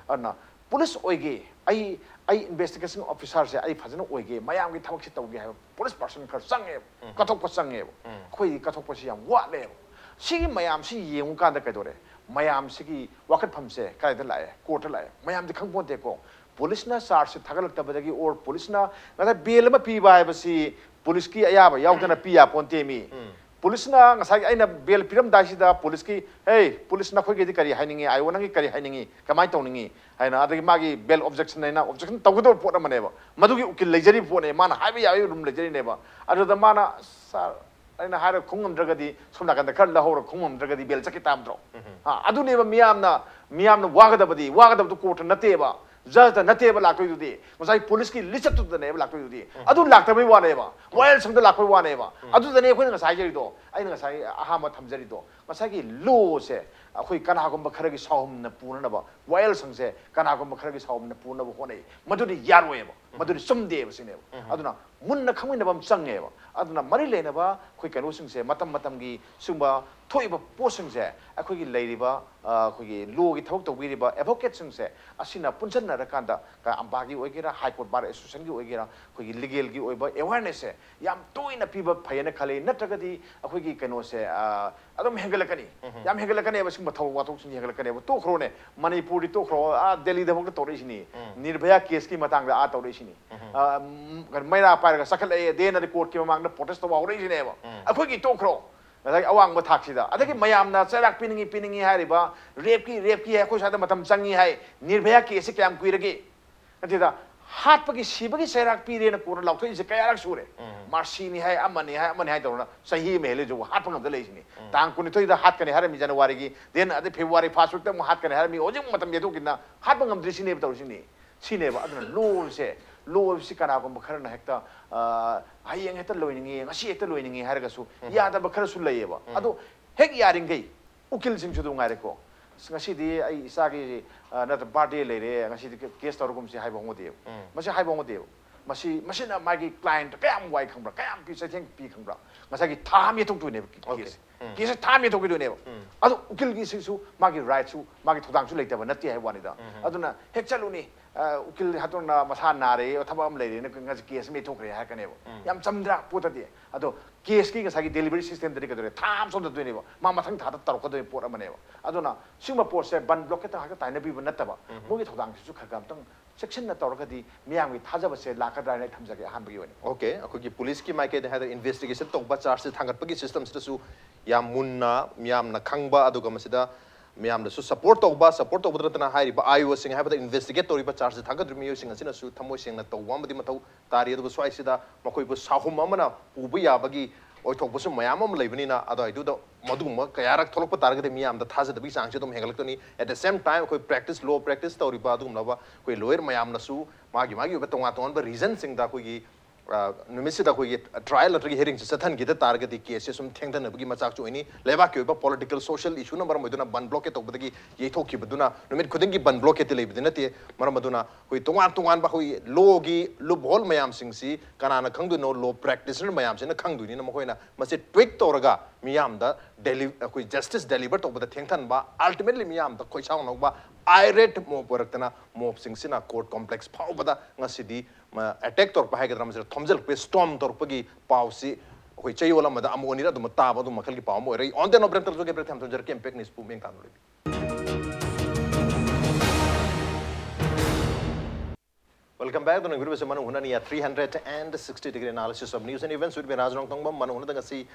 ꯑꯗꯨꯅ ꯄꯨꯂꯤꯁ ꯑꯣꯏꯒꯦ, ꯑꯩ ꯑꯩ ꯏꯟꯚꯦꯁꯇꯤꯒꯦꯁꯟ ꯑꯣꯐꯤꯁꯥꯔꯁꯦ ꯑꯩ ꯐꯖꯅ ꯑꯣꯏꯒꯦ, ꯃꯌꯥꯝꯒꯤ ꯊꯕꯛꯁꯦ ꯇꯧꯒꯦ ꯍꯥꯏꯕ ꯄꯨꯂꯤꯁ ꯄꯥꯔꯁꯟ ꯈꯔ ꯆꯪꯉꯦꯕ꯫ ꯀꯠꯊꯣꯛꯄ ꯆꯪꯉꯦꯕ꯫ ꯑꯩꯈꯣꯏꯗꯤ ꯀꯠꯊꯣꯛꯄꯁꯤ ꯌꯥꯝ ꯋꯥꯠꯂꯦꯕ꯫ ꯁꯤꯒꯤ ꯃꯌꯥꯝꯁꯤ ꯌꯦꯡꯉꯨꯀꯥꯟꯗ ꯀꯩꯗꯧꯔꯦ? ꯃꯌꯥꯝꯁꯤꯒꯤ ꯋꯥꯀꯠꯐꯝꯁꯦ ꯀꯗꯥꯏꯗ ꯂꯥꯛꯑꯦ? ꯀꯣꯔꯠꯇ ꯂꯥꯛꯑꯦ꯫ ꯃꯌꯥꯝꯗꯤ ꯈꯪꯄꯣꯟꯇꯦꯀꯣ꯫ ꯄꯨꯂꯤꯁꯅ ꯆꯥꯔꯖꯁꯦ ꯊꯥꯒꯠꯂꯛꯇꯕꯗꯒꯤ, ꯑꯣꯔ ꯄꯨꯂꯤꯁꯅ ꯉꯁꯥꯏ ꯕꯦꯜ ꯑꯃ ꯄꯤꯕ ꯍꯥꯏꯕꯁꯤ ꯄꯨꯂꯤꯁꯀꯤ ꯑꯌꯥꯕ ꯌꯥꯎꯗꯅ ꯄꯤ ꯌꯥꯄꯣꯟꯇꯦ ꯃꯤ꯫ ꯄꯨꯂꯤꯁꯅ ꯉꯁꯥꯏꯒꯤ ꯑꯩꯅ ꯕꯦꯜ ꯄꯤꯔꯝꯗꯥꯏꯁꯤꯗ ꯄꯨꯂꯤꯁꯀꯤ, "ꯍꯦ, ꯄꯨꯂꯤꯁ ꯅꯈꯣꯏꯒꯤꯗꯤ ꯀꯔꯤ ꯍꯥꯏꯅꯤꯡꯉꯤ? ꯑꯥꯏ ꯑꯣ ꯅꯪꯒꯤ ꯀꯔꯤ ꯍꯥꯏꯅꯤꯡꯉꯤ? ꯀꯃꯥꯏꯅ ꯇꯧꯅꯤꯡꯉꯤ?" ꯍꯥꯏꯅ, ꯑꯗꯒꯤ ꯃꯥꯒꯤ ꯕꯦꯜ ꯑꯣꯕꯖꯦꯛꯁꯟ ꯍꯥꯏꯅ ꯑꯣꯕꯖꯦꯛꯁꯟ ꯇꯧꯒꯗꯕ ꯄꯣꯠ ꯑꯃꯅꯦꯕ꯫ ꯃꯗꯨꯒꯤ ꯎꯀꯤꯜ ꯂꯩꯖꯔꯤꯕ ꯄꯣꯠꯅꯦ, ꯃꯥꯅ ꯍꯥꯏꯕ ꯌꯥꯕ ꯑꯗꯨꯝ ꯂꯩꯖꯔꯤꯅꯦꯕ꯫ ꯑꯗꯨꯗ ꯃꯥꯅ, "ꯁꯥꯔ, ꯑꯩꯅ ꯍꯥꯏꯔꯒ ꯈꯨꯝ ꯉꯝꯗ꯭ꯔꯒꯗꯤ ꯁꯣꯝ ꯅꯥꯀꯟꯗ ꯈꯔ ꯂꯧꯍꯧꯔꯒ ꯈꯨꯝ ꯉꯝꯗ꯭ꯔꯒꯗꯤ ꯕꯦꯜ ꯆꯠꯈꯤ ꯇꯥꯕꯗ꯭ꯔꯣ?" ꯑꯥ, ꯑꯗꯨꯅꯦꯕ ꯃꯤꯌꯥꯝꯅ, ꯃꯤꯌꯥꯝꯅ ꯋꯥꯒꯗꯕꯗꯤ, ꯋꯥꯒꯗꯕꯗꯣ ꯀꯣꯔꯠꯇ ꯅꯠꯇꯦꯕ, ꯖꯖꯇ ꯅꯠꯇꯦꯕ ꯂꯥꯛꯇꯣꯏꯗꯨꯗꯤ, ꯉꯁꯥꯏ ꯄꯨꯂꯤꯁꯀꯤ ꯂꯤꯆꯠꯇꯨꯗꯅꯦꯕ ꯂꯥꯛꯇꯣꯏꯗꯨꯗꯤ꯫ ꯑꯗꯨ ꯂꯥꯛꯇꯕꯩ ꯋꯥꯅꯦꯕ, ꯋꯥꯌꯦꯜ ꯁꯪꯗ ꯂꯥꯛꯄꯩ ꯋꯥꯅꯦꯕ꯫ ꯑꯗꯨꯗꯅꯦ ꯑꯩꯈꯣꯏꯅ ꯉꯁꯥꯏ ꯍꯥꯏꯖꯔꯤꯗꯣ, ꯑꯩꯅ ꯉꯁꯥꯏ ꯑꯍꯥꯟꯕ ꯊꯝꯖꯔꯤꯗꯣ, ꯉꯁꯥꯏꯒꯤ ꯂꯣꯁꯦ ꯑꯩꯈꯣꯏ ꯀꯅꯥꯒꯨꯝꯕ ꯈꯔꯒꯤ ꯁꯥꯎꯍꯨꯝꯅ ꯄꯨꯅꯅꯕ ꯋꯥꯌꯦꯜ ꯁꯪꯁꯦ ꯀꯅꯥꯒꯨꯝꯕ ꯈꯔꯒꯤ ꯁꯥꯎꯍꯨꯝꯅ ꯄꯨꯅꯕ ꯍꯣꯠꯅꯩ꯫ ꯃꯗꯨꯗꯤ ꯌꯥꯔꯣꯏꯑꯕ, ꯃꯗꯨꯗꯤ ꯆꯨꯝꯗꯦꯕ ꯁꯤꯅꯦꯕ꯫ ꯑꯗꯨꯅ ꯃꯨꯟꯅ ꯈꯪꯃꯤꯟꯅꯕ ꯑꯃ ꯆꯪꯉꯦꯕ꯫ ꯑꯗꯨꯅ ꯃꯔꯤ ꯂꯩꯅꯕ ꯑꯩꯈꯣꯏ ꯀꯩꯅꯣꯁꯤꯡꯁꯦ ꯃꯇꯝ ꯃꯇꯝꯒꯤ ꯁꯤꯒꯨꯝꯕ ꯊꯣꯛꯏꯕ ꯄꯣꯠꯁꯤꯡꯁꯦ ꯑꯩꯈꯣꯏꯒꯤ ꯂꯩꯔꯤꯕ, ꯑ, ꯑꯩꯈꯣꯏꯒꯤ ꯂꯣꯒꯤ ꯊꯕꯛ ꯇꯧꯕꯤꯔꯤꯕ ꯑꯦꯗꯚꯣꯀꯦꯠꯁꯤꯡꯁꯦ ꯑꯁꯤꯅ ꯄꯨꯟꯁꯤꯟꯅꯔꯀꯥꯟꯗ, ꯑꯝꯕꯥꯒꯤ ꯑꯣꯏꯒꯦꯔꯥ, ꯍꯥꯏ ꯀꯣꯔꯠ ꯕꯥꯔ ꯑꯦꯁꯣꯁꯤꯌꯦꯁꯟꯒꯤ ꯑꯣꯏꯒꯦꯔꯥ, ꯑꯩꯈꯣꯏꯒꯤ ꯂꯤꯒꯦꯜꯒꯤ ꯑꯣꯏꯕ ꯑꯦꯋꯥꯔꯅꯦꯁꯁꯦ ꯌꯥꯝ ꯇꯣꯏꯅ ꯄꯤꯕ ꯐꯩꯌꯦꯅ ꯈꯜꯂꯤ꯫ ꯅꯠꯇ꯭ꯔꯒꯗꯤ ꯑꯩꯈꯣꯏꯒꯤ ꯀꯩꯅꯣꯁꯦ, ꯑ, ꯑꯗꯨꯝ ꯍꯦꯟꯒꯠꯂꯛꯀꯅꯤ꯫ ꯌꯥꯝ ꯍꯦꯟꯒꯠꯂꯛꯀꯅꯦꯕ, ꯁꯤꯒꯨꯝꯕ ꯊꯕꯛ ꯋꯥꯊꯣꯛꯁꯤꯡꯁꯦ ꯍꯦꯟꯒꯠꯂꯛꯀꯅꯦꯕ꯫ ꯇꯣꯛꯈ꯭ꯔꯣꯅꯦ, ꯃꯅꯤꯄꯨꯔꯗꯤ ꯇꯣꯛꯈ꯭ꯔꯣ, ꯑꯥ, ꯗꯦꯜꯂꯤꯗ ꯐꯥꯎꯗ ꯇꯧꯔꯛꯏꯁꯤꯅꯤ꯫ ꯅꯤꯔꯚꯌꯥ ꯀꯦꯁꯀꯤ ꯃꯇꯥꯡꯗ ꯑꯥ ꯇꯧꯔꯛꯏꯁꯤꯅꯤ꯫ ꯑ, ꯎꯝ, ꯀꯩꯅꯣ, ꯃꯩꯔꯥ ꯄꯥꯏꯔꯒ ꯆꯈꯠꯂꯛꯑꯦ, ꯗꯦꯟ ꯑꯗꯤ ꯀꯣꯔꯠꯀꯤ ꯃꯃꯥꯡꯗ ꯄ꯭ꯔꯣꯇꯦꯁ ꯇꯧꯕ ꯍꯧꯔꯛꯏꯁꯤꯅꯦꯕ꯫ ꯑꯩꯈꯣꯏꯒꯤ ꯇꯣꯛꯈ꯭ꯔꯣ, ꯉꯁꯥꯏꯒꯤ ꯑꯋꯥꯡꯕ ꯊꯥꯛꯁꯤꯗ꯫ ꯑꯗꯒꯤ ꯃꯌꯥꯝꯅ ꯆꯩꯔꯥꯛ ꯄꯤꯅꯤꯡꯉꯤ, ꯄꯤꯅꯤꯡꯉꯤ ꯍꯥꯏꯔꯤꯕ, ꯔꯦꯞꯀꯤ, ꯔꯦꯞꯀꯤ ꯍꯥꯏ, ꯑꯩꯈꯣꯏ ꯁ꯭ꯋꯥꯏꯗ ꯃꯇꯝ ꯆꯪꯉꯤ ꯍꯥꯏ, ꯅꯤꯔꯚꯌꯥ ꯀꯦꯁꯁꯤ ꯀꯌꯥꯝ ꯀꯨꯏꯔꯒꯦ? ꯅꯠꯇꯦꯗ, ꯍꯥꯠꯄꯒꯤ, ꯁꯤꯕꯒꯤ ꯆꯩꯔꯥꯛ ꯄꯤꯔꯦꯅ ꯀꯣꯔꯠꯅ ꯂꯥꯎꯊꯣꯛꯏꯁꯦ ꯀꯌꯥꯔꯛ ꯁꯨꯔꯦ? ꯃꯥꯔꯁꯤꯅꯤ ꯍꯥꯏ, ꯑꯃꯅꯤ ꯍꯥꯏ, ꯑꯃꯅꯤ ꯍꯥꯏ ꯇꯧꯔꯅ ꯆꯍꯤ ꯑꯃ ꯍꯦꯜꯂꯦ ꯍꯧꯖꯤꯛ ꯍꯥꯠꯄ ꯉꯝꯗ ꯂꯩꯔꯤꯁꯤꯅꯤ꯫ ꯇꯥꯡ ꯀꯨꯟꯅꯤꯊꯣꯏꯗ ꯍꯥꯠꯀꯅꯤ ꯍꯥꯏꯔꯝꯃꯤ ꯖꯅꯋꯥꯔꯤꯒꯤ, then ꯑꯗꯩ ꯐꯦꯕ꯭ꯔꯨꯋꯥꯔꯤ first weekꯇ ꯑꯃꯨꯛ ꯍꯥꯠꯀꯅꯤ ꯍꯥꯏꯔꯝꯃꯤ, ꯍꯧꯖꯤꯛ ꯃꯇꯝ ꯌꯩꯊꯣꯛꯈꯤꯗꯅ ꯍꯥꯠꯄ ꯉꯝꯗ꯭ꯔꯤꯁꯤꯅꯦꯕ ꯇꯧꯔꯤꯁꯤꯅꯤ꯫ ꯁꯤꯅꯦꯕ꯫ ꯑꯗꯨꯅ ꯂꯣꯁꯦ, ꯂꯣꯁꯤ ꯀꯅꯥꯒꯨꯝꯕ ꯈꯔꯅ ꯍꯦꯛꯇ, ꯑ, "ꯍꯌꯦꯡ ꯍꯦꯛꯇ ꯂꯣꯏꯅꯤꯡꯉꯤ, ꯉꯁꯤ ꯍꯦꯛꯇ ꯂꯣꯏꯅꯤꯡꯉꯤ" ꯍꯥꯏꯔꯒꯁꯨ ꯌꯥꯗꯕ ꯈꯔꯁꯨ ꯂꯩꯌꯦꯕ꯫ ꯑꯗꯣ ꯍꯦꯛ ꯌꯥꯔꯤꯈꯩ ꯎꯀꯤꯜꯁꯤꯡꯁꯨ ꯑꯗꯨꯝ ꯉꯥꯏꯔꯦꯀꯣ, "ꯑꯁ, ꯉꯁꯤꯗꯤ ꯑꯩ ꯏꯆꯥꯒꯤ, ꯑ, ꯅꯠꯇ꯭ꯔ birthday ꯂꯩꯔꯦ, ꯉꯁꯤꯗꯤ case ꯇꯧꯔꯒꯨꯝꯁꯤ" ꯍꯥꯏꯕ ꯍꯧꯅꯗꯦꯕ꯫ ꯃꯁꯤ ꯍꯥꯏꯕ ꯍꯧꯅꯗꯦꯕ꯫ ꯃꯁꯤ, ꯃꯁꯤꯅ ꯃꯥꯒꯤ client ꯀꯌꯥꯝ ꯋꯥꯏ ꯈꯪꯕ꯭ꯔꯥ, ꯀꯌꯥꯝ ꯄꯤ ꯆꯩꯊꯦꯡ ꯄꯤ ꯈꯪꯕ꯭ꯔꯥ? ꯉꯁꯥꯏꯒꯤ ꯊꯥ ꯑꯃ ꯌꯩꯊꯣꯛꯇꯣꯏꯅꯦꯕ case꯫ ꯀꯦꯁꯁꯦ ꯊꯥ ꯑꯃ ꯌꯩꯊꯣꯛꯈꯤꯗꯣꯏꯅꯦꯕ꯫ ꯑꯗꯣ ꯎꯀꯤꯜꯒꯤꯁꯤꯁꯨ ꯃꯥꯒꯤ rightꯁꯨ, ꯃꯥꯒꯤ ꯊꯧꯗꯥꯡꯁꯨ ꯂꯩꯇꯕ ꯅꯠꯇꯦ ꯍꯥꯏꯕ ꯋꯥꯅꯤꯗ꯫ ꯑꯗꯨꯅ ꯍꯦꯛ ꯆꯠꯂꯨꯅꯤ, ꯑ, ꯎꯀꯤꯜ ꯍꯥꯇꯣꯟꯅ ꯃꯁꯥ ꯅꯥꯔꯦ, ꯊꯕꯛ ꯑꯃ ꯂꯩꯔꯦꯅ ꯉꯁꯤ case ꯑꯃ ꯌꯩꯊꯣꯛꯈ꯭ꯔꯦ ꯍꯥꯏꯔꯛꯀꯅꯦꯕ꯫ ꯌꯥꯝ ꯆꯝꯗ꯭ꯔꯥ ꯄꯣꯠꯇꯗꯤ? ꯑꯗꯣ caseꯀꯤ ꯉꯁꯥꯏꯒꯤ delivery systemꯗꯗꯤ ꯀꯩꯗꯧꯔꯦ? ꯊꯥ ꯑꯃ ꯆꯣꯟꯊꯗꯣꯏꯅꯦꯕ꯫ ꯃꯥ ꯃꯊꯪ ꯊꯥꯗ ꯇꯧꯔꯛꯀꯗꯣꯏꯕ ꯄꯣꯠ ꯑꯃꯅꯦꯕ꯫ ꯑꯗꯨꯅ ꯁꯤꯒꯨꯝꯕ ꯄꯣꯠꯁꯦ ꯕꯟ blockade ꯍꯦꯛꯇ ꯇꯥꯏꯅꯕꯤꯕ ꯅꯠꯇꯕ, ꯃꯣꯏꯒꯤ ꯊꯧꯗꯥꯡꯁꯤꯁꯨ ꯈꯔ ꯈꯔ ꯑꯝꯇꯪ ꯆꯦꯛꯁꯤꯟꯅ ꯇꯧꯔꯒꯗꯤ ꯃꯤꯌꯥꯝꯒꯤ ꯊꯥꯖꯕꯁꯦ ꯂꯥꯛꯀꯗ꯭ꯔꯥ ꯍꯥꯏꯅ ꯑꯩ ꯊꯝꯖꯒꯦ ꯑꯍꯥꯟꯕꯒꯤ ꯑꯣꯏꯅ꯫ Okay, ꯑꯩꯈꯣꯏꯒꯤ ꯄꯨꯂꯤꯁꯀꯤ ꯃꯥꯏꯀꯩꯗ ꯍꯥꯏꯇꯥꯔꯦ, investigation ꯇꯧꯕ, chargeꯁꯦ ꯊꯥꯡꯒꯠꯄꯒꯤ systemꯁꯤꯗꯁꯨ ꯌꯥꯝ ꯃꯨꯟꯅ ꯃꯤꯌꯥꯝꯅ ꯈꯪꯕ, ꯑꯗꯨꯒ ꯃꯁꯤꯗ ꯃꯤꯌꯥꯝꯅꯁꯨ support ꯇꯧꯕ, support ꯇꯧꯕꯗ ꯅꯠꯇꯅ ꯍꯥꯏꯔꯤꯕ IOꯁꯤꯡ ꯍꯥꯏꯕꯗ investigate ꯇꯧꯔꯤꯕ, chargeꯁꯦ ꯊꯥꯡꯒꯠꯂꯤꯕ ꯃꯤꯑꯣꯏꯁꯤꯡ ꯑꯁꯤꯅꯁꯨ ꯊꯃꯣꯏ ꯁꯦꯡꯅ ꯇꯧꯕ ꯑꯃꯗꯤ ꯃꯊꯧ ꯇꯥꯔꯤ꯫ ꯑꯗꯨꯒ ꯁ꯭ꯋꯥꯏꯁꯤꯗ ꯃꯈꯣꯏꯕꯨ ꯁꯥꯍꯨꯝ ꯑꯃꯅ ꯄꯨꯕ ꯌꯥꯕꯒꯤ ꯑꯣꯏꯊꯣꯛꯄꯁꯨ ꯃꯌꯥꯝ ꯑꯃ ꯂꯩꯕꯅꯤꯅ, ꯑꯗꯨꯋꯥꯏꯗꯨꯗ ꯃꯗꯨꯒꯨꯝꯕ ꯀꯌꯥꯔꯛ ꯊꯣꯛꯂꯛꯄ ꯇꯥꯔꯒꯗꯤ ꯃꯤꯌꯥꯝꯗ ꯊꯥꯖꯗꯕꯒꯤ ꯆꯥꯡꯁꯤ ꯑꯗꯨꯝ ꯍꯦꯟꯒꯠꯂꯛꯇꯣꯏꯅꯤ꯫ At the same time, ꯑꯩꯈꯣꯏ practice, law practice ꯇꯧꯔꯤꯕ ꯑꯗꯨꯒꯨꯝꯂꯕ ꯑꯩꯈꯣꯏ lawyer ꯃꯌꯥꯝꯅꯁꯨ ꯃꯥꯒꯤ ꯃꯥꯒꯤ ꯑꯣꯏꯕ ꯇꯣꯉꯥꯟ ꯇꯣꯉꯥꯟꯕ reasonꯁꯤꯡꯗ ꯑꯩꯈꯣꯏꯒꯤ, ꯑ, ꯅꯨꯃꯤꯠꯁꯤꯗ ꯑꯩꯈꯣꯏꯒꯤ trial ꯅꯠꯇ꯭ꯔꯒ hearingꯁꯤ ꯆꯠꯍꯟꯈꯤꯗ ꯇꯥꯔꯒꯗꯤ caseꯁꯦ ꯁꯨꯝ ꯊꯦꯡꯊꯅꯕꯒꯤ ꯃꯆꯥꯛꯁꯨ ꯑꯣꯏꯅꯤ꯫ ꯂꯩꯕꯥꯛꯀꯤ ꯑꯣꯏꯕ political, social issueꯅ ꯃꯔꯝ ꯑꯣꯏꯗꯨꯅ ꯕꯟ blockade ꯇꯧꯕꯗꯒꯤ ꯌꯩꯊꯣꯛꯈꯤꯕꯗꯨꯅ ꯅꯨꯃꯤꯠ ꯈꯨꯗꯤꯡꯒꯤ ꯕꯟ blockadeꯇꯤ ꯂꯩꯕꯗꯤ ꯅꯠꯇꯦ꯫ ꯃꯔꯝ ꯑꯗꯨꯅ ꯑꯩꯈꯣꯏ ꯇꯣꯉꯥꯟ ꯇꯣꯉꯥꯟꯕ ꯑꯩꯈꯣꯏ lawꯒꯤ loophole ꯃꯌꯥꯝꯁꯤꯡꯁꯤ ꯀꯅꯥꯅ ꯈꯪꯗꯣꯏꯅꯣ? Law practitioner ꯃꯌꯥꯝꯁꯤꯅ ꯈꯪꯗꯣꯏꯅꯤꯅ ꯃꯈꯣꯏꯅ ꯃꯁꯤ tweak ꯇꯧꯔꯒ ꯃꯤꯌꯥꯝꯗ deli-, ꯑꯩꯈꯣꯏ justice deliver ꯇꯧꯕꯗ ꯊꯦꯡꯊꯍꯟꯕ, ultimately ꯃꯤꯌꯥꯝꯗ ꯈꯣꯏꯁꯥꯎꯅꯧꯕ, irate mob ꯑꯣꯏꯔꯛꯇꯅ mobꯁꯤꯡꯁꯤꯅ court complex ꯐꯥꯎꯕꯗ ꯉꯁꯤꯗꯤ ꯃ-, attack ꯇꯧꯔꯛꯄ ꯍꯥꯏꯒꯗ꯭ꯔꯥ, ꯃꯁꯤꯗ ꯊꯣꯝꯖꯤꯜꯂꯛꯄꯒꯤ, storm ꯇꯧꯔꯛꯄꯒꯤ ꯄꯥꯎꯁꯤ ꯑꯩꯈꯣꯏ ꯆꯌꯣꯜ ꯑꯃꯗ ꯑꯃꯨꯛ ꯑꯅꯤꯔꯛ ꯑꯗꯨꯝ ꯇꯥꯕ ꯑꯗꯨꯝ ꯃꯈꯜꯒꯤ ꯄꯥꯎ ꯑꯃ ꯑꯣꯏꯔꯦ꯫ On the note, break ꯇꯧꯖꯒꯦ, break ꯊꯝꯖꯔꯒꯦ, Impact News ꯄꯨꯛꯅꯤꯡ ꯇꯥꯅ ꯂꯩꯕꯤꯌꯨ꯫ Welcome back. ꯑꯗꯨꯅ ꯌꯦꯡꯕꯤꯔꯤꯕꯁꯤ ꯃꯅꯨꯡ ꯍꯨꯠꯅꯅꯤ, a three hundred and sixty degree analysis of news and events with me, ꯔꯥꯖ ꯅꯣꯡꯊꯣꯡꯕꯝ꯫ ꯃꯅꯨꯡ ꯍꯨꯠꯅꯗ ꯉꯁꯤ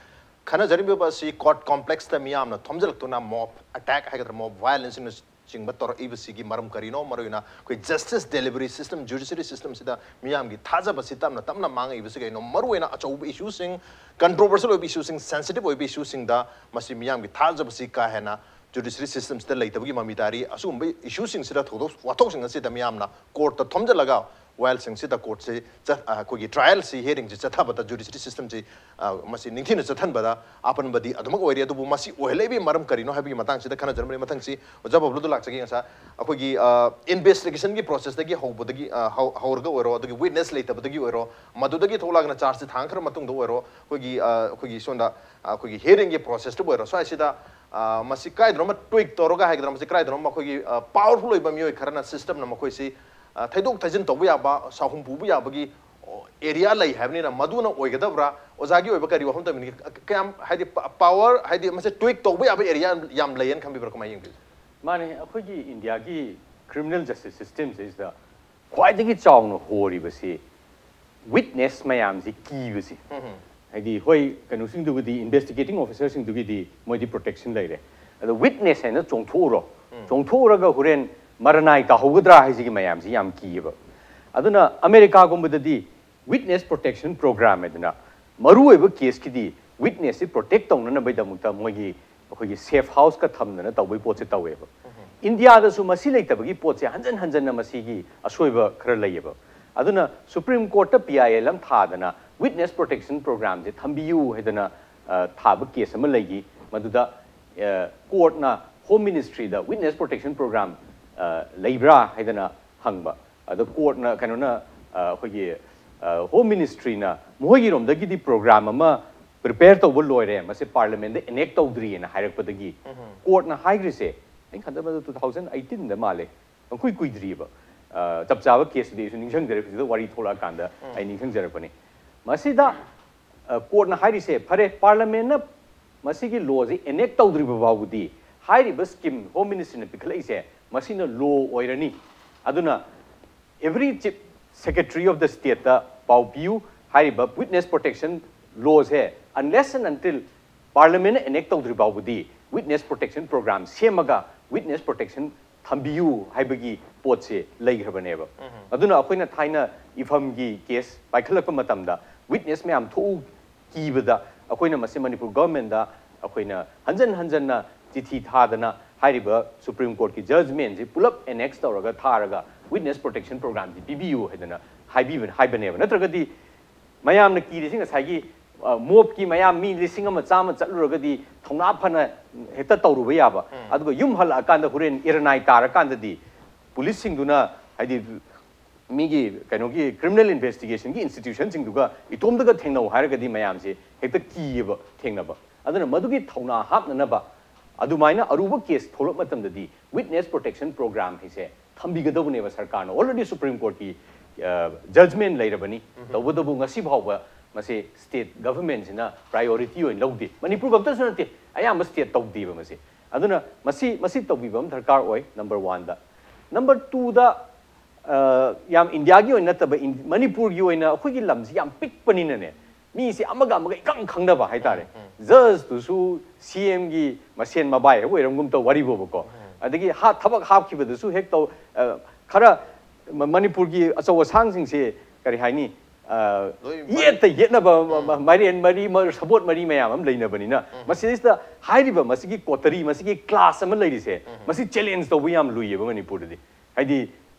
ꯈꯟꯅꯖꯔꯤꯕ ꯑꯁꯤ court complexꯇ ꯃꯤꯌꯥꯝꯅ ꯊꯣꯝꯖꯤꯜꯂꯛꯇꯨꯅ mob attack ꯍꯥꯏꯒꯗ꯭ꯔꯥ, mob violenceꯅ ꯆꯤꯡꯕ ꯇꯧꯔꯛꯏꯕꯁꯤꯒꯤ ꯃꯔꯝ ꯀꯔꯤꯅꯣ? ꯃꯔꯨꯑꯣꯏꯅ ꯑꯩꯈꯣꯏ justice delivery system, judiciary system ꯁꯤꯗ ꯃꯤꯌꯥꯝꯒꯤ ꯊꯥꯖꯕꯁꯤ ꯇꯞꯅ ꯇꯞꯅ ꯃꯥꯡꯉꯛꯏꯕꯁꯤ ꯀꯩꯅꯣ? ꯃꯔꯨꯑꯣꯏꯅ ꯑꯆꯧꯕ ꯏꯁꯨꯁꯤꯡ, controversial ꯑꯣꯏꯕ ꯏꯁꯨꯁꯤꯡ, sensitive ꯑꯣꯏꯕ ꯏꯁꯨꯁꯤꯡꯗ ꯃꯁꯤ ꯃꯤꯌꯥꯝꯒꯤ ꯊꯥꯖꯕꯁꯤ ꯀꯥ ꯍꯦꯟꯅ judiciary system ꯁꯤꯗ ꯂꯩꯇꯕꯒꯤ ꯃꯃꯤ ꯇꯥꯔꯤ꯫ ꯑꯁꯤꯒꯨꯝꯕ ꯏꯁꯨꯁꯤꯡꯁꯤꯗ ꯊꯧꯗꯣꯛ ꯋꯥꯊꯣꯛꯁꯤꯡ ꯑꯁꯤꯗ ꯃꯤꯌꯥꯝꯅ ꯀꯣꯔꯠꯇ ꯊꯣꯝꯖꯤꯜꯂꯒ ꯋꯥꯌꯦꯜꯁꯤꯡꯁꯤꯗ ꯀꯣꯔꯠꯁꯤ ꯆꯠ-, ꯑ, ꯑꯩꯈꯣꯏꯒꯤ trial ꯁꯤ, hearing ꯁꯤ ꯆꯠꯊꯕꯗ judiciary system ꯁꯤ, ꯑ, ꯃꯁꯤ ꯅꯤꯡꯊꯤꯅ ꯆꯠꯍꯟꯕꯗ ꯑꯄꯟꯕꯗꯤ ꯑꯗꯨꯃꯛ ꯑꯣꯏꯔꯤ꯫ ꯑꯗꯨꯕꯨ ꯃꯁꯤ ꯑꯣꯏꯍꯜꯂꯛꯏꯕꯒꯤ ꯃꯔꯝ ꯀꯔꯤꯅꯣ ꯍꯥꯏꯕꯒꯤ ꯃꯇꯥꯡꯁꯤꯗ ꯈꯟꯅꯖꯔꯝꯕꯅꯤ꯫ ꯃꯊꯪꯁꯤ ꯑꯣꯖꯥ ꯕꯕ꯭ꯂꯨꯗ ꯂꯥꯛꯆꯒꯦ꯫ ꯉꯁꯥꯏ ꯑꯩꯈꯣꯏꯒꯤ, ꯑ, investigation ꯒꯤ process ꯇꯒꯤ ꯍꯧꯕꯗꯒꯤ, ꯑ, ꯍꯧ-, ꯍꯧꯔꯒ ꯑꯣꯏꯔꯣ, ꯑꯗꯨꯒꯤ witness ꯂꯩꯇꯕꯗꯒꯤ ꯑꯣꯏꯔꯣ, ꯃꯗꯨꯗꯒꯤ ꯊꯣꯛꯂꯛꯑꯒꯅ charge ꯁꯤ ꯊꯥꯡꯈ꯭ꯔ ꯃꯇꯨꯡꯗ ꯑꯣꯏꯔꯣ, ꯑꯩꯈꯣꯏꯒꯤ, ꯑ, ꯑꯩꯈꯣꯏꯒꯤ ꯁꯣꯝꯗ, ꯑ, ꯑꯩꯈꯣꯏꯒꯤ hearing ꯒꯤ process ꯇꯕꯨ ꯑꯣꯏꯔꯣ, ꯁ꯭ꯋꯥꯏꯁꯤꯗ, ꯑ, ꯃꯁꯤ ꯀꯥꯏꯗꯅꯣꯃ tweak ꯇꯧꯔꯒ ꯍꯥꯏꯒꯗ꯭ꯔꯥ, ꯃꯁꯤ ꯀꯥꯏꯗꯅꯣꯃ ꯑꯩꯈꯣꯏꯒꯤ, ꯑ, powerful ꯑꯣꯏꯕ ꯃꯤꯑꯣꯏ ꯈꯔꯅ system ꯅ ꯃꯈꯣꯏꯁꯤ, ꯑ, ꯊꯩꯗꯣꯛ ꯊꯩꯖꯤꯟ ꯇꯧꯕ ꯌꯥꯕ, ꯁꯥꯎꯍꯨꯝ ꯄꯨꯕ ꯌꯥꯕꯒꯤ, ꯑꯣ, area ꯂꯩ ꯍꯥꯏꯕꯅꯤꯅ, ꯃꯗꯨꯅ ꯑꯣꯏꯒꯗꯕ꯭ꯔꯥ? ꯑꯣꯖꯥꯒꯤ ꯑꯣꯏꯕ ꯀꯔꯤ ꯋꯥꯐꯝ ꯊꯝꯕꯤꯅꯤꯡꯒꯦ? ꯀ-, ꯀꯌꯥꯝ, ꯍꯥꯏꯗꯤ, ꯄ-, power, ꯍꯥꯏꯗꯤ, ꯃꯁꯤ tweak ꯇꯧꯕ ꯌꯥꯕ area ꯌꯥꯝ ꯂꯩꯌꯦꯅ ꯈꯟꯕꯤꯕ꯭ꯔꯥ? ꯀꯃꯥꯏꯅ ꯌꯦꯡꯕꯤꯒꯦ? ꯃꯥꯅꯦ, ꯑꯩꯈꯣꯏꯒꯤ ꯏꯟꯗꯤꯌꯥꯒꯤ criminal justice system ꯁꯤꯗ ꯈ꯭ꯋꯥꯏꯗꯒꯤ ꯆꯥꯎꯅ ꯍꯣꯔꯤꯕꯁꯤ witness ꯃꯌꯥꯝꯁꯤ ꯀꯤꯕꯁꯤ꯫ ꯎꯝ꯫ ꯍꯥꯏꯗꯤ, ꯍꯣꯏ, ꯀꯩꯅꯣꯁꯤꯡꯗꯨꯒꯤꯗꯤ, investigating officer ꯁꯤꯡꯗꯨꯒꯤꯗꯤ ꯃꯣꯏꯗꯤ protection ꯂꯩꯔꯦ꯫ ꯑꯗꯣ witness ꯍꯥꯏꯅ ꯆꯣꯡꯊꯣꯛꯎꯔꯣ, ꯎꯝ꯫ ꯆꯣꯡꯊꯣꯛꯎꯔꯒ ꯍꯣꯔꯦꯟ ꯃꯔꯅꯥꯏ ꯇꯥꯍꯧꯒꯗ꯭ꯔꯥ ꯍꯥꯏꯁꯤꯒꯤ ꯃꯌꯥꯝꯁꯤ ꯌꯥꯝ ꯀꯤꯌꯦꯕ꯫ ꯑꯗꯨꯅ ꯑꯃꯦꯔꯤꯀꯥꯒꯨꯝꯕꯗꯗꯤ witness protection program ꯍꯥꯏꯗꯅ ꯃꯔꯨꯑꯣꯏꯕ case ꯀꯤꯗꯤ witness ꯁꯤ protect ꯇꯧꯅꯅꯕꯒꯤꯗꯃꯛꯇ ꯃꯣꯏꯒꯤ ꯑꯩꯈꯣꯏꯒꯤ safe house ꯀ ꯊꯝꯗꯅ ꯇꯧꯕꯒꯤ ꯄꯣꯠꯁꯦ ꯇꯧꯋꯦꯕ꯫ ꯎꯝ꯫ ꯏꯟꯗꯤꯌꯥꯗꯁꯨ ꯃꯁꯤ ꯂꯩꯇꯕꯒꯤ ꯄꯣꯠꯁꯦ ꯍꯟꯖꯟ ꯍꯟꯖꯟꯅ ꯃꯁꯤꯒꯤ ꯑꯁꯣꯏꯕ ꯈꯔ ꯂꯩꯌꯦꯕ꯫ ꯑꯗꯨꯅ Supreme Court ꯇ P I L ꯑꯃ ꯊꯥꯗꯅ witness protection program ꯁꯦ ꯊꯝꯕꯤꯌꯨ ꯍꯥꯏꯗꯅ, ꯑ, ꯊꯥꯕ case ꯑꯃ ꯂꯩꯈꯤ꯫ ꯃꯗꯨꯗ, ꯑ, court ꯅ Home Ministry ꯗ witness protection program, ꯑ, ꯂꯩꯕ꯭ꯔꯥ ꯍꯥꯏꯗꯅ ꯍꯪꯕ꯫ ꯑꯗꯣ court ꯅ, ꯀꯩꯅꯣꯅ, ꯑ, ꯑꯩꯈꯣꯏꯒꯤ, ꯑ, Home Ministry ꯅ ꯃꯈꯣꯏꯒꯤꯔꯣꯝꯗꯒꯤꯗꯤ program ꯑꯃ prepare ꯇꯧꯕ ꯂꯣꯏꯔꯦ, ꯃꯁꯤ Parliament ꯗ enact ꯇꯧꯗ꯭ꯔꯤꯑꯅ ꯍꯥꯏꯔꯛꯄꯗꯒꯤ ꯎꯝ꯫ Court ꯅ ꯍꯥꯏꯈ꯭ꯔꯤꯁꯦ, ꯑꯩꯅ ꯈꯟꯖꯕꯗ two thousand eighteen ꯗ ꯃꯥꯜꯂꯦ, ꯌꯥꯝ ꯀꯨꯏ ꯀꯨꯏꯗ꯭ꯔꯤꯑꯕ꯫ ꯑ, ꯆꯞ ꯆꯥꯕ case ꯇꯨꯗꯤ ꯑꯩꯁꯨ ꯅꯤꯡꯁꯤꯡꯖꯔꯦ, ꯍꯧꯖꯤꯛꯇ ꯋꯥꯔꯤ ꯊꯣꯛꯂꯛꯑꯀꯥꯟꯗ ꯎꯝ꯫ ꯑꯩ ꯅꯤꯡꯁꯤꯡꯖꯔꯛꯄꯅꯤ꯫ ꯃꯁꯤꯗ, ꯑ, court ꯅ ꯍꯥꯏꯔꯤꯁꯦ, ꯐꯔꯦ, Parliament ꯅ ꯃꯁꯤꯒꯤ law ꯁꯤ enact ꯇꯧꯗ꯭ꯔꯤꯕ ꯐꯥꯎꯕꯗꯤ ꯍꯥꯏꯔꯤꯕ scheme Home Ministry ꯅ ꯄꯤꯈꯠꯂꯛꯏꯁꯦ ꯃꯁꯤꯅ law ꯑꯣꯏꯔꯅꯤ꯫ ꯑꯗꯨꯅ every Chief Secretary of the State ꯇ ꯄꯥꯎ ꯄꯤꯌꯨ, ꯍꯥꯏꯔꯤꯕ witness protection law say unless and until Parliament ꯅ enact ꯇꯧꯗ꯭ꯔꯤ ꯐꯥꯎꯕꯗꯤ witness protection program ꯁꯦꯝꯃꯒ witness protection ꯊꯝꯕꯤꯌꯨ ꯍꯥꯏꯕꯒꯤ ꯄꯣꯠꯁꯦ ꯂꯩꯈ꯭ꯔꯕꯅꯦꯕ꯫ ꯑꯗꯨꯅ ꯑꯩꯈꯣꯏꯅ ꯊꯥꯏꯅ ꯏꯐꯝꯒꯤ ꯀꯦꯁ ꯄꯥꯏꯈꯠꯂꯛꯄ ꯃꯇꯝꯗ ꯋꯤꯠꯅꯦꯁ ꯃꯌꯥꯝ ꯊꯣꯛꯎ ꯀꯤꯕꯗ ꯑꯩꯈꯣꯏꯅ ꯃꯁꯤ ꯃꯅꯤꯄꯨꯔ ꯒꯚꯔꯟꯃꯦꯟꯗ ꯑꯩꯈꯣꯏꯅ ꯍꯟꯖꯟ ꯍꯟꯖꯟꯅ ꯆꯤꯊꯤ ꯊꯥꯗꯅ ꯍꯥꯏꯔꯤꯕ ꯁꯨꯄ꯭ꯔꯤꯝ ꯀꯣꯔꯠꯀꯤ ꯖꯖꯃꯦꯟꯁꯤ ꯄꯨꯂꯞ ꯑꯦꯅꯦꯛꯁ ꯇꯧꯔꯒ ꯊꯥꯔꯒ ꯋꯤꯠꯅꯦꯁ ꯄ꯭ꯔꯣꯇꯦꯛꯁꯟ ꯄ꯭ꯔꯣꯒ꯭ꯔꯥꯝꯁꯤ ꯄꯤꯕꯤꯌꯨ ꯍꯥꯏꯗꯅ ꯍꯥꯏꯕꯤꯕ ꯍꯥꯏꯕꯅꯦꯕ꯫ ꯅꯠꯇ꯭ꯔꯒꯗꯤ ꯃꯌꯥꯝꯅ ꯀꯤꯔꯤꯁꯤ ꯉꯁꯥꯏꯒꯤ ꯃꯣꯞꯀꯤ ꯃꯌꯥꯝ ꯃꯤ ꯂꯤꯁꯤꯡ ꯑꯃ ꯆꯥꯝꯃ ꯆꯠꯂꯨꯔꯒꯗꯤ ꯊꯧꯅꯥ ꯐꯅ ꯍꯦꯛꯇ ꯇꯧꯔꯨꯕ ꯌꯥꯕ꯫ ꯑꯗꯨꯒ ꯌꯨꯝ ꯍꯜꯂꯛꯑꯀꯥꯟꯗ ꯍꯣꯔꯦꯟ ꯏꯔꯅꯥꯏ ꯇꯥꯔꯀꯥꯟꯗꯗꯤ ꯄꯨꯂꯤꯁꯁꯤꯡꯗꯨꯅ ꯍꯥꯏꯗꯤ ꯃꯤꯒꯤ ꯀꯩꯅꯣꯒꯤ ꯀ꯭ꯔꯤꯃꯤꯅꯦꯜ ꯏꯟꯚꯦꯁꯇꯤꯒꯦꯁꯟꯒꯤ ꯏꯟꯁꯇꯤꯇ꯭ꯌꯨꯁꯟꯁꯤꯡꯗꯨꯒ ꯏꯇꯣꯝꯗꯒ ꯊꯦꯡꯅꯧ ꯍꯥꯏꯔꯒꯗꯤ ꯃꯌꯥꯝꯁꯦ ꯍꯦꯛꯇ ꯀꯤꯌꯦꯕ ꯊꯦꯡꯅꯕ꯫ ꯑꯗꯨꯅ ꯃꯗꯨꯒꯤ ꯊꯧꯅꯥ ꯍꯥꯞꯅꯅꯕ ꯑꯗꯨꯃꯥꯏꯅ ꯑꯔꯨꯕ ꯀꯦꯁ ꯊꯣꯛꯂꯛ ꯃꯇꯝꯗꯗꯤ ꯋꯤꯠꯅꯦꯁ ꯄ꯭ꯔꯣꯇꯦꯛꯁꯟ ꯄ꯭ꯔꯣꯒ꯭ꯔꯥꯝ ꯍꯥꯏꯁꯦ ꯊꯝꯕꯤꯒꯗꯧꯕꯅꯦꯕ ꯁꯔꯀꯥꯔꯅ꯫ ꯑꯣꯜꯔꯦꯗꯤ ꯁꯨꯄ꯭ꯔꯤꯝ ꯀꯣꯔꯠꯀꯤ ꯖꯖꯃꯦꯟ ꯂꯩꯔꯕꯅꯤ꯫ ꯇꯧꯕꯇꯕꯨ ꯉꯁꯤ ꯐꯥꯎꯕ ꯃꯁꯤ ꯁ꯭ꯇꯦꯠ ꯒꯚꯔꯟꯃꯦꯟꯁꯤꯅ ꯄ꯭ꯔꯥꯏꯌꯣꯔꯤꯇꯤ ꯑꯣꯏꯅ ꯂꯧꯗꯦ꯫ ꯃꯅꯤꯄꯨꯔ ꯈꯛꯇꯁꯨ ꯅꯠꯇꯦ, ꯑꯌꯥꯝꯕ ꯁ꯭ꯇꯦꯠ ꯇꯧꯗꯦꯕ ꯃꯁꯤ꯫ ꯑꯗꯨꯅ ꯃꯁꯤ ꯃꯁꯤ ꯇꯧꯕꯤꯕ ꯑꯃ ꯗꯔꯀꯥꯔ ꯑꯣꯏ ꯅꯝꯕꯔ ꯋꯥꯟꯗ꯫ ꯅꯝꯕꯔ ꯇꯨꯗ ꯌꯥꯝ ꯏꯟꯗꯤꯌꯥꯒꯤ ꯑꯣꯏꯅ ꯅꯠꯇꯕ ꯏꯟ- ꯃꯅꯤꯄꯨꯔꯒꯤ ꯑꯣꯏꯅ ꯑꯩꯈꯣꯏꯒꯤ ꯂꯝꯁꯤ ꯌꯥꯝ ꯄꯤꯛꯄꯅꯤꯅꯅꯦ, ꯃꯤꯁꯦ ꯑꯃꯒ ꯑꯃꯒ ꯏꯀꯪ ꯈꯪꯅꯕ ꯍꯥꯏꯇꯥꯔꯦ꯫ ꯖꯖꯇꯨꯁꯨ ꯁꯤ ꯑꯦꯝꯒꯤ ꯃꯁꯦꯟ ꯃꯕꯥꯏ ꯍꯦꯛ ꯑꯣꯏꯔꯝꯒꯨꯝ ꯇꯧ ꯋꯥꯔꯤꯕꯣꯕꯀꯣ꯫ ꯑꯗꯒꯤ ꯍꯥ- ꯊꯕꯛ ꯍꯥꯞꯈꯤꯕꯗꯨꯁꯨ ꯍꯦꯛ ꯇꯧ ꯑ, ꯈꯔ ꯃ- ꯃꯅꯤꯄꯨꯔꯒꯤ ꯑꯆꯧ ꯑꯁꯥꯡꯁꯤꯡꯁꯦ ꯀꯔꯤ ꯍꯥꯏꯅꯤ, ꯑ, ꯂꯣꯏ ꯃꯔꯤ- ꯌꯦꯠꯇ ꯌꯦꯠꯅꯕ ꯃ- ꯃ- ꯃꯥꯏꯔꯦꯟ ꯃꯔꯤ ꯃ- ꯁꯕꯣꯠ ꯃꯔꯤ ꯃꯌꯥꯝ ꯑꯃ ꯂꯩꯅꯕꯅꯤꯅ ꯃꯁꯤꯗꯩꯁꯤꯗ ꯍꯥꯏꯔꯤꯕ ꯃꯁꯤꯒꯤ ꯀꯣꯇꯔꯤ, ꯃꯁꯤꯒꯤ ꯀ꯭ꯂꯥꯁ ꯑꯃ ꯂꯩꯔꯤꯁꯦ ꯃꯁꯤ ꯆꯦꯂꯦꯟꯖ ꯇꯧꯕ ꯌꯥꯝ ꯂꯨꯏꯌꯦꯕ ꯃꯅꯤꯄꯨꯔꯗꯗꯤ꯫ ꯍꯥꯏꯗꯤ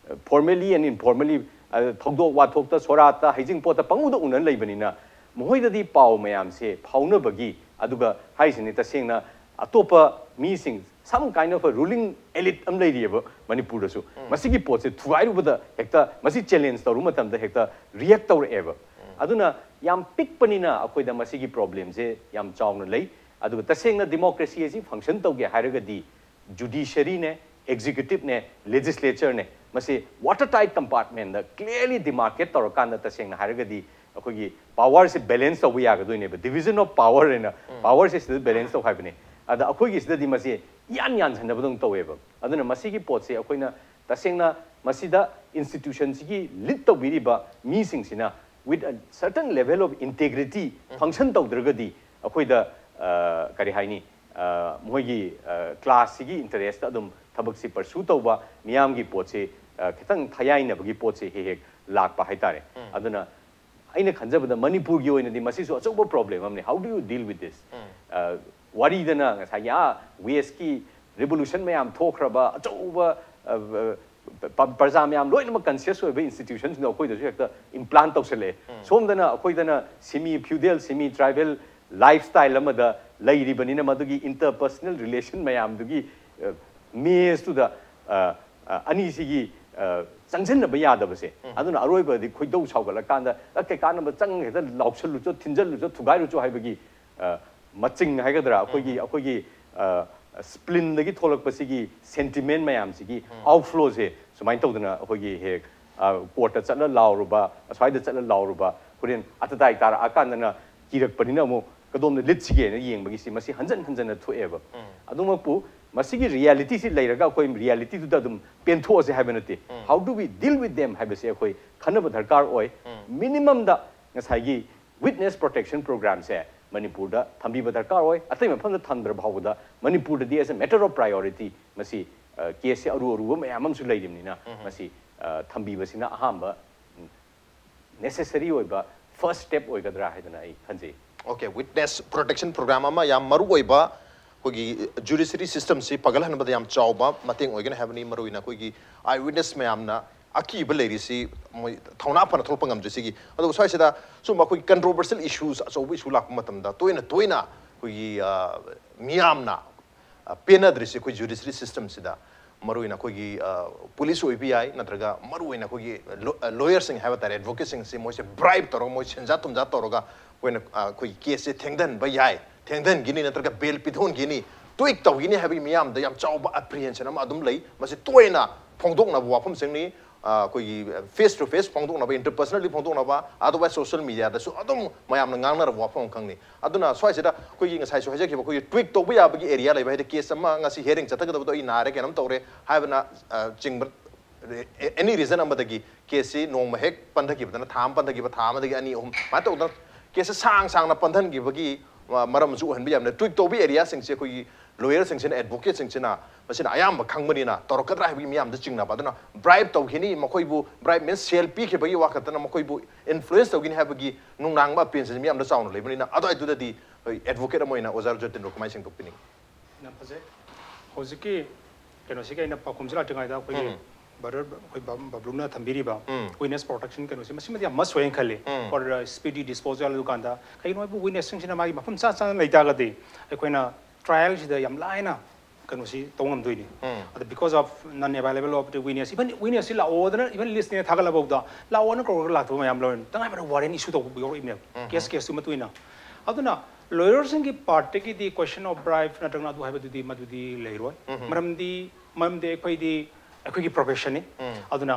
formally and informally ꯊꯧꯗꯣꯛ ꯋꯥꯊꯣꯛꯇ, ꯁꯣꯔꯥꯠꯇ, ꯍꯩꯖꯤꯡꯄꯣꯠꯇ ꯄꯪꯎꯗ ꯎꯅ ꯂꯩꯕꯅꯤꯅ ꯃꯈꯣꯏꯗꯗꯤ ꯄꯥꯎ ꯃꯌꯥꯝꯁꯦ ꯐꯥꯎꯅꯕꯒꯤ, ꯑꯗꯨꯒ ꯍꯥꯏꯁꯤꯅꯤ ꯇꯁꯦꯡꯅ ꯑꯇꯣꯞꯄ ꯃꯤꯁꯤꯡ, some kind of a ruling elite ꯑꯃ ꯂꯩꯔꯤꯑꯕ ꯃꯅꯤꯄꯨꯔꯗꯁꯨ꯫ ꯃꯁꯤꯒꯤ ꯄꯣꯠꯁꯦ ꯊꯨꯒꯥꯏꯔꯨꯕꯗ ꯍꯦꯛꯇ ꯃꯁꯤ ꯆꯦꯂꯦꯟꯖ ꯇꯧꯔꯨ ꯃꯇꯝꯗ ꯍꯦꯛꯇ ꯔꯤꯌꯦꯛ ꯇꯧꯔꯛꯑꯦꯕ꯫ ꯑꯗꯨꯅ ꯌꯥꯝ ꯄꯤꯛꯄꯅꯤꯅ ꯑꯩꯈꯣꯏꯗ ꯃꯁꯤꯒꯤ ꯄ꯭ꯔꯣꯕ꯭ꯂꯦꯝꯁꯦ ꯌꯥꯝ ꯆꯥꯎꯅ ꯂꯩ꯫ ꯑꯗꯨꯒ ꯇꯁꯦꯡꯅ ꯗꯦꯃꯣꯀ꯭ꯔꯦꯁꯤ ꯑꯁꯤ ꯐꯪꯁꯟ ꯇꯧꯒꯦ ꯍꯥꯏꯔꯒꯗꯤ ꯖꯨꯗꯤꯁꯔꯤꯅꯦ, ꯑꯦꯛꯖꯤꯀ꯭ꯌꯨꯇꯤꯞꯅꯦ, ꯂꯦꯖꯤꯁꯂꯦꯆꯔꯅꯦ, ꯃꯁꯤ ꯋꯥꯇꯔ ꯇꯥꯏꯠ ꯀꯝꯄꯥꯔꯠꯃꯦꯟꯗ ꯀ꯭ꯂꯤꯌꯔꯂꯤ ꯗꯤꯃꯥꯔꯀꯦꯠ ꯇꯧꯔꯀꯥꯟꯗ ꯇꯁꯦꯡꯅ ꯍꯥꯏꯔꯒꯗꯤ ꯑꯩꯈꯣꯏꯒꯤ ꯄꯥꯋꯔꯁꯦ ꯕꯦꯂꯦꯟꯁ ꯇꯧꯕ ꯌꯥꯒꯗꯣꯏꯅꯦꯕ꯫ ꯗꯤꯕꯤꯖꯟ ꯑꯣꯐ ꯄꯥꯋꯔ ꯍꯥꯏꯅ ꯄꯥꯋꯔꯁꯦ ꯁꯤꯗ ꯕꯦꯂꯦꯟꯁ ꯇꯧ ꯍꯥꯏꯕꯅꯦ꯫ ꯑꯗ ꯑꯩꯈꯣꯏꯒꯤꯁꯤꯗꯗꯤ ꯃꯁꯤ ꯏꯌꯥꯟ ꯌꯥꯟꯁꯟꯅꯕꯗꯧꯅ ꯇꯧꯋꯦꯕ꯫ ꯑꯗꯨꯅ ꯃꯁꯤꯒꯤ ꯄꯣꯠꯁꯦ ꯑꯩꯈꯣꯏꯅ ꯇꯁꯦꯡꯅ ꯃꯁꯤꯗ ꯏꯟꯁꯇꯤꯇ꯭ꯌꯨꯁꯟꯁꯤꯒꯤ ꯂꯤꯗ ꯇꯧꯕꯤꯔꯤꯕ ꯃꯤꯁꯤꯡꯁꯤꯅ with a certain level of integrity function ꯇꯧꯗ꯭ꯔꯒꯗꯤ ꯑꯩꯈꯣꯏꯗ ꯑ, ꯀꯔꯤ ꯍꯥꯏꯅꯤ, ꯃꯣꯏꯒꯤ ꯀ꯭ꯂꯥꯁꯁꯤꯒꯤ ꯏꯟꯇꯔꯦꯁꯇ ꯑꯗꯨꯝ ꯊꯕꯛꯁꯤ ꯄꯔꯁꯨ ꯇꯧꯕ, ꯃꯤꯌꯥꯝꯒꯤ ꯄꯣꯠꯁꯤ ꯈꯤꯇꯪ ꯊꯌꯥꯏꯅꯕꯒꯤ ꯄꯣꯠꯁꯤ ꯍꯦꯛ ꯍꯦꯛ ꯂꯥꯛꯄ ꯍꯥꯏꯇꯥꯔꯦ꯫ ꯑꯗꯨꯅ ꯑꯩꯅ ꯈꯟꯖꯕꯗ ꯃꯅꯤꯄꯨꯔꯒꯤ ꯑꯣꯏꯅꯗꯤ ꯃꯁꯤꯁꯨ ꯑꯆꯧꯕ ꯄ꯭ꯔꯣꯕ꯭ꯂꯦꯝ ꯑꯃꯅꯤ꯫ How do you deal with this? ꯋꯥꯔꯤꯗꯅ ꯉꯁꯥꯏꯒꯤ ꯑꯥ ꯋꯦꯁꯀꯤ ꯔꯤꯚꯣꯂꯨꯁꯟ ꯃꯌꯥꯝ ꯊꯣꯛꯈ꯭ꯔꯕ ꯑꯆꯧꯕ ꯄ꯭ꯔꯖꯥ ꯃꯌꯥꯝ ꯂꯣꯏꯅꯃꯛ ꯀꯟꯁꯤꯌꯁ ꯑꯣꯏꯕ ꯏꯟꯁꯇꯤꯇ꯭ꯌꯨꯁꯟꯁꯤꯡꯗꯣ ꯑꯩꯈꯣꯏꯗꯁꯨ ꯍꯦꯛꯇ ꯏꯝꯄ꯭ꯂꯥꯟ ꯇꯧꯁꯜꯂꯛꯑꯦ꯫ ꯁꯣꯝꯗꯅ ꯑꯩꯈꯣꯏꯗꯅ ꯁꯤꯃꯤ ꯐ꯭ꯌꯨꯗꯦꯜ, ꯁꯤꯃꯤ ꯇ꯭ꯔꯥꯏꯕꯦꯜ ꯂꯥꯏꯐ ꯁ꯭ꯇꯥꯏꯜ ꯑꯃꯗ ꯂꯩꯔꯤꯕꯅꯤꯅ ꯃꯗꯨꯒꯤ ꯏꯟꯇꯔꯄꯔꯁꯅꯦꯜ ꯔꯤꯂꯦꯁꯟ ꯃꯌꯥꯝꯗꯨꯒꯤ ꯃꯦꯁꯇꯨꯗ ꯑꯅꯤꯁꯤꯒꯤ ꯆꯪꯁꯤꯟꯅꯕ ꯌꯥꯗꯕꯁꯦ꯫ ꯑꯗꯨꯅ ꯑꯔꯣꯏꯕꯗꯤ ꯈꯣꯏꯗꯧ ꯁꯥꯎꯒꯠꯂꯀꯥꯟꯗ ꯀꯩ ꯀꯥꯟꯅꯕ ꯆꯪ ꯍꯦꯛꯇ ꯂꯥꯎꯁꯜꯂꯨꯆꯣ, ꯊꯤꯟꯖꯜꯂꯨꯆꯣ, ꯊꯨꯒꯥꯏꯔꯨꯆꯣ ꯍꯥꯏꯕꯒꯤ ꯃꯆꯤꯡ ꯍꯥꯏꯒꯗ꯭ꯔꯥ, ꯑꯩꯈꯣꯏꯒꯤ ꯑꯩꯈꯣꯏꯒꯤ ꯁ꯭ꯄ꯭ꯂꯤꯟꯗꯒꯤ ꯊꯣꯛꯂꯛꯄꯁꯤꯒꯤ ꯁꯦꯟꯇꯤꯃꯦꯟ ꯃꯌꯥꯝꯁꯤꯒꯤ ꯑꯥꯎꯠꯐ꯭ꯂꯣꯁꯦ ꯁꯨꯃꯥꯏꯅ ꯇꯧꯗꯅ ꯑꯩꯈꯣꯏꯒꯤ ꯍꯦꯛ ꯀꯣꯔꯠꯇ ꯆꯠꯂ ꯂꯥꯎꯔꯨꯕ, ꯑꯁ꯭ꯋꯥꯏꯗ ꯆꯠꯂ ꯂꯥꯎꯔꯨꯕ, ꯍꯣꯔꯦꯟ ꯑꯇꯇꯥꯏ ꯇꯥꯔꯛꯑꯀꯥꯟꯗꯅ ꯀꯤꯔꯛꯄꯅꯤꯅ ꯑꯃꯨꯛ ꯀꯗꯣꯝꯗ ꯂꯤꯠꯁꯤꯒꯦꯅ ꯌꯦꯡꯕꯒꯤꯁꯤ ꯃꯁꯤ ꯍꯟꯖꯟ ꯍꯟꯖꯟꯅ ꯊꯣꯛꯑꯦꯕ꯫ ꯑꯗꯨꯃꯛꯄꯨ ꯃꯁꯤꯒꯤ ꯔꯤꯌꯦꯂꯤꯇꯤꯁꯤ ꯂꯩꯔꯒ ꯑꯩꯈꯣꯏ ꯔꯤꯌꯦꯂꯤꯇꯤꯗꯨꯗ ꯑꯗꯨꯝ ꯄꯦꯟꯊꯣꯛꯑꯁꯦ ꯍꯥꯏꯕ ꯅꯠꯇꯦ꯫ How do we deal with them ꯍꯥꯏꯕꯁꯦ ꯑꯩꯈꯣꯏ ꯈꯟꯅꯕ ꯗꯔꯀꯥꯔ ꯑꯣꯏ꯫ ꯃꯤꯅꯤꯃꯝꯗ ꯉꯁꯥꯏꯒꯤ ꯋꯤꯠꯅꯦꯁ ꯄ꯭ꯔꯣꯇꯦꯛꯁꯟ ꯄ꯭ꯔꯣꯒ꯭ꯔꯥꯝꯁꯦ ꯃꯅꯤꯄꯨꯔꯗ ꯊꯝꯕꯤꯕ ꯗꯔꯀꯥꯔ ꯑꯣꯏ꯫ ꯑꯇꯩ ꯃꯐꯝꯗ ꯊꯝꯗ꯭ꯔ ꯐꯥꯎꯕꯗ ꯃꯅꯤꯄꯨꯔꯗꯗꯤ as a matter of priority ꯃꯁꯤ ꯀꯦꯁꯁꯦ ꯑꯔꯨ ꯑꯔꯨꯕ ꯃꯌꯥꯝ ꯑꯃꯁꯨ ꯂꯩꯔꯤꯕꯅꯤꯅ ꯃꯁꯤ ꯊꯝꯕꯤꯕꯁꯤꯅ ꯑꯍꯥꯟꯕ ꯅꯦꯁꯦꯁꯔꯤ ꯑꯣꯏꯕ ꯐꯥꯔꯁ ꯁ꯭ꯇꯦꯞ ꯑꯣꯏꯒꯗ꯭ꯔꯥ ꯍꯥꯏꯗꯅ ꯑꯩ ꯈꯟꯖꯩ꯫ Okay, witness protection program ꯑꯃ ꯌꯥꯝ ꯃꯔꯨ ꯑꯣꯏꯕ ꯑꯩꯈꯣꯏꯒꯤ ꯖꯨꯗꯤꯁꯔꯤ ꯁꯤꯁꯇꯝꯁꯤ ꯐꯒꯠꯍꯟꯕꯗ ꯌꯥꯝ ꯆꯥꯎꯕ ꯃꯇꯦꯡ ꯑꯣꯏꯒꯅꯤ ꯍꯥꯏꯕꯅꯤ꯫ ꯃꯔꯨꯑꯣꯏꯅ ꯑꯩꯈꯣꯏꯒꯤ ꯑꯥꯏ ꯋꯤꯠꯅꯦꯁ ꯃꯌꯥꯝꯅ ꯑꯀꯤꯕ ꯂꯩꯔꯤꯁꯤ ꯃꯣꯏ ꯊꯧꯅꯥ ꯐꯅ ꯊꯣꯛꯂꯛꯄ ꯉꯝꯗ꯭ꯔꯤꯁꯤꯒꯤ꯫ ꯑꯗꯨꯒ ꯁ꯭ꯋꯥꯏꯁꯤꯗ ꯁꯨꯝꯕ ꯑꯩꯈꯣꯏꯒꯤ ꯀꯟꯇ꯭ꯔꯣꯚꯔꯁꯤꯌꯦꯜ ꯏꯁꯨꯁ ꯑꯆꯧꯕ ꯏꯁꯨ ꯂꯥꯛꯄ ꯃꯇꯝꯗ ꯇꯣꯏꯅ ꯇꯣꯏꯅ ꯑꯩꯈꯣꯏꯒꯤ ꯃꯤꯌꯥꯝꯅ ꯄꯦꯟꯅꯗ꯭ꯔꯤꯁꯤ ꯑꯩꯈꯣꯏ ꯖꯨꯗꯤꯁꯔꯤ ꯁꯤꯁꯇꯝꯁꯤꯗ꯫ ꯃꯔꯨꯑꯣꯏꯅ ꯑꯩꯈꯣꯏꯒꯤ ꯄꯨꯂꯤꯁ ꯑꯣꯏꯕ ꯌꯥꯏ, ꯅꯠꯇ꯭ꯔꯒ ꯃꯔꯨꯑꯣꯏꯅ ꯑꯩꯈꯣꯏꯒꯤ ꯂꯣꯌꯔꯁꯤꯡ ꯍꯥꯏꯕ ꯇꯥꯔꯦ, ꯑꯦꯗꯚꯣꯀꯦꯠꯁꯤꯡꯁꯤ ꯃꯣꯏꯁꯦ ꯕ꯭ꯔꯥꯏꯕ ꯇꯧꯔꯒ, ꯃꯣꯏ ꯁꯦꯟꯖꯥ ꯊꯨꯝꯖꯥ ꯇꯧꯔꯒ ꯑꯩꯈꯣꯏꯅ ꯑꯩꯈꯣꯏꯒꯤ ꯀꯦꯁꯁꯦ ꯊꯦꯡꯊꯍꯟꯕ ꯌꯥꯏ, ꯊꯦꯡꯊꯍꯟꯈꯤꯅꯤ ꯅꯠꯇ꯭ꯔꯒ ꯕꯦꯜ ꯄꯤꯊꯣꯛꯍꯟꯈꯤꯅꯤ, ꯇ꯭ꯋꯤꯠ ꯇꯧꯈꯤꯅꯤ ꯍꯥꯏꯕꯒꯤ ꯃꯤꯌꯥꯝꯗ ꯌꯥꯝ ꯆꯥꯎꯕ ꯑꯦꯄ꯭ꯔꯤꯍꯦꯟꯁꯟ ꯑꯃ ꯑꯗꯨꯝ ꯂꯩ꯫ ꯃꯁꯤ ꯇꯣꯏꯅ ꯐꯣꯡꯗꯣꯛꯅꯕ ꯋꯥꯐꯝꯁꯤꯡꯅꯤ꯫ ꯑꯩꯈꯣꯏꯒꯤ ꯐꯦꯁ ꯇꯨ ꯐꯦꯁ ꯐꯣꯡꯗꯣꯛꯅꯕ, ꯏꯟꯇꯔꯄꯔꯁꯅꯦꯜꯂꯤ ꯐꯣꯡꯗꯣꯛꯅꯕ, ꯑꯗꯨꯒ ꯁꯣꯁꯤꯌꯦꯜ ꯃꯤꯗꯤꯌꯥꯗꯁꯨ ꯑꯗꯨꯝ ꯃꯌꯥꯝꯅ ꯉꯥꯡꯅꯔꯕ ꯋꯥꯐꯝ ꯑꯃꯈꯛꯅꯤ꯫ ꯑꯗꯨꯅ ꯁ꯭ꯋꯥꯏꯁꯤꯗ ꯑꯩꯈꯣꯏꯒꯤ ꯉꯁꯥꯏꯁꯨ ꯍꯥꯏꯖꯈꯤꯕ ꯑꯩꯈꯣꯏꯒꯤ ꯇ꯭ꯋꯤꯠ ꯇꯧꯕ ꯌꯥꯕꯒꯤ ꯑꯦꯔꯤꯌꯥ ꯂꯩꯕ, ꯍꯥꯏꯗꯤ ꯀꯦꯁ ꯑꯃ ꯉꯁꯤ ꯍꯤꯌꯔꯤꯡ ꯆꯠꯊꯒꯗꯕꯗꯣ ꯑꯩ ꯅꯥꯔꯦ, ꯀꯩꯅꯣꯝ ꯇꯧꯔꯦ ꯍꯥꯏꯕꯅ ꯆꯤꯡꯕ ꯑꯦꯅꯤ ꯔꯤꯖꯟ ꯑꯃꯗꯒꯤ ꯀꯦꯁꯁꯤ ꯅꯣꯡꯃ ꯍꯦꯛ ꯄꯟꯊꯈꯤꯕꯗꯅ ꯊꯥ ꯑꯃ ꯄꯟꯊꯈꯤꯕ, ꯊꯥ ꯑꯃꯗꯒꯤ ꯑꯅꯤ ꯑꯍꯨꯝ ꯁꯨꯃꯥꯏꯅ ꯇꯧꯗꯅ ꯀꯦꯁꯁꯦ ꯁꯥꯡ ꯁꯥꯡꯅ ꯄꯟꯊꯟꯈꯤꯕꯒꯤ ꯃꯔꯝ ꯑꯃꯁꯨ ꯑꯣꯏꯍꯟꯕ ꯌꯥꯕꯅ ꯇ꯭ꯋꯤꯠ ꯇꯧꯕ ꯑꯦꯔꯤꯌꯥꯁꯤꯡꯁꯦ ꯑꯩꯈꯣꯏꯒꯤ ꯂꯣꯌꯔꯁꯤꯡꯁꯤꯅ, ꯑꯦꯗꯚꯣꯀꯦꯠꯁꯤꯡꯁꯤꯅ ꯃꯁꯤꯅ ꯑꯌꯥꯝꯕ ꯈꯪꯕꯅꯤꯅ ꯇꯧꯔꯛꯀꯗ꯭ꯔꯥ ꯍꯥꯏꯕꯒꯤ ꯃꯤꯌꯥꯝꯗ ꯆꯤꯡꯅꯕ꯫ ꯑꯗꯨꯅ ꯕ꯭ꯔꯥꯏꯕ ꯇꯧꯈꯤꯅꯤ, ꯃꯈꯣꯏꯕꯨ ꯕ꯭ꯔꯥꯏꯕ ꯃꯤꯟꯁ ꯁꯦꯜ ꯄꯤꯈꯤꯕꯒꯤ ꯋꯥ ꯈꯛꯇꯅ ꯃꯈꯣꯏꯕꯨ ꯏꯟꯐ꯭ꯂꯨꯌꯦꯟꯁ ꯇꯧꯒꯅꯤ ꯍꯥꯏꯕꯒꯤ ꯅꯨꯡꯅꯥꯡꯕ ꯑꯄꯦꯟꯁꯤꯡꯁꯦ ꯃꯤꯌꯥꯝꯗ ꯆꯥꯎꯅ ꯂꯩꯕꯅꯤꯅ, ꯑꯗꯨꯋꯥꯏꯗꯨꯗꯗꯤ ꯑꯩꯈꯣꯏ ꯑꯦꯗꯚꯣꯀꯦꯠ ꯑꯃ ꯑꯣꯏꯅ ꯑꯣꯖꯥ ꯖꯣꯇꯤꯟꯗ꯭ꯔꯣ ꯀꯃꯥꯏꯅ ꯁꯦꯡꯗꯣꯛꯄꯤꯅꯤꯡꯉꯤ? ꯌꯥꯝ ꯐꯖꯩ꯫ ꯍꯧꯖꯤꯛꯀꯤ ꯀꯩꯅꯣꯁꯤꯒꯤ ꯑꯩꯅ ꯄꯥꯎꯈꯨꯝꯁꯤ ꯂꯥꯛꯇ꯭ꯔꯤꯉꯩꯗ ꯑꯩꯈꯣꯏꯒꯤ ꯎꯝ꯫ ꯕ꯭ꯔꯗꯔ ꯑꯩꯈꯣꯏ ꯕꯕ꯭ꯂꯨꯅ ꯊꯝꯕꯤꯔꯤꯕ ꯎꯝ꯫ ꯋꯤꯠꯅꯦꯁ ꯄ꯭ꯔꯣꯇꯦꯛꯁꯟ ꯀꯩꯅꯣꯁꯦ ꯃꯁꯤꯃꯗꯤ ꯌꯥꯝ ꯃꯁ ꯑꯣꯏꯅ ꯈꯜꯂꯤ꯫ ꯎꯝ꯫ ꯐꯣꯔ ꯁ꯭ꯄꯤꯗꯤ ꯗꯤꯁꯄꯣꯖꯦꯜ ꯑꯗꯨꯀꯥꯟꯗ ꯀꯩꯒꯤꯅꯣ ꯍꯥꯏꯕꯨ ꯋꯤꯠꯅꯦꯁꯁꯤꯡꯁꯤꯅ ꯃꯥꯒꯤ ꯃꯐꯝ ꯆꯥ ꯆꯥꯅ ꯂꯩꯇꯥꯔꯒꯗꯤ ꯑꯩꯈꯣꯏꯅ ꯇ꯭ꯔꯥꯏꯌꯦꯜꯁꯤꯗ ꯌꯥꯝ ꯂꯥꯏꯅ ꯀꯩꯅꯣꯁꯤ ꯇꯧꯕ ꯉꯝꯗꯣꯏꯅꯤ꯫ ꯎꯝ꯫ ꯑꯗ because of non available of the witness, even witnessꯁꯤ ꯂꯥꯛꯑꯣꯗꯅ even ꯂꯤꯁꯅꯦꯅ ꯊꯥꯒꯠꯂꯐꯥꯎꯗ ꯂꯥꯛꯑꯣꯅ ꯀꯧꯔꯒ ꯂꯥꯛꯇꯕ ꯃꯌꯥꯝ ꯂꯩꯔꯦ꯫ ꯇꯉꯥꯏ ꯐꯗꯅ ꯋꯥꯔꯦꯟ ꯏꯁꯨ ꯇꯧꯕ ꯌꯥꯎꯔꯛꯏꯕꯅꯦꯕ꯫ ꯎꯝ꯫ ꯀꯦꯁ ꯀꯦꯁꯇꯨꯒꯤ ꯃꯇꯨꯡ ꯏꯟꯅ꯫ ꯑꯗꯨꯅ ꯂꯣꯌꯔꯁꯤꯡꯒꯤ ꯄꯥꯔꯠꯇꯒꯤꯗꯤ question of bribe ꯅꯠꯇ꯭ꯔꯒꯅ ꯑꯗꯨ ꯍꯥꯏꯕꯗꯨꯗꯤ ꯃꯗꯨꯗꯤ ꯂꯩꯔꯣꯏ꯫ ꯎꯝ꯫ ꯃꯔꯝꯗꯤ ꯃꯔꯝꯗꯤ ꯑꯩꯈꯣꯏꯗꯤ ꯑꯩꯈꯣꯏꯒꯤ ꯄ꯭ꯔꯣꯐꯦꯁꯟꯅꯤ꯫ ꯎꯝ꯫ ꯑꯗꯨꯅ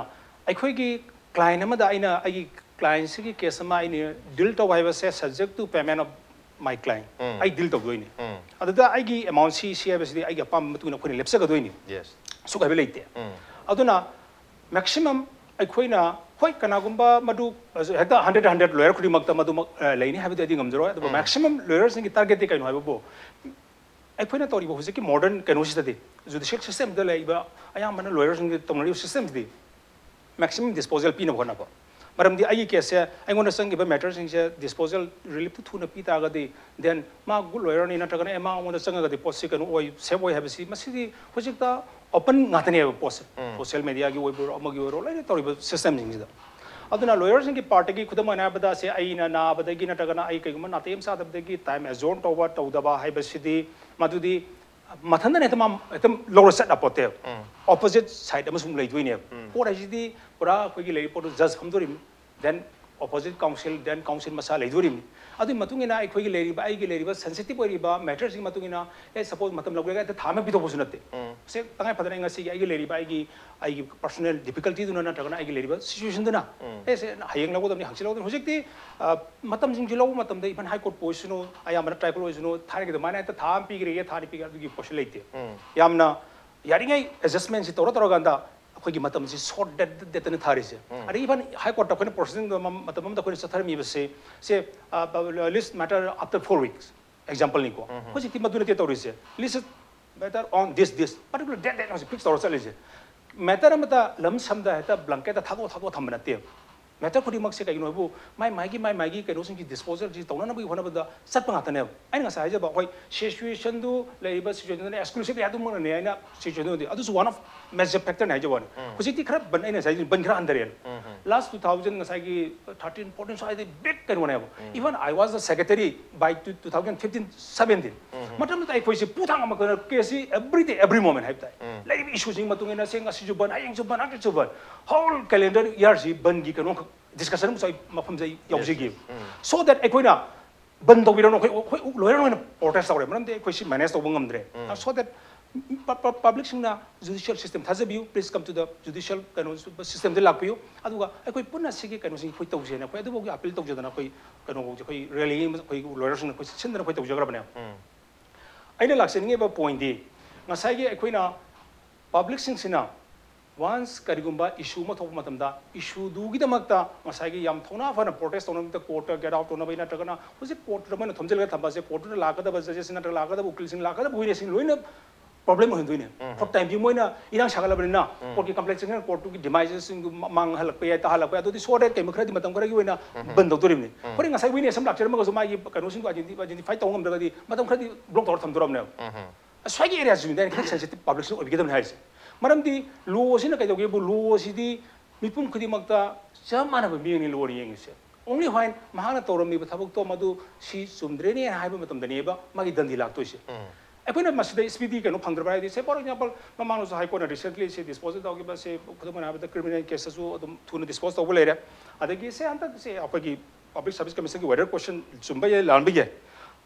ꯑꯩꯈꯣꯏꯒꯤ ꯀ꯭ꯂꯥꯏꯟ ꯑꯃꯗ ꯑꯩꯅ ꯑꯩꯒꯤ ꯀ꯭ꯂꯥꯏꯟꯁꯤꯒꯤ ꯀꯦꯁ ꯑꯃ ꯑꯩꯅ ꯗꯤꯜ ꯇꯧꯕ ꯍꯥꯏꯕꯁꯦ subject to payment of my client꯫ ꯎꯝ꯫ ꯑꯩ ꯗꯤꯜ ꯇꯧꯗꯣꯏꯅꯤ꯫ ꯎꯝ꯫ ꯑꯗꯨꯗ ꯑꯩꯒꯤ ꯑꯦꯃꯥꯎꯟ ꯁꯤ ꯁꯤ ꯍꯥꯏꯕꯁꯤꯗꯤ ꯑꯩꯒꯤ ꯑꯄꯥꯝꯕ ꯃꯇꯨꯡ ꯏꯟꯅ ꯑꯩꯈꯣꯏꯅ ꯂꯦꯞꯆꯒꯗꯣꯏꯅꯤ꯫ Yes꯫ ꯁꯨꯛ ꯍꯥꯏꯕ ꯂꯩꯇꯦ꯫ ꯎꯝ꯫ ꯑꯗꯨꯅ ꯃꯦꯛꯁꯤꯃꯝ ꯑꯩꯈꯣꯏꯅ ꯍꯣꯏ ꯀꯅꯥꯒꯨꯝꯕ ꯃꯗꯨ ꯍꯦꯛꯇ ꯍꯟꯗ꯭ꯔꯦꯠ ꯍꯟꯗ꯭ꯔꯦꯠ ꯂꯣꯌꯔ ꯈꯨꯗꯤꯡꯃꯛꯇ ꯃꯗꯨꯃꯛ ꯑ, ꯂꯩꯅꯤ ꯍꯥꯏꯕꯗꯤ ꯑꯩꯗꯤ ꯉꯝꯖꯔꯣꯏ꯫ ꯑꯗꯨꯕꯨ ꯎꯝ꯫ ꯃꯦꯛꯁꯤꯃꯝ ꯂꯣꯌꯔꯁꯤꯡꯒꯤ ꯇꯥꯔꯒꯦꯠꯇꯤ ꯀꯩꯅꯣ ꯍꯥꯏꯕꯕꯨ ꯑꯩꯈꯣꯏꯅ ꯇꯧꯔꯤꯕ ꯍꯧꯖꯤꯛꯀꯤ ꯃꯣꯗꯔꯟ ꯀꯩꯅꯣꯁꯤꯗꯗꯤ ꯖꯨꯗꯤꯁꯤꯌꯦꯜ ꯁꯤꯁꯇꯦꯝꯗ ꯂꯩꯔꯤꯕ ꯑꯌꯥꯝꯕꯅ ꯂꯣꯌꯔꯁꯤꯡꯒꯤ ꯇꯧꯅꯔꯤꯕ ꯁꯤꯁꯇꯦꯝꯁꯤꯗꯤ ꯃꯦꯛꯁꯤꯃꯝ ꯗꯤꯁꯄꯣꯖꯦꯜ ꯄꯤꯅꯕ ꯍꯣꯠꯅꯕ꯫ ꯃꯔꯝꯗꯤ ꯑꯩꯒꯤ ꯀꯦꯁꯁꯦ ꯑꯩꯉꯣꯟꯗ ꯆꯪꯈꯤꯕ ꯃꯦꯇꯔꯁꯤꯡꯁꯦ ꯗꯤꯁꯄꯣꯖꯦꯜ ꯔꯤꯂꯤꯐꯇꯨ ꯊꯨꯅ ꯄꯤ ꯇꯥꯔꯒꯗꯤ ꯗꯦꯟ ꯃꯥ ꯒꯨꯗ ꯂꯣꯌꯔꯅꯤ ꯅꯠꯇ꯭ꯔꯒꯅ ꯑꯦ ꯃꯥ ꯑꯩꯉꯣꯟꯗ ꯆꯪꯉꯒꯗꯤ ꯄꯣꯠꯁꯤ ꯀꯩꯅꯣ ꯑꯣꯏ ꯁꯦꯐ ꯑꯣꯏ ꯍꯥꯏꯕꯁꯤ ꯃꯁꯤꯗꯤ ꯍꯧꯖꯤꯛꯇ ꯑꯣꯄꯟ ꯉꯥꯛꯇꯅꯦꯕ ꯄꯣꯠꯁꯦ꯫ ꯎꯝ꯫ ꯁꯣꯁꯤꯌꯦꯜ ꯃꯦꯗꯤꯌꯥꯒꯤ ꯑꯣꯏꯕ ꯑꯣꯏꯔꯣ ꯑꯃꯒꯤ ꯑꯣꯏꯔꯣ ꯂꯣꯏꯅ ꯇꯧꯔꯤꯕ ꯁꯤꯁꯇꯦꯝꯁꯤꯡꯁꯤꯗ꯫ ꯑꯗꯨꯅ ꯂꯣꯌꯔꯁꯤꯡꯒꯤ ꯄꯥꯔꯠꯇꯒꯤ ꯈꯨꯗꯝ ꯑꯣꯏꯅ ꯍꯥꯏꯔꯕꯗ ꯁꯦ ꯑꯩꯅ ꯅꯥꯕꯗꯒꯤ ꯅꯠꯇ꯭ꯔꯒꯅ ꯑꯩ ꯀꯩꯒꯨꯝꯕ ꯅꯥꯇꯩ ꯑꯃ ꯆꯥꯗꯕꯗꯒꯤ ꯇꯥꯏꯝ ꯑꯦꯖꯣꯔꯟ ꯇꯧꯕ ꯇꯧꯗꯕ ꯍꯥꯏꯕꯁꯤꯗꯤ ꯃꯗꯨꯗꯤ ꯃꯊꯟꯇꯅ ꯍꯦꯛꯇ ꯃꯥ ꯍꯦꯛꯇ ꯂꯧꯔ ꯆꯠ ꯌꯥꯄꯣꯠꯇꯦꯕ꯫ ꯎꯝ꯫ ꯑꯣꯄꯣꯖꯤꯠ ꯁꯥꯏꯠ ꯑꯃꯁꯨ ꯑꯃꯨꯛ ꯂꯩꯗꯣꯏꯅꯦꯕ꯫ ꯎꯝ꯫ ꯄꯣꯠ ꯍꯥꯏꯁꯤꯗꯤ ꯄꯨꯔꯥ ꯑꯩꯈꯣꯏꯒꯤ ꯂꯩꯔꯤꯕ ꯄꯣꯠꯇꯨ ꯖꯁ ꯐꯝꯗꯣꯔꯤꯕꯅꯤ꯫ Then opposite council, then council ꯃꯁꯥ ꯂꯩꯗꯣꯔꯤꯕꯅꯤ꯫ ꯑꯗꯨꯒꯤ ꯃꯇꯨꯡ ꯏꯟꯅ ꯑꯩꯈꯣꯏꯒꯤ ꯂꯩꯔꯤꯕ ꯑꯩꯒꯤ ꯂꯩꯔꯤꯕ ꯁꯦꯟꯁꯤꯇꯤꯞ ꯑꯣꯏꯔꯤꯕ ꯃꯦꯇꯔꯁꯤꯡꯒꯤ ꯃꯇꯨꯡ ꯏꯟꯅ ꯑꯦ ꯁꯄꯣꯖ ꯃꯇꯝ ꯂꯧꯒꯦ ꯍꯦꯛꯇ ꯊꯥ ꯑꯃ ꯄꯤꯊꯣꯛꯄꯁꯨ ꯅꯠꯇꯦ꯫ ꯎꯝ꯫ ꯁꯦ ꯇꯉꯥꯏ ꯐꯗꯅ ꯑꯩ ꯉꯁꯤꯒꯤ ꯑꯩꯒꯤ ꯂꯩꯔꯤꯕ ꯑꯩꯒꯤ ꯑꯩꯒꯤ ꯄꯔꯁꯣꯅꯦꯜ ꯗꯤꯐꯤꯀꯜꯇꯤꯗꯨꯅ ꯅꯠꯇ꯭ꯔꯒꯅ ꯑꯩꯒꯤ ꯂꯩꯔꯤꯕ ꯁꯤꯆꯨꯋꯦꯁꯟꯗꯨꯅ ꯎꯝ꯫ ꯑꯦ ꯁꯦ ꯍꯌꯦꯡ ꯂꯧꯒꯗꯕꯅꯤ ꯍꯪꯆꯤꯠ ꯂꯧꯒꯗꯕꯅꯤ꯫ ꯍꯧꯖꯤꯛꯇꯤ ꯑ, ꯃꯇꯝꯁꯤꯡꯁꯤ ꯂꯧꯕ ꯃꯇꯝꯗ ꯏꯚꯟ ꯍꯥꯏ ꯀꯣꯔꯠꯄꯨ ꯑꯣꯏꯁꯅꯨ ꯑꯌꯥꯝꯕꯅ ꯇ꯭ꯔꯥꯏꯕꯦꯜ ꯑꯣꯏꯁꯅꯨ ꯊꯥꯏꯅꯒꯤ ꯑꯗꯨꯃꯥꯏꯅ ꯍꯦꯛꯇ ꯊꯥ ꯑꯃ ꯄꯤꯈ꯭ꯔꯦ ꯊꯥ ꯑꯅꯤ ꯄꯤꯈ꯭ꯔꯦ ꯑꯗꯨꯒꯤ ꯄꯣꯠꯁꯤ ꯂꯩꯇꯦ꯫ ꯎꯝ꯫ ꯌꯥꯝꯅ ꯌꯥꯔꯤꯉꯩ ꯑꯦꯗꯖꯁꯃꯦꯟꯁꯤ ꯇꯧꯔ ꯇꯧꯔꯀꯥꯟꯗ ꯑꯩꯈꯣꯏꯒꯤ ꯃꯇꯝꯁꯤ ꯁꯣꯔꯠ ꯗꯦꯠ ꯗꯦꯠꯇꯅ ꯊꯥꯔꯤꯁꯦ꯫ ꯑꯗꯒꯤ ꯏꯚꯟ ꯍꯥꯏ ꯀꯣꯔꯠꯇ ꯑꯩꯈꯣꯏꯅ ꯄ꯭ꯔꯣꯁꯦꯁꯤꯡꯗꯣ ꯃꯇꯝ ꯑꯃꯗ ꯑꯩꯈꯣꯏꯅ ꯆꯠꯊꯔꯝꯃꯤꯕꯁꯦ, say, list matter after four weeks ꯑꯦꯛꯖꯥꯝꯄꯜꯅꯤꯀꯣ꯫ ꯍꯧꯖꯤꯛꯇꯤ ꯃꯗꯨ ꯅꯠꯇꯦ ꯇꯧꯔꯤꯁꯦ꯫ List matter on this this particular date date ꯍꯧꯖꯤꯛ ꯐꯤꯛꯁ ꯇꯧꯔ ꯆꯠꯂꯤꯁꯦ꯫ ꯃꯦꯇꯔ ꯑꯃꯇ ꯂꯝ ꯁꯝꯗ ꯍꯦꯛꯇ ꯕ꯭ꯂꯥꯡꯀꯦꯠꯇ ꯊꯥꯗꯣꯛ ꯊꯥꯗꯣꯛ ꯊꯝꯕ ꯅꯠꯇꯦ꯫ ꯃꯦꯇꯔ ꯈꯨꯗꯤꯡꯃꯛꯁꯦ ꯀꯩꯒꯤꯅꯣ ꯍꯥꯏꯕꯨ ꯃꯥꯏ ꯃꯥꯏꯒꯤ ꯃꯥꯏ ꯃꯥꯏꯒꯤ ꯀꯩꯅꯣꯁꯤꯡꯁꯤ ꯗꯤꯁꯄꯣꯖꯦꯜꯁꯤ ꯇꯧꯅꯅꯕꯒꯤ ꯍꯣꯠꯅꯕꯗ ꯆꯠꯄ ꯉꯥꯛꯇꯅꯦꯕ꯫ ꯑꯩꯅ ꯉꯁꯥꯏ ꯍꯥꯏꯖꯕ ꯑꯩꯈꯣꯏ ꯁꯤꯆꯨꯋꯦꯁꯟꯗꯨ ꯂꯩꯔꯤꯕ ꯁꯤꯆꯨꯋꯦꯁꯟꯗꯨꯅ ꯑꯦꯛꯁꯀ꯭ꯂꯨꯁꯤꯚꯂꯤ ꯑꯗꯨꯃꯛꯅꯅꯦ ꯑꯩꯅ ꯁꯤꯆꯨꯋꯦꯁꯟꯗꯨꯗꯤ ꯑꯗꯨꯁꯨ ꯋꯥꯟ ꯑꯣꯐ ꯃꯦꯖꯔ ꯐꯦꯛꯇꯔꯅꯤ ꯍꯥꯏꯖꯕ ꯋꯥꯅꯤ꯫ ꯍꯧꯖꯤꯛꯇꯤ ꯈꯔ ꯕꯟ ꯑꯩꯅ ꯉꯁꯥꯏ ꯕꯟ ꯈꯔ ꯍꯟꯊꯔꯦꯅ꯫ ꯂꯥꯁ ꯇꯨ ꯊꯥꯎꯖꯟ ꯉꯁꯥꯏꯒꯤ ꯊꯥꯔꯇꯤꯟ ꯐꯣꯔꯇꯤꯟ ꯁ꯭ꯋꯥꯏꯗꯩ ꯕꯤꯛ ꯀꯩꯅꯣꯅꯦꯕ꯫ ꯏꯚꯟ ꯑꯥꯏ ꯋꯥꯁ ꯗ ꯁꯦꯀ꯭ꯔꯦꯇꯔꯤ ꯕꯥꯏ ꯇꯨ ꯊꯥꯎꯖꯟ ꯐꯤꯐꯇꯤꯟ ꯁꯕꯦꯟꯇꯤꯟ ꯃꯇꯝꯗꯨꯗ ꯑꯩꯈꯣꯏꯁꯦ ꯄꯨ ꯊꯥꯡ ꯑꯃꯈꯛ ꯀꯦꯁꯁꯤ ꯑꯦꯕ꯭ꯔꯤ ꯗꯦ ꯑꯦꯕ꯭ꯔꯤ ꯃꯣꯃꯦꯟ ꯍꯥꯏꯕ ꯇꯥꯏ꯫ ꯂꯩꯔꯤꯕ ꯏꯁꯨꯁꯤꯒꯤ ꯃꯇꯨꯡ ꯏꯟꯅ ꯁꯦ ꯉꯁꯤꯁꯨ ꯕꯟ ꯍꯌꯦꯡꯁꯨ ꯕꯟ ꯍꯪꯆꯤꯠꯁꯨ ꯕꯟ ꯍꯣꯜ ꯀꯦꯂꯦꯟꯗꯔ ꯏꯌꯥꯔꯁꯤ ꯕꯟꯒꯤ ꯀꯩꯅꯣꯈꯛ ꯗꯤꯁꯀꯁꯟ ꯑꯃꯁꯨ ꯑꯩ ꯃꯐꯝꯁꯦ ꯑꯩ ꯌꯥꯎꯖꯈꯤꯕ꯫ ꯁꯣ ꯗꯦꯠ ꯑꯩꯈꯣꯏꯅ ꯕꯟ ꯇꯧꯕꯤꯔꯣꯅ ꯑꯩꯈꯣꯏ ꯑꯩꯈꯣꯏ ꯂꯣꯌꯔ ꯑꯣꯏꯅ ꯄ꯭ꯔꯣꯇꯦꯁ ꯇꯧꯔꯦ꯫ ꯃꯔꯝꯗꯤ ꯑꯩꯈꯣꯏ ꯁꯤ ꯃꯦꯅꯦꯖ ꯇꯧꯕ ꯉꯝꯗ꯭ꯔꯦ꯫ ꯁꯣ ꯗꯦꯠ ꯄꯕ꯭ꯂꯤꯛꯁꯤꯡꯅ ꯖꯨꯗꯤꯁꯤꯌꯦꯜ ꯁꯤꯁꯇꯦꯝ ꯊꯥꯖꯕꯤꯌꯨ꯫ Please come to the judicial ꯀꯩꯅꯣ ꯁꯤꯁꯇꯦꯝꯗ ꯂꯥꯛꯄꯤꯌꯨ꯫ ꯑꯗꯨꯒ ꯑꯩꯈꯣꯏ ꯄꯨꯟꯅ ꯁꯤꯒꯤ ꯀꯩꯅꯣꯁꯤ ꯑꯩꯈꯣꯏ ꯇꯧꯁꯦꯅ ꯑꯩꯈꯣꯏ ꯑꯗꯨꯐꯥꯎꯒꯤ ꯑꯄꯤꯜ ꯇꯧꯖꯗꯅ ꯑꯩꯈꯣꯏ ꯀꯩꯅꯣꯐꯥꯎꯁꯦ ꯑꯩꯈꯣꯏ ꯔꯦꯂꯤ ꯑꯃ ꯑꯩꯈꯣꯏ ꯂꯣꯌꯔꯁꯤꯡꯅ ꯑꯩꯈꯣꯏ ꯁꯤꯟꯗꯅ ꯑꯩꯈꯣꯏ ꯇꯧꯖꯈ꯭ꯔꯕꯅꯦ꯫ ꯑꯩꯅ ꯂꯥꯛꯆꯅꯤꯡꯉꯤꯕ ꯄꯣꯏꯟꯗꯤ ꯉꯁꯥꯏꯒꯤ ꯑꯩꯈꯣꯏꯅ ꯄꯕ꯭ꯂꯤꯛꯁꯤꯡꯁꯤꯅ ꯋꯥꯟꯁ ꯀꯔꯤꯒꯨꯝꯕ ꯏꯁꯨ ꯑꯃ ꯊꯣꯛꯄ ꯃꯇꯝꯗ ꯏꯁꯨꯗꯨꯒꯤꯗꯃꯛꯇ ꯉꯁꯥꯏꯒꯤ ꯌꯥꯝ ꯊꯧꯅꯥ ꯐꯅ ꯄ꯭ꯔꯣꯇꯦꯁ ꯇꯧꯅꯕꯗ ꯀꯣꯔꯠꯇ ꯒꯦꯠ ꯑꯥꯎꯠ ꯇꯧꯅꯕꯒꯤ ꯅꯠꯇ꯭ꯔꯒꯅ ꯍꯧꯖꯤꯛ ꯀꯣꯔꯠꯇꯨꯗ ꯃꯣꯏꯅ ꯊꯣꯝꯖꯤꯜꯂꯒ ꯊꯝꯕꯁꯦ ꯀꯣꯔꯠꯇꯨꯗ ꯂꯥꯛꯀꯗꯕ ꯖꯖꯦꯁ ꯅꯠꯇ꯭ꯔꯒ ꯂꯥꯛꯀꯗꯕ ꯎꯀꯤꯜꯁꯤꯡ ꯂꯥꯛꯀꯗꯕ ꯋꯤꯠꯅꯦꯁꯁꯤꯡ ꯂꯣꯏꯅ ꯄ꯭ꯔꯣꯕ꯭ꯂꯦꯝ ꯑꯣꯏꯍꯟꯗꯣꯏꯅꯦ꯫ ꯐꯣꯔ ꯇꯥꯏꯝꯗꯤ ꯃꯣꯏꯅ ꯏꯔꯥꯡ ꯁꯥꯒꯠꯂꯕꯅꯤꯅ ꯀꯣꯔꯠꯀꯤ ꯀꯝꯄ꯭ꯂꯦꯟꯁꯤꯡ ꯀꯣꯔꯠꯇꯨꯒꯤ ꯗꯤꯃꯥꯏꯖꯦꯁꯁꯤꯡꯗꯨ ꯃꯥꯡꯍꯜꯂꯛꯄ ꯌꯥꯏ, ꯇꯥꯍꯜꯂꯛꯄ ꯌꯥꯏ꯫ ꯑꯗꯨꯗꯤ ꯁꯣꯔꯠ ꯀꯩꯃ ꯈꯔꯗꯤ ꯃꯇꯝ ꯈꯔꯒꯤ ꯑꯣꯏꯅ ꯕꯟ ꯇꯧꯗꯣꯔꯤꯕꯅꯤ꯫ ꯍꯣꯔꯦꯟ ꯉꯁꯥꯏ ꯋꯤꯠꯅꯦꯁ ꯑꯃ ꯂꯥꯛꯆꯔꯝꯃꯒꯁꯨ ꯃꯥꯒꯤ ꯀꯩꯅꯣꯁꯤꯡꯗꯣ ꯑꯥꯏꯗꯦꯟꯇꯤꯐꯥꯏ ꯇꯧꯕ ꯉꯝꯗ꯭ꯔꯒꯗꯤ ꯃꯇꯝ ꯈꯔꯗꯤ ꯕ꯭ꯂꯣꯛ ꯇꯧꯔ ꯊꯝꯗꯣꯔꯕꯅꯦꯕ꯫ ꯁ꯭ꯋꯥꯏꯒꯤ ꯑꯦꯔꯤꯌꯥꯁꯤꯡꯗ ꯑꯩꯅ ꯈꯤꯇꯪ ꯁꯦꯟꯁꯤꯇꯤꯞ ꯄꯕ꯭ꯂꯤꯛꯁꯤꯡ ꯑꯣꯏꯕꯤꯒꯗꯕꯅꯤ ꯍꯥꯏꯔꯤꯁꯦ꯫ ꯃꯔꯝꯗꯤ ꯂꯣ ꯑꯁꯤꯅ ꯀꯩꯗꯧꯒꯦꯕꯨ ꯂꯣ ꯑꯁꯤꯗꯤ ꯃꯤꯄꯨꯝ ꯈꯨꯗꯤꯡꯃꯛꯇ ꯆꯞ ꯃꯥꯟꯅꯕ ꯃꯤꯑꯣꯏꯅꯤ ꯂꯣꯅ ꯌꯦꯡꯉꯤꯁꯦ꯫ ꯑꯣꯡꯂꯤ ꯋꯥꯏꯟ ꯃꯍꯥꯛꯅ ꯇꯧꯔꯝꯃꯤꯕ ꯊꯕꯛꯇꯣ ꯃꯗꯨ ꯁꯤ ꯆꯨꯝꯗ꯭ꯔꯦꯅꯦ ꯍꯥꯏꯕ ꯃꯇꯝꯗꯅꯦꯕ ꯃꯥꯒꯤ ꯗꯟꯗꯤ ꯂꯥꯛꯇꯣꯏꯁꯦ꯫ ꯑꯩꯈꯣꯏꯅ ꯃꯁꯤꯗ ꯁ꯭ꯄꯤꯗꯤ ꯀꯩꯅꯣ ꯐꯪꯗ꯭ꯔꯕ ꯍꯥꯏꯗꯤ ꯁꯦ ꯐꯣꯔ ꯑꯦꯛꯖꯥꯝꯄꯜ ꯃꯃꯥꯡꯗꯁꯨ ꯍꯥꯏ ꯀꯣꯔꯠꯅ ꯔꯤꯁꯦꯟꯠꯂꯤ ꯁꯤ ꯗꯤꯁꯄꯣꯖꯦꯜ ꯇꯧꯈꯤꯕ ꯁꯦ ꯈꯨꯗꯝ ꯑꯣꯏꯅ ꯍꯥꯏꯔꯕꯗ ꯀ꯭ꯔꯤꯃꯤꯅꯦꯜ ꯀꯦꯁꯇꯁꯨ ꯑꯗꯨꯝ ꯊꯨꯅ ꯗꯤꯁꯄꯣꯖ ꯇꯧꯕ ꯂꯩꯔꯦ꯫ ꯑꯗꯒꯤ ꯁꯦ ꯍꯟꯗꯛ ꯁꯦ ꯑꯩꯈꯣꯏꯒꯤ ꯄꯕ꯭ꯂꯤꯛ ꯁꯥꯔꯚꯤꯁ ꯀꯃꯤꯁꯟꯒꯤ ꯋꯦꯗꯔ ꯀꯣꯏꯁꯟ ꯆꯨꯝꯕ ꯌꯥꯏ ꯂꯥꯟꯕ ꯌꯥꯏ꯫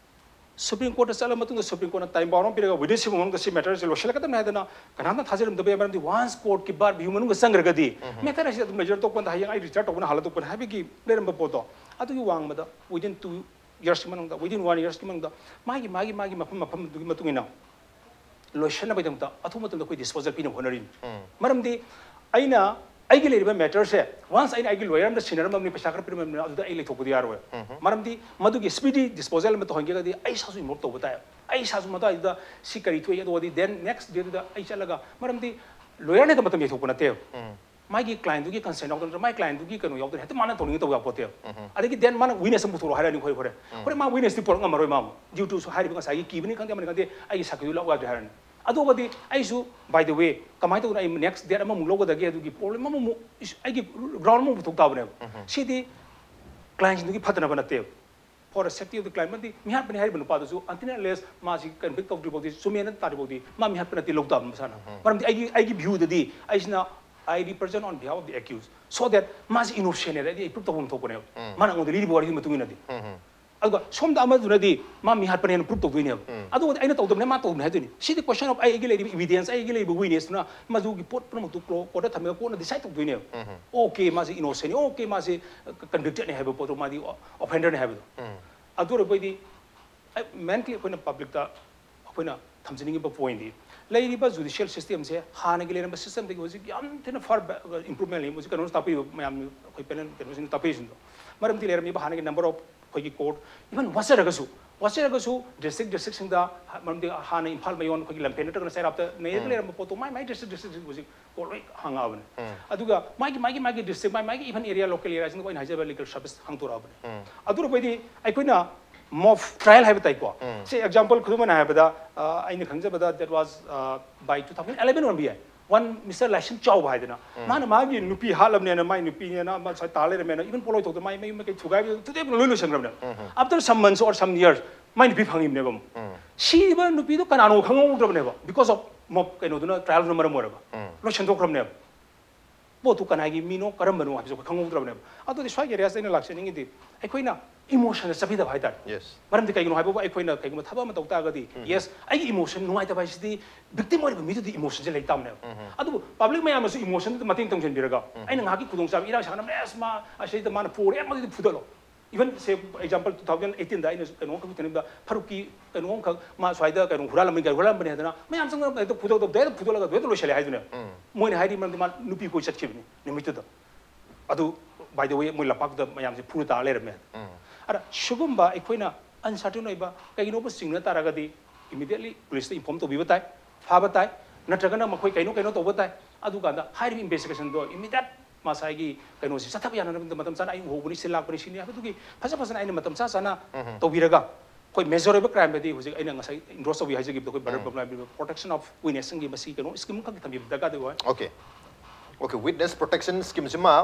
ꯁꯨꯄ꯭ꯔꯤꯝ ꯀꯣꯔꯠꯇ ꯆꯠꯂ ꯃꯇꯨꯡꯗ ꯁꯨꯄ꯭ꯔꯤꯝ ꯀꯣꯔꯠꯅ ꯇꯥꯏꯝ ꯕꯥꯎꯟ ꯑꯃ ꯄꯤꯔꯒ ꯋꯤꯗꯤꯟ ꯁꯤꯒꯤ ꯃꯅꯨꯡꯗ ꯁꯤ ꯃꯦꯇꯔꯁꯦ ꯂꯣꯏꯁꯤꯜꯂꯛꯀꯗꯕꯅꯤ ꯍꯥꯏꯗꯅ ꯀꯅꯥꯝꯇ ꯊꯥꯖꯔꯝꯗꯕ ꯌꯥꯏ꯫ ꯃꯔꯝꯗꯤ ꯋꯥꯟꯁ ꯀꯣꯔꯠꯀꯤ ꯕꯥꯔ ꯚ꯭ꯌꯨ ꯃꯅꯨꯡꯗ ꯆꯪꯈ꯭ꯔꯒꯗꯤ ꯃꯦꯇꯔ ꯑꯁꯤ ꯑꯗꯨꯝ ꯂꯩꯖꯔ ꯇꯣꯛꯄꯗ ꯍꯌꯦꯡ ꯑꯩ ꯔꯤꯇꯥꯌꯔ ꯇꯧꯕꯅ ꯍꯜꯂ ꯇꯣꯛꯄꯅꯤ ꯍꯥꯏꯕꯒꯤ ꯂꯩꯔꯝꯕ ꯄꯣꯠꯇꯣ ꯑꯗꯨꯒꯤ ꯋꯥꯡꯃꯗ ꯋꯤꯗꯤꯟ ꯇꯨ ꯌꯔꯁꯀꯤ ꯃꯅꯨꯡꯗ ꯋꯤꯗꯤꯟ ꯋꯥꯟ ꯌꯔꯁꯀꯤ ꯃꯅꯨꯡꯗ ꯃꯥꯒꯤ ꯃꯥꯒꯤ ꯃꯥꯒꯤ ꯃꯐꯝ ꯃꯐꯝꯗꯨꯒꯤ ꯃꯇꯨꯡ ꯏꯟꯅ ꯂꯣꯏꯁꯤꯟꯅꯕꯒꯤꯗꯃꯛꯇ ꯑꯊꯨꯕ ꯃꯇꯝꯗ ꯑꯩꯈꯣꯏ ꯗꯤꯁꯄꯣꯖꯦꯜ ꯄꯤꯅꯕ ꯍꯣꯠꯅꯔꯤꯅꯤ꯫ ꯃꯔꯝꯗꯤ ꯑꯩꯅ ꯑꯩꯒꯤ ꯂꯩꯔꯤꯕ ꯃꯦꯇꯔꯁꯦ ꯋꯥꯟꯁ ꯑꯩꯅ ꯑꯩꯒꯤ ꯂꯣꯌꯔ ꯑꯃꯗ ꯁꯤꯟꯅꯔꯝꯃꯕꯅꯤ, ꯄꯩꯁꯥ ꯈꯔ ꯄꯤꯔꯝꯃꯕꯅꯤ, ꯑꯗꯨꯗ ꯑꯩ ꯂꯩꯊꯣꯛꯄꯗꯤ ꯌꯥꯔꯣꯏ꯫ ꯃꯔꯝꯗꯤ ꯃꯗꯨꯒꯤ ꯁ꯭ꯄꯤꯗꯤ ꯗꯤꯁꯄꯣꯖꯦꯜ ꯑꯃ ꯇꯧꯍꯟꯒꯦꯔꯒꯗꯤ ꯑꯩ ꯏꯁꯥꯁꯨ ꯏꯟꯚꯣꯜꯕ ꯇꯧꯕ ꯇꯥꯏ꯫ ꯑꯩ ꯏꯁꯥꯁꯨ ꯃꯗꯨꯋꯥꯏꯗꯨꯗ ꯁꯤ ꯀꯔꯤ ꯊꯣꯛꯏ ꯑꯗꯨꯒꯗꯤ ꯗꯦꯟ ꯅꯦꯛꯁ ꯗꯦꯗꯨꯗ ꯑꯩ ꯆꯠꯂꯒ, ꯃꯔꯝꯗꯤ ꯂꯣꯌꯔꯅ ꯍꯦꯛꯇ ꯃꯇꯝ ꯌꯩꯊꯣꯛꯄ ꯅꯠꯇꯦꯕ꯫ ꯃꯥꯒꯤ ꯀ꯭ꯂꯥꯏꯟꯗꯨꯒꯤ ꯀꯟꯁꯦꯟ ꯌꯥꯎꯗꯅ ꯃꯥꯒꯤ ꯀ꯭ꯂꯥꯏꯟꯗꯨꯒꯤ ꯀꯩꯅꯣ ꯌꯥꯎꯗꯅ ꯍꯦꯛꯇ ꯃꯥꯅ ꯇꯧꯅꯤꯡꯉꯤ ꯇꯧ ꯌꯥꯄꯣꯠꯇꯦꯕ꯫ ꯑꯗꯒꯤ ꯗꯦꯟ ꯃꯥꯅ ꯋꯤꯅꯦꯁ ꯑꯃ ꯄꯨꯊꯣꯔꯛꯑꯣ ꯍꯥꯏꯔꯛꯑꯅꯤ ꯑꯩꯈꯣꯏ ꯍꯣꯔꯦꯟ꯫ ꯍꯣꯔꯦꯟ ꯃꯥ ꯋꯤꯅꯦꯁꯇꯤ ꯄꯨꯔꯛ ꯉꯝꯃꯔꯣꯏ ꯃꯥ ꯑꯃꯨꯛ꯫ ꯗ꯭ꯌꯨ ꯇꯨ ꯍꯥꯏꯔꯤꯕ ꯉꯁꯥꯏꯒꯤ ꯀꯤꯕꯅꯤ ꯈꯪꯗꯦ ꯑꯃꯅꯤ ꯈꯪꯗꯦ ꯑꯩꯒꯤ ꯁꯥꯈꯤꯗꯨ ꯂꯥꯛꯎ ꯌꯥꯗ꯭ꯔꯦ ꯍꯥꯏꯔꯅꯤ꯫ ꯑꯗꯨꯒꯗꯤ ꯑꯩꯁꯨ, by the way, ꯀꯃꯥꯏꯅ ꯇꯧꯗꯅ ꯑꯩ ꯅꯦꯛꯁ ꯗꯦꯠ ꯑꯃꯃꯨꯛ ꯂꯧꯒꯗꯒꯦ ꯑꯗꯨꯒꯤ ꯄ꯭ꯔꯣꯕ꯭ꯂꯦꯝ ꯑꯃꯃꯨꯛ ꯏꯁ-, ꯑꯩꯒꯤ ꯒ꯭ꯔꯥꯎꯟ ꯑꯃꯃꯨꯛ ꯄꯨꯊꯣꯛ ꯇꯥꯕꯅꯦꯕ꯫ ꯁꯤꯗꯤ ꯀ꯭ꯂꯥꯏꯟꯁꯤꯡꯗꯨꯒꯤ ꯐꯠꯇꯅꯕ ꯅꯠꯇꯦꯕ꯫ For the safety of the client, ꯃꯔꯝꯗꯤ ꯃꯤꯍꯥꯠꯄꯅꯤ ꯍꯥꯏꯔꯤꯕ ꯅꯨꯄꯥꯗꯨꯁꯨ until unless ꯃꯥꯁꯤ ꯀꯟꯚꯤꯛ ꯇꯧꯗ꯭ꯔꯤ ꯐꯥꯎꯗꯤ, ꯆꯨꯝꯃꯦꯅ ꯇꯥꯔꯤ ꯐꯥꯎꯗꯤ ꯃꯥ ꯃꯤꯍꯥꯠꯄ ꯅꯠꯇꯦ ꯂꯧ ꯇꯥꯕꯅꯤ ꯃꯁꯥꯅ꯫ ꯃꯔꯝꯗꯤ ꯑꯩꯒꯤ, ꯑꯩꯒꯤ ꯚ꯭ꯌꯨꯗꯗꯤ ꯑꯩꯁꯤꯅ, I represent on behalf of the accused, so that ꯃꯥꯁꯤ ꯏꯅꯣꯁꯦꯟꯅꯦ ꯍꯥꯏꯗꯤ ꯑꯩ ꯄ꯭ꯔꯨꯞ ꯇꯧꯕ ꯑꯃ ꯊꯣꯛꯄꯅꯦꯕ꯫ ꯃꯥꯅ ꯑꯩꯉꯣꯟꯗ ꯂꯤꯔꯤꯕ ꯋꯥꯔꯤꯒꯤ ꯃꯇꯨꯡ ꯏꯟꯅꯗꯤ꯫ ꯑꯗꯨꯒ ꯁꯣꯝꯗ ꯑꯃꯗꯨꯅꯗꯤ ꯃꯥ ꯃꯤꯍꯥꯠꯄꯅꯦꯅ ꯄ꯭ꯔꯨꯞ ꯇꯧꯗꯣꯏꯅꯦꯕ꯫ ꯑꯗꯨꯒꯗꯤ ꯑꯩꯅ ꯇꯧꯗꯕꯅꯦ ꯃꯥ ꯇꯧꯕꯅꯦ ꯍꯥꯏꯗꯣꯏꯅꯤ꯫ ꯁꯤꯗꯤ question of ꯑꯩꯒꯤ ꯂꯩꯔꯤꯕ evidence, ꯑꯩꯒꯤ ꯂꯩꯔꯤꯕ witnessꯇꯨꯅ ꯃꯗꯨꯒꯤ ꯄꯣꯠ ꯄꯨꯝꯅꯃꯛꯇꯨ ꯀꯣꯔꯠꯇ ꯊꯝꯃꯒ ꯀꯣꯔꯠꯅ ꯗꯤꯁꯥꯏꯗ ꯇꯧꯗꯣꯏꯅꯦꯕ꯫ ꯑꯣꯀꯦ, ꯃꯥꯁꯤ ꯏꯅꯣꯁꯦꯟꯅꯤ, ꯑꯣꯀꯦ, ꯃꯥꯁꯤ ꯀꯟꯚꯤꯛꯇꯦꯠꯅꯤ ꯍꯥꯏꯕ ꯄꯣꯠꯇꯣ, ꯃꯥꯗꯤ ꯑꯣꯐꯦꯟꯗꯔꯅꯤ ꯍꯥꯏꯕꯗꯣ꯫ ꯑꯗꯨ ꯑꯣꯏꯔꯕꯗꯤ ꯑꯩ ꯃꯦꯟꯂꯤ ꯑꯩꯈꯣꯏꯅ ꯄꯕ꯭ꯂꯤꯛꯇ ꯑꯩꯈꯣꯏꯅ ꯊꯝꯖꯅꯤꯡꯉꯤꯕ ꯄꯣꯏꯟꯗꯤ, ꯂꯩꯔꯤꯕ ꯖꯨꯗꯤꯁꯤꯌꯦꯜ ꯁꯤꯁꯇꯦꯝꯁꯦ ꯍꯥꯟꯅꯒꯤ ꯂꯩꯔꯝꯕ ꯁꯤꯁꯇꯦꯝꯗꯒꯤ ꯍꯧꯖꯤꯛ ꯌꯥꯝ ꯊꯤꯅ ꯐꯥꯔ ꯏꯝꯄ꯭ꯔꯨꯚꯃꯦꯟ ꯂꯩ꯫ ꯍꯧꯖꯤꯛ ꯀꯩꯅꯣꯁꯤꯅ ꯇꯥꯛꯄꯤꯕ ꯃꯌꯥꯝ, ꯑꯩꯈꯣꯏ ꯄꯦꯅꯦꯜ ꯀꯩꯅꯣꯁꯤꯡꯅ ꯇꯥꯛꯄꯤꯔꯤꯁꯤꯡꯗꯣ, ꯃꯔꯝꯗꯤ ꯂꯩꯔꯝꯃꯤꯕ ꯍꯥꯟꯅꯒꯤ ꯅꯝꯕꯔ ꯑꯣꯐ ꯑꯩꯈꯣꯏꯒꯤ ꯀꯣꯔꯠ, ꯏꯚꯟ ꯋꯥꯠꯆꯔꯒꯁꯨ, ꯋꯥꯠꯆꯔꯒꯁꯨ ꯗꯤꯁꯇ꯭ꯔꯤꯛ ꯗꯤꯁꯇ꯭ꯔꯤꯛꯁꯤꯡꯗ, ꯃꯔꯝꯗꯤ ꯍꯥꯟꯅ ꯏꯝꯐꯥꯜ ꯃꯌꯣꯟ ꯑꯩꯈꯣꯏꯒꯤ ꯂꯝꯐꯦꯜ ꯅꯠꯇ꯭ꯔꯒꯅ ꯆꯩꯔꯥꯛꯇ ꯅꯩꯔꯒ ꯂꯩꯔꯝꯕ ꯄꯣꯠꯇꯣ ꯃꯥꯏ ꯃꯥꯏ ꯗꯤꯁꯇ꯭ꯔꯤꯛ ꯗꯤꯁꯇ꯭ꯔꯤꯛꯁꯤꯡ ꯍꯧꯖꯤꯛ ꯀꯣꯔꯠ ꯂꯣꯏ ꯍꯥꯡꯉꯛꯑꯕꯅꯤ꯫ ꯑꯗꯨꯒ ꯃꯥꯒꯤ, ꯃꯥꯒꯤ, ꯃꯥꯒꯤ ꯗꯤꯁꯇ꯭ꯔꯤꯛ, ꯃꯥꯒꯤ, ꯃꯥꯒꯤ ꯏꯚꯟ ꯑꯦꯔꯤꯌꯥ, ꯂꯣꯀꯦꯜ ꯑꯦꯔꯤꯌꯥꯁꯤꯡꯗ ꯑꯩꯅ ꯍꯥꯏꯖꯕ ꯂꯤꯒꯦꯜ ꯁꯔꯚꯤꯁ ꯍꯥꯡꯗꯣꯔꯛꯑꯕꯅꯤ꯫ ꯑꯗꯨꯅ ꯑꯩꯈꯣꯏꯗꯤ ꯑꯩꯈꯣꯏꯅ ꯃꯣꯛ ꯇ꯭ꯔꯥꯏꯌꯦꯜ ꯍꯥꯏꯕ ꯇꯥꯏꯀꯣ꯫ ꯁꯤ ꯑꯦꯛꯖꯥꯝꯄꯜ ꯈꯨꯗꯝ ꯑꯣꯏꯅ ꯍꯥꯏꯔꯕꯗ, ꯑ, ꯑꯩꯅ ꯈꯪꯖꯕꯗ that was, ꯑ, by two thousand eleven ꯑꯣꯏꯔꯝꯕ ꯌꯥꯏ꯫ ꯋꯥꯟ ꯃꯤꯁꯇꯔ ꯂꯥꯏꯁꯤꯡ ꯆꯥꯎꯕ ꯍꯥꯏꯗꯅ, ꯃꯥꯅ ꯃꯥꯒꯤ ꯅꯨꯄꯤ ꯍꯥꯠꯂꯕꯅꯦꯅ, ꯃꯥꯏ ꯅꯨꯄꯤꯅꯦꯅ ꯑꯃ ꯁ꯭ꯋꯥꯏ ꯇꯥ ꯂꯩꯔꯝꯃꯦꯅ, ꯏꯚꯟ ꯄꯣꯂꯣꯏ ꯊꯣꯛꯇ ꯃꯥꯏ ꯃꯌꯨꯝ ꯃꯀꯩ ꯊꯨꯒꯥꯏꯕ ꯊꯨꯗꯦꯛꯄ ꯂꯣꯏ ꯂꯣꯏꯁꯟꯈ꯭ꯔꯕꯅꯦꯕ꯫ After some months or some years ꯃꯥꯏ ꯅꯨꯄꯤ ꯐꯪꯉꯤꯕꯅꯦꯕ ꯑꯃꯨꯛ꯫ ꯁꯤꯕ ꯅꯨꯄꯤꯗꯣ ꯀꯅꯥꯅꯣ ꯈꯪꯍꯧꯗ꯭ꯔꯕꯅꯦꯕ, because of ꯃꯣꯛ ꯀꯩꯅꯣꯗꯨꯅ, ꯇ꯭ꯔꯥꯏꯌꯦꯜꯗꯨꯅ ꯃꯔꯝ ꯑꯣꯏꯔꯒ ꯂꯣꯏꯁꯟꯊꯣꯛꯈ꯭ꯔꯕꯅꯦꯕ꯫ ꯄꯣꯠꯇꯨ ꯀꯅꯥꯒꯤ ꯃꯤꯅꯣ ꯀꯔꯝꯕꯅꯣ ꯍꯥꯏꯕꯁꯦ ꯑꯩꯈꯣꯏ ꯈꯪꯍꯧꯗ꯭ꯔꯕꯅꯦꯕ꯫ ꯑꯗꯨꯗꯤ ꯁ꯭ꯋꯥꯏꯒꯤ ꯑꯦꯔꯤꯌꯥꯁꯤꯗ ꯑꯩꯅ ꯂꯥꯛꯆꯅꯤꯡꯉꯤꯗꯤ ꯑꯩꯈꯣꯏꯅ ꯏꯃꯣꯁꯟꯗ ꯆꯠꯄꯤꯗꯕ ꯍꯥꯏꯇꯥꯔꯦ꯫ Yes. ꯃꯔꯝꯗꯤ ꯀꯩꯒꯤꯅꯣ ꯍꯥꯏꯕꯕꯨ ꯑꯩꯈꯣꯏꯅ ꯀꯩꯒꯨꯝꯕ ꯊꯕꯛ ꯑꯃ ꯇꯧ ꯇꯥꯔꯒꯗꯤ, ꯌꯦꯁ, ꯑꯩꯒꯤ ꯏꯃꯣꯁꯟ ꯅꯨꯡꯉꯥꯏꯇꯕ ꯍꯥꯏꯁꯤꯗꯤ ꯚꯤꯛꯇꯤꯝ ꯑꯣꯏꯔꯤꯕ ꯃꯤꯗꯨꯗꯤ ꯏꯃꯣꯁꯟꯁꯦ ꯂꯩ ꯇꯥꯕꯅꯦꯕ꯫ ꯑꯗꯨꯕꯨ ꯄꯕ꯭ꯂꯤꯛ ꯃꯌꯥꯝꯅꯁꯨ ꯏꯃꯣꯁꯟꯗꯨꯗ ꯃꯇꯦꯡ ꯇꯧꯁꯤꯟꯕꯤꯔꯒ ꯑꯩꯅ ꯉꯥꯏꯍꯥꯛꯀꯤ ꯈꯨꯗꯣꯡꯆꯥꯕ ꯏꯔꯥꯡ ꯁꯥꯒꯠꯅꯕꯅꯦ, ꯑꯁ, ꯃꯥ ꯑꯁꯤꯗ ꯃꯥꯅ ꯄꯨꯔꯦ, ꯃꯗꯨꯗꯤ ꯐꯨꯗꯠꯂꯣ꯫ Even say example two thousand eighteen ꯗ ꯑꯩꯅ ꯀꯩꯅꯣ ꯑꯃꯈꯛ ꯊꯦꯡꯅꯕꯗ ꯐꯔꯨꯛꯀꯤ ꯀꯩꯅꯣ ꯑꯃꯈꯛ ꯃꯥ ꯁ꯭ꯋꯥꯏꯗ ꯀꯩꯅꯣ ꯍꯨꯔꯥꯜꯂꯝꯕꯅꯤ, ꯒꯥꯔꯤ ꯍꯨꯔꯥꯜꯂꯝꯕꯅꯤ ꯍꯥꯏꯗꯅ ꯃꯌꯥꯝ ꯆꯪꯗꯅ ꯍꯦꯛꯇ ꯐꯨꯗꯣꯛꯇꯕꯗ ꯍꯦꯛꯇ ꯐꯨꯗꯣꯛꯂꯒ ꯑꯗꯨ ꯍꯦꯛꯇ ꯂꯣꯏꯁꯤꯜꯂꯦ ꯍꯥꯏꯗꯨꯅꯦ꯫ ꯃꯣꯏꯅ ꯍꯥꯏꯔꯤ ꯃꯔꯝꯗꯤ ꯃꯥ ꯅꯨꯄꯤ ꯀꯣꯏ ꯆꯠꯈꯤꯕꯅꯤ ꯅꯨꯃꯤꯠꯇꯨꯗ꯫ ꯑꯗꯨ, by the way, ꯃꯣꯏ ꯂꯝꯄꯥꯛꯇꯨꯗ ꯃꯌꯥꯝꯁꯦ ꯐꯨꯔ ꯇꯥꯔ ꯂꯩꯔꯝꯃꯦ꯫ ꯑꯗ ꯁꯤꯒꯨꯝꯕ ꯑꯩꯈꯣꯏꯅ uncertain ꯑꯣꯏꯕ ꯀꯩꯒꯤꯅꯣꯕ ꯆꯤꯡꯅ ꯇꯥꯔꯒꯗꯤ immediately ꯄꯨꯂꯤꯁꯇ inform ꯇꯧꯕꯤꯕ ꯇꯥꯏ, ꯐꯥꯕ ꯇꯥꯏ, ꯅꯠꯇ꯭ꯔꯒꯅ ꯃꯈꯣꯏ ꯀꯩꯅꯣ ꯀꯩꯅꯣ ꯇꯧꯕ ꯇꯥꯏ꯫ ꯑꯗꯨꯀꯥꯟꯗ ꯍꯥꯏꯔꯤꯕ investigationꯗꯣ immediate ꯃꯁꯥꯒꯤ ꯀꯩꯅꯣꯁꯤ ꯆꯠꯊꯕ ꯌꯥꯅꯅꯕ ꯃꯇꯝ ꯆꯥꯅ ꯑꯩ ꯎꯍꯧꯕꯅꯤ, ꯁꯤ ꯂꯥꯛꯄꯅꯤ, ꯁꯤꯅꯤ ꯍꯥꯏꯕꯗꯨꯒꯤ ꯐꯖ ꯐꯖꯅ ꯑꯩꯅ ꯃꯇꯝ ꯆꯥ ꯆꯥꯅ ꯇꯧꯕꯤꯔꯒ ꯑꯩꯈꯣꯏ major ꯑꯣꯏꯕ crimeꯗꯗꯤ ꯍꯧꯖꯤꯛ ꯑꯩꯅ ꯉꯁꯥꯏ endorse ꯇꯧꯕꯤ ꯍꯥꯏꯖꯈꯤꯕꯗꯣ ꯑꯩꯈꯣꯏ ꯃꯔꯨꯞ ꯄ꯭ꯔꯣꯇꯦꯛꯁꯟ ꯑꯣꯐ ꯋꯤꯅꯦꯁꯁꯤꯡꯒꯤ ꯃꯁꯤ ꯀꯩꯅꯣ ꯁ꯭ꯀꯤꯝ ꯑꯃꯈꯛ ꯊꯝꯕꯤꯕ ꯗꯔꯀꯥꯔꯗꯤ ꯑꯣꯏ꯫ Okay, okay, witness protection scheme ꯁꯤꯃ,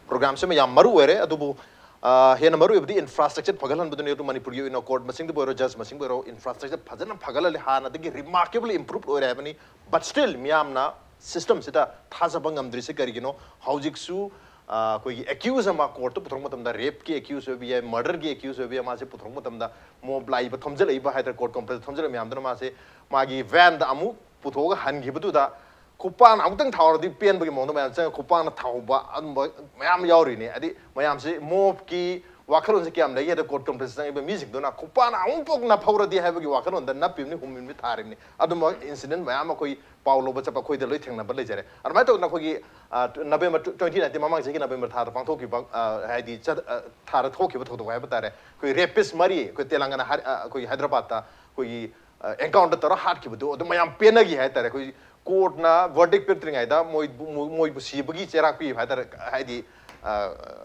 program ꯁꯤꯃ ꯌꯥꯝ ꯃꯔꯨ ꯑꯣꯏꯔꯦ꯫ ꯑꯗꯨꯕꯨ ꯑ, ꯍꯦꯟꯅ ꯃꯔꯨ ꯑꯣꯏꯕꯗꯤ infrastructure ꯐꯒꯠꯍꯟꯕꯗꯨꯅꯤ꯫ ꯑꯗꯨ ꯃꯅꯤꯄꯨꯔꯒꯤ ꯑꯣꯏꯅ court ꯃꯁꯤꯡꯗꯕꯨ ꯑꯣꯏꯔꯣ, judge ꯃꯁꯤꯡꯕꯨ ꯑꯣꯏꯔꯣ, infrastructure ꯐꯖꯅ ꯐꯒꯠꯍꯜꯂꯦ, ꯍꯥꯟꯅꯗꯒꯤ remarkably improved ꯑꯣꯏꯔꯦ ꯍꯥꯏꯕꯅꯤ꯫ But still ꯃꯤꯌꯥꯝꯅ system ꯁꯤꯗ ꯊꯥꯖꯕ ꯉꯝꯗ꯭ꯔꯤꯁꯦ ꯀꯔꯤꯒꯤꯅꯣ? ꯍꯧꯖꯤꯛꯁꯨ ꯑ, ꯑꯩꯈꯣꯏꯒꯤ accuse ꯑꯃ court ꯇ ꯄꯨꯊꯣꯔꯛꯄ ꯃꯇꯝꯗ rape ꯀꯤ accuse ꯑꯣꯏꯕ ꯌꯥꯏ, murder ꯒꯤ accuse ꯑꯣꯏꯕ ꯌꯥꯏ, ꯃꯥꯁꯦ ꯄꯨꯊꯣꯔꯛꯄ ꯃꯇꯝꯗ mob ꯂꯥꯛꯏꯕ ꯊꯣꯝꯖꯤꯜꯂꯛꯏꯕ ꯍꯥꯏꯇꯥꯔꯦ, court complex ꯊꯣꯝꯖꯤꯜꯂꯛꯏꯕ ꯃꯌꯥꯝꯗꯨꯅ ꯃꯥꯁꯦ ꯃꯥꯒꯤ van ꯗ ꯑꯃꯨꯛ ꯄꯨꯊꯣꯛꯑꯒ ꯍꯟꯈꯤꯕꯗꯨꯗ ꯈꯨꯄꯥꯛꯅ ꯑꯃꯨꯛꯇꯪ ꯊꯥꯎꯔꯗꯤ ꯄꯦꯟꯕꯒꯤ ꯃꯑꯣꯡꯗ ꯃꯌꯥꯝ ꯆꯪꯉꯒ ꯈꯨꯄꯥꯛꯅ ꯊꯥꯎꯕ ꯑꯗꯨꯝꯕ ꯃꯌꯥꯝ ꯌꯥꯎꯔꯤꯅꯤ꯫ ꯍꯥꯏꯗꯤ ꯃꯌꯥꯝꯁꯤ mob ꯀꯤ ꯋꯥꯈꯜꯂꯣꯟꯁꯦ ꯀꯌꯥꯝ ꯂꯩꯒꯦ ꯍꯥꯏꯗ court complex ꯆꯪꯉꯤꯕ ꯃꯤꯁꯤꯡꯗꯨꯅ ꯈꯨꯄꯥꯛꯅ ꯑꯃꯨꯛꯐꯥꯎ ꯅꯥꯐꯧꯔꯗꯤ ꯍꯥꯏꯕꯒꯤ ꯋꯥꯈꯜꯂꯣꯟꯗ ꯅꯞꯄꯤꯕꯅꯤ, ꯍꯨꯝꯃꯤꯕꯅꯤ, ꯊꯥꯔꯤꯕꯅꯤ꯫ ꯑꯗꯨꯝꯕ incident ꯃꯌꯥꯝ ꯑꯩꯈꯣꯏ ꯄꯥꯎ ꯂꯧꯕ ꯆꯠꯄ ꯑꯩꯈꯣꯏꯗ ꯂꯣꯏ ꯊꯦꯡꯅꯕ ꯂꯩꯖꯔꯦ꯫ ꯑꯗꯨꯃꯥꯏꯅ ꯇꯧꯗꯅ ꯑꯩꯈꯣꯏꯒꯤ, ꯑ, November twenty nineteen, ꯃꯃꯥꯡ ꯆꯍꯤꯒꯤ November ꯊꯥꯗ ꯄꯥꯡꯊꯣꯛꯈꯤꯕ, ꯑ, ꯍꯥꯏꯗꯤ ꯆꯠ-, ꯑ, ꯊꯥꯗ ꯊꯣꯛꯈꯤꯕ ꯊꯧꯗꯣꯛ ꯍꯥꯏꯕ ꯇꯥꯔꯦ꯫ ꯑꯩꯈꯣꯏ rapist ꯃꯔꯤ ꯑꯩꯈꯣꯏ ꯇꯦꯂꯪꯒꯥꯅꯥ ꯍꯥꯏ-, ꯑ, ꯑꯩꯈꯣꯏꯒꯤ ꯍꯥꯏꯗ꯭ꯔꯕꯥꯗꯇ ꯑꯩꯈꯣꯏꯒꯤ ꯑ, encounter ꯇꯧꯔ ꯍꯥꯠꯈꯤꯕꯗꯣ ꯑꯗꯨ ꯃꯌꯥꯝ ꯄꯦꯟꯅꯈꯤ ꯍꯥꯏꯇꯥꯔꯦ꯫ ꯑꯩꯈꯣꯏ court ꯅ verdict ꯄꯤꯔꯛꯇ꯭ꯔꯤꯉꯩꯗ ꯃꯣꯏꯕꯨ, ꯃꯣꯏ-, ꯃꯣꯏꯕꯨ ꯁꯤꯕꯒꯤ ꯆꯩꯔꯥꯛ ꯄꯤꯕ ꯍꯥꯏꯇꯥꯔꯦ꯫ ꯍꯥꯏꯗꯤ, ꯑ,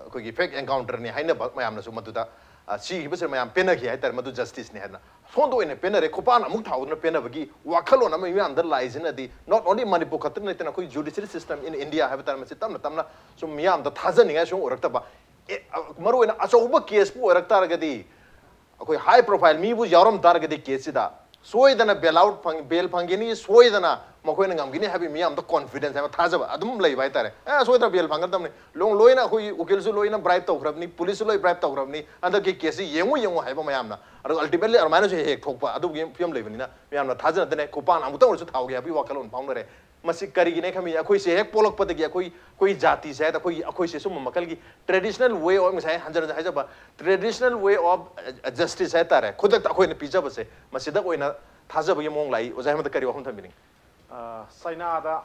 ꯑꯩꯈꯣꯏꯒꯤ fake encounter ꯅꯤ ꯍꯥꯏꯅꯕ ꯃꯌꯥꯝꯅꯁꯨ ꯃꯗꯨꯗ, ꯑ, ꯁꯤꯈꯤꯕꯁꯤꯅ ꯃꯌꯥꯝ ꯄꯦꯟꯅꯈꯤ ꯍꯥꯏꯇꯥꯔꯦ꯫ ꯃꯗꯨ justice ꯅꯤ ꯍꯥꯏꯗꯅ ꯁꯣꯝꯗ ꯑꯣꯏꯅ ꯄꯦꯟꯅꯔꯦ꯫ ꯈꯨꯄꯥꯛꯅ ꯑꯃꯨꯛ ꯊꯥꯎꯗꯨꯅ ꯄꯦꯟꯅꯕꯒꯤ ꯋꯥꯈꯜꯂꯣꯟ ꯑꯃ ꯃꯤꯌꯥꯝꯗ ꯂꯥꯛꯏꯁꯤꯅꯗꯤ not only ꯃꯅꯤꯄꯨꯔ ꯈꯛꯇ ꯅꯠꯇꯅ ꯑꯩꯈꯣꯏ judiciary system in India ꯍꯥꯏꯕ ꯇꯥꯔꯦ, ꯃꯁꯤ ꯇꯞꯅ ꯇꯞꯅ ꯁꯨꯝ ꯃꯤꯌꯥꯝꯗ ꯊꯥꯖꯅꯤꯡꯉꯥꯏ ꯁꯨꯝ ꯑꯣꯏꯔꯛꯇꯕ꯫ ꯑꯦ, ꯑ, ꯃꯔꯨꯑꯣꯏꯅ ꯑꯆꯧꯕ case ꯄꯨ ꯑꯣꯏꯔꯛ ꯇꯥꯔꯒꯗꯤ ꯑꯩꯈꯣꯏ high profile ꯃꯤꯕꯨ ꯌꯥꯎꯔꯝ ꯇꯥꯔꯒꯗꯤ case ꯁꯤꯗ ꯁꯣꯏꯗꯅ bail out ꯐꯪ-, bail ꯐꯪꯒꯅꯤ, ꯁꯣꯏꯗꯅ ꯃꯈꯣꯏꯅ ꯉꯝꯒꯅꯤ ꯍꯥꯏꯕꯒꯤ ꯃꯤꯌꯥꯝꯗ confidence ꯍꯥꯏꯕ ꯊꯥꯖꯕ ꯑꯗꯨꯝ ꯂꯩꯕ ꯍꯥꯏꯇꯥꯔꯦ꯫ ꯑꯦ, ꯁꯣꯏꯗꯅ bail ꯐꯪꯒꯗꯕꯅꯤ, ꯂꯣꯏ-, ꯂꯣꯏꯅ ꯑꯩꯈꯣꯏ ꯎꯀꯤꯜꯁꯨ ꯂꯣꯏꯅ bribe ꯇꯧꯈ꯭ꯔꯕꯅꯤ, ꯄꯨꯂꯤꯁꯁꯨ ꯂꯣꯏ bribe ꯇꯧꯈ꯭ꯔꯕꯅꯤ, ꯍꯟꯗꯛꯀꯤ case ꯁꯤ ꯌꯦꯡꯉꯨ ꯌꯦꯡꯉꯨ ꯍꯥꯏꯕ ꯃꯌꯥꯝꯅ꯫ ꯑꯗꯨꯒ ultimately ꯑꯗꯨꯃꯥꯏꯅꯁꯨ ꯍꯦꯛ ꯍꯦꯛ ꯊꯣꯛꯄ ꯑꯗꯨꯒꯤ ꯐꯤꯕꯝ ꯂꯩꯕꯅꯤꯅ ꯃꯌꯥꯝꯅ ꯊꯥꯖꯅꯗꯅ ꯈꯨꯄꯥꯛꯅ ꯑꯃꯨꯛꯇꯪ ꯑꯣꯏꯔꯁꯨ ꯊꯥꯎꯒꯦ ꯍꯥꯏꯕꯒꯤ ꯋꯥꯈꯜꯂꯣꯟ ꯐꯥꯎꯅꯔꯦ꯫ ꯃꯁꯤ ꯀꯔꯤꯒꯤꯅꯦ ꯈꯪꯕꯤꯌꯨ? ꯑꯩꯈꯣꯏꯁꯦ ꯍꯦꯛ ꯄꯣꯛꯂꯛꯄꯗꯒꯤ ꯑꯩꯈꯣꯏ, ꯑꯩꯈꯣꯏ ꯖꯥꯇꯤꯁꯦ ꯍꯥꯏ ꯇꯥꯔꯦ, ꯑꯩꯈꯣꯏꯒꯤ, ꯑꯩꯈꯣꯏꯁꯦ ꯁꯨꯝꯕ ꯃꯈꯜꯒꯤ traditional way of, ꯉꯁꯥꯏ ꯍꯟꯖꯟ ꯍꯟꯖꯟ ꯍꯥꯏꯖꯕ, traditional way of justice ꯍꯥꯏ ꯇꯥꯔꯦ, ꯈꯨꯗꯛꯇ ꯑꯩꯈꯣꯏꯅ ꯄꯤꯖꯕꯁꯦ, ꯃꯁꯤꯗ ꯑꯣꯏꯅ ꯊꯥꯖꯕꯒꯤ ꯃꯑꯣꯡ ꯂꯥꯛꯏ꯫ ꯑꯣꯖꯥ ꯍꯦꯃꯟꯇ, ꯀꯔꯤ ꯋꯥꯐꯝ ꯊꯝꯕꯤꯅꯤꯡꯉꯤ? ꯑ, ꯆꯩꯅꯥꯗ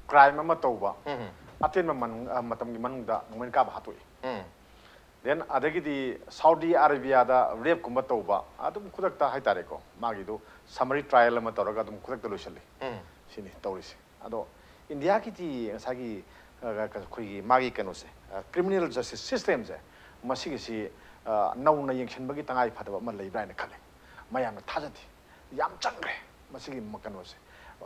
ꯀ꯭ꯔꯥꯏꯝ ꯑꯃ ꯇꯧꯕ ꯎꯝ, ꯑꯇꯦꯟꯕ ꯃꯅꯨꯡ- ꯑ, ꯃꯇꯝꯒꯤ ꯃꯅꯨꯡꯗ ꯅꯣꯡꯃꯩꯅ ꯀꯥꯞꯄ ꯍꯥꯠꯇꯣꯛꯏ꯫ ꯎꯝ, ꯗꯦꯟ ꯑꯗꯒꯤꯗꯤ ꯁꯥꯎꯗꯤ ꯑꯔꯦꯕꯤꯌꯥꯗ ꯔꯦꯞꯀꯨꯝꯕ ꯇꯧꯕ, ꯑꯗꯨꯝ ꯈꯨꯗꯛꯇ ꯍꯥꯏꯇꯥꯔꯦꯀꯣ, ꯃꯥꯒꯤꯗꯨ summary trial ꯑꯃ ꯇꯧꯔꯒ ꯑꯗꯨꯝ ꯈꯨꯗꯛꯇ ꯂꯣꯏꯁꯤꯜꯂꯤ꯫ ꯎꯝ, ꯁꯤꯅꯤ ꯇꯧꯔꯤꯁꯦ꯫ ꯑꯗꯣ ꯏꯟꯗꯤꯌꯥꯒꯤꯗꯤ ꯉꯁꯥꯏꯒꯤ, ꯑ, ꯑꯩꯈꯣꯏꯒꯤ ꯃꯥꯒꯤ ꯀꯩꯅꯣꯁꯦ, criminal justice systemꯁꯦ, ꯃꯁꯤꯒꯤꯁꯤ, ꯑ, ꯅꯧꯅ ꯌꯦꯡꯁꯤꯟꯕꯒꯤ ꯇꯉꯥꯏ ꯐꯗꯕ ꯑꯃ ꯂꯩꯕ꯭ꯔꯥ ꯍꯥꯏꯅ ꯈꯜꯂꯤ꯫ ꯃꯌꯥꯝꯅ ꯊꯥꯖꯗꯦ꯫ ꯌꯥꯝ ꯆꯪꯈ꯭ꯔꯦ ꯃꯁꯤꯒꯤ ꯀꯩꯅꯣꯁꯦ꯫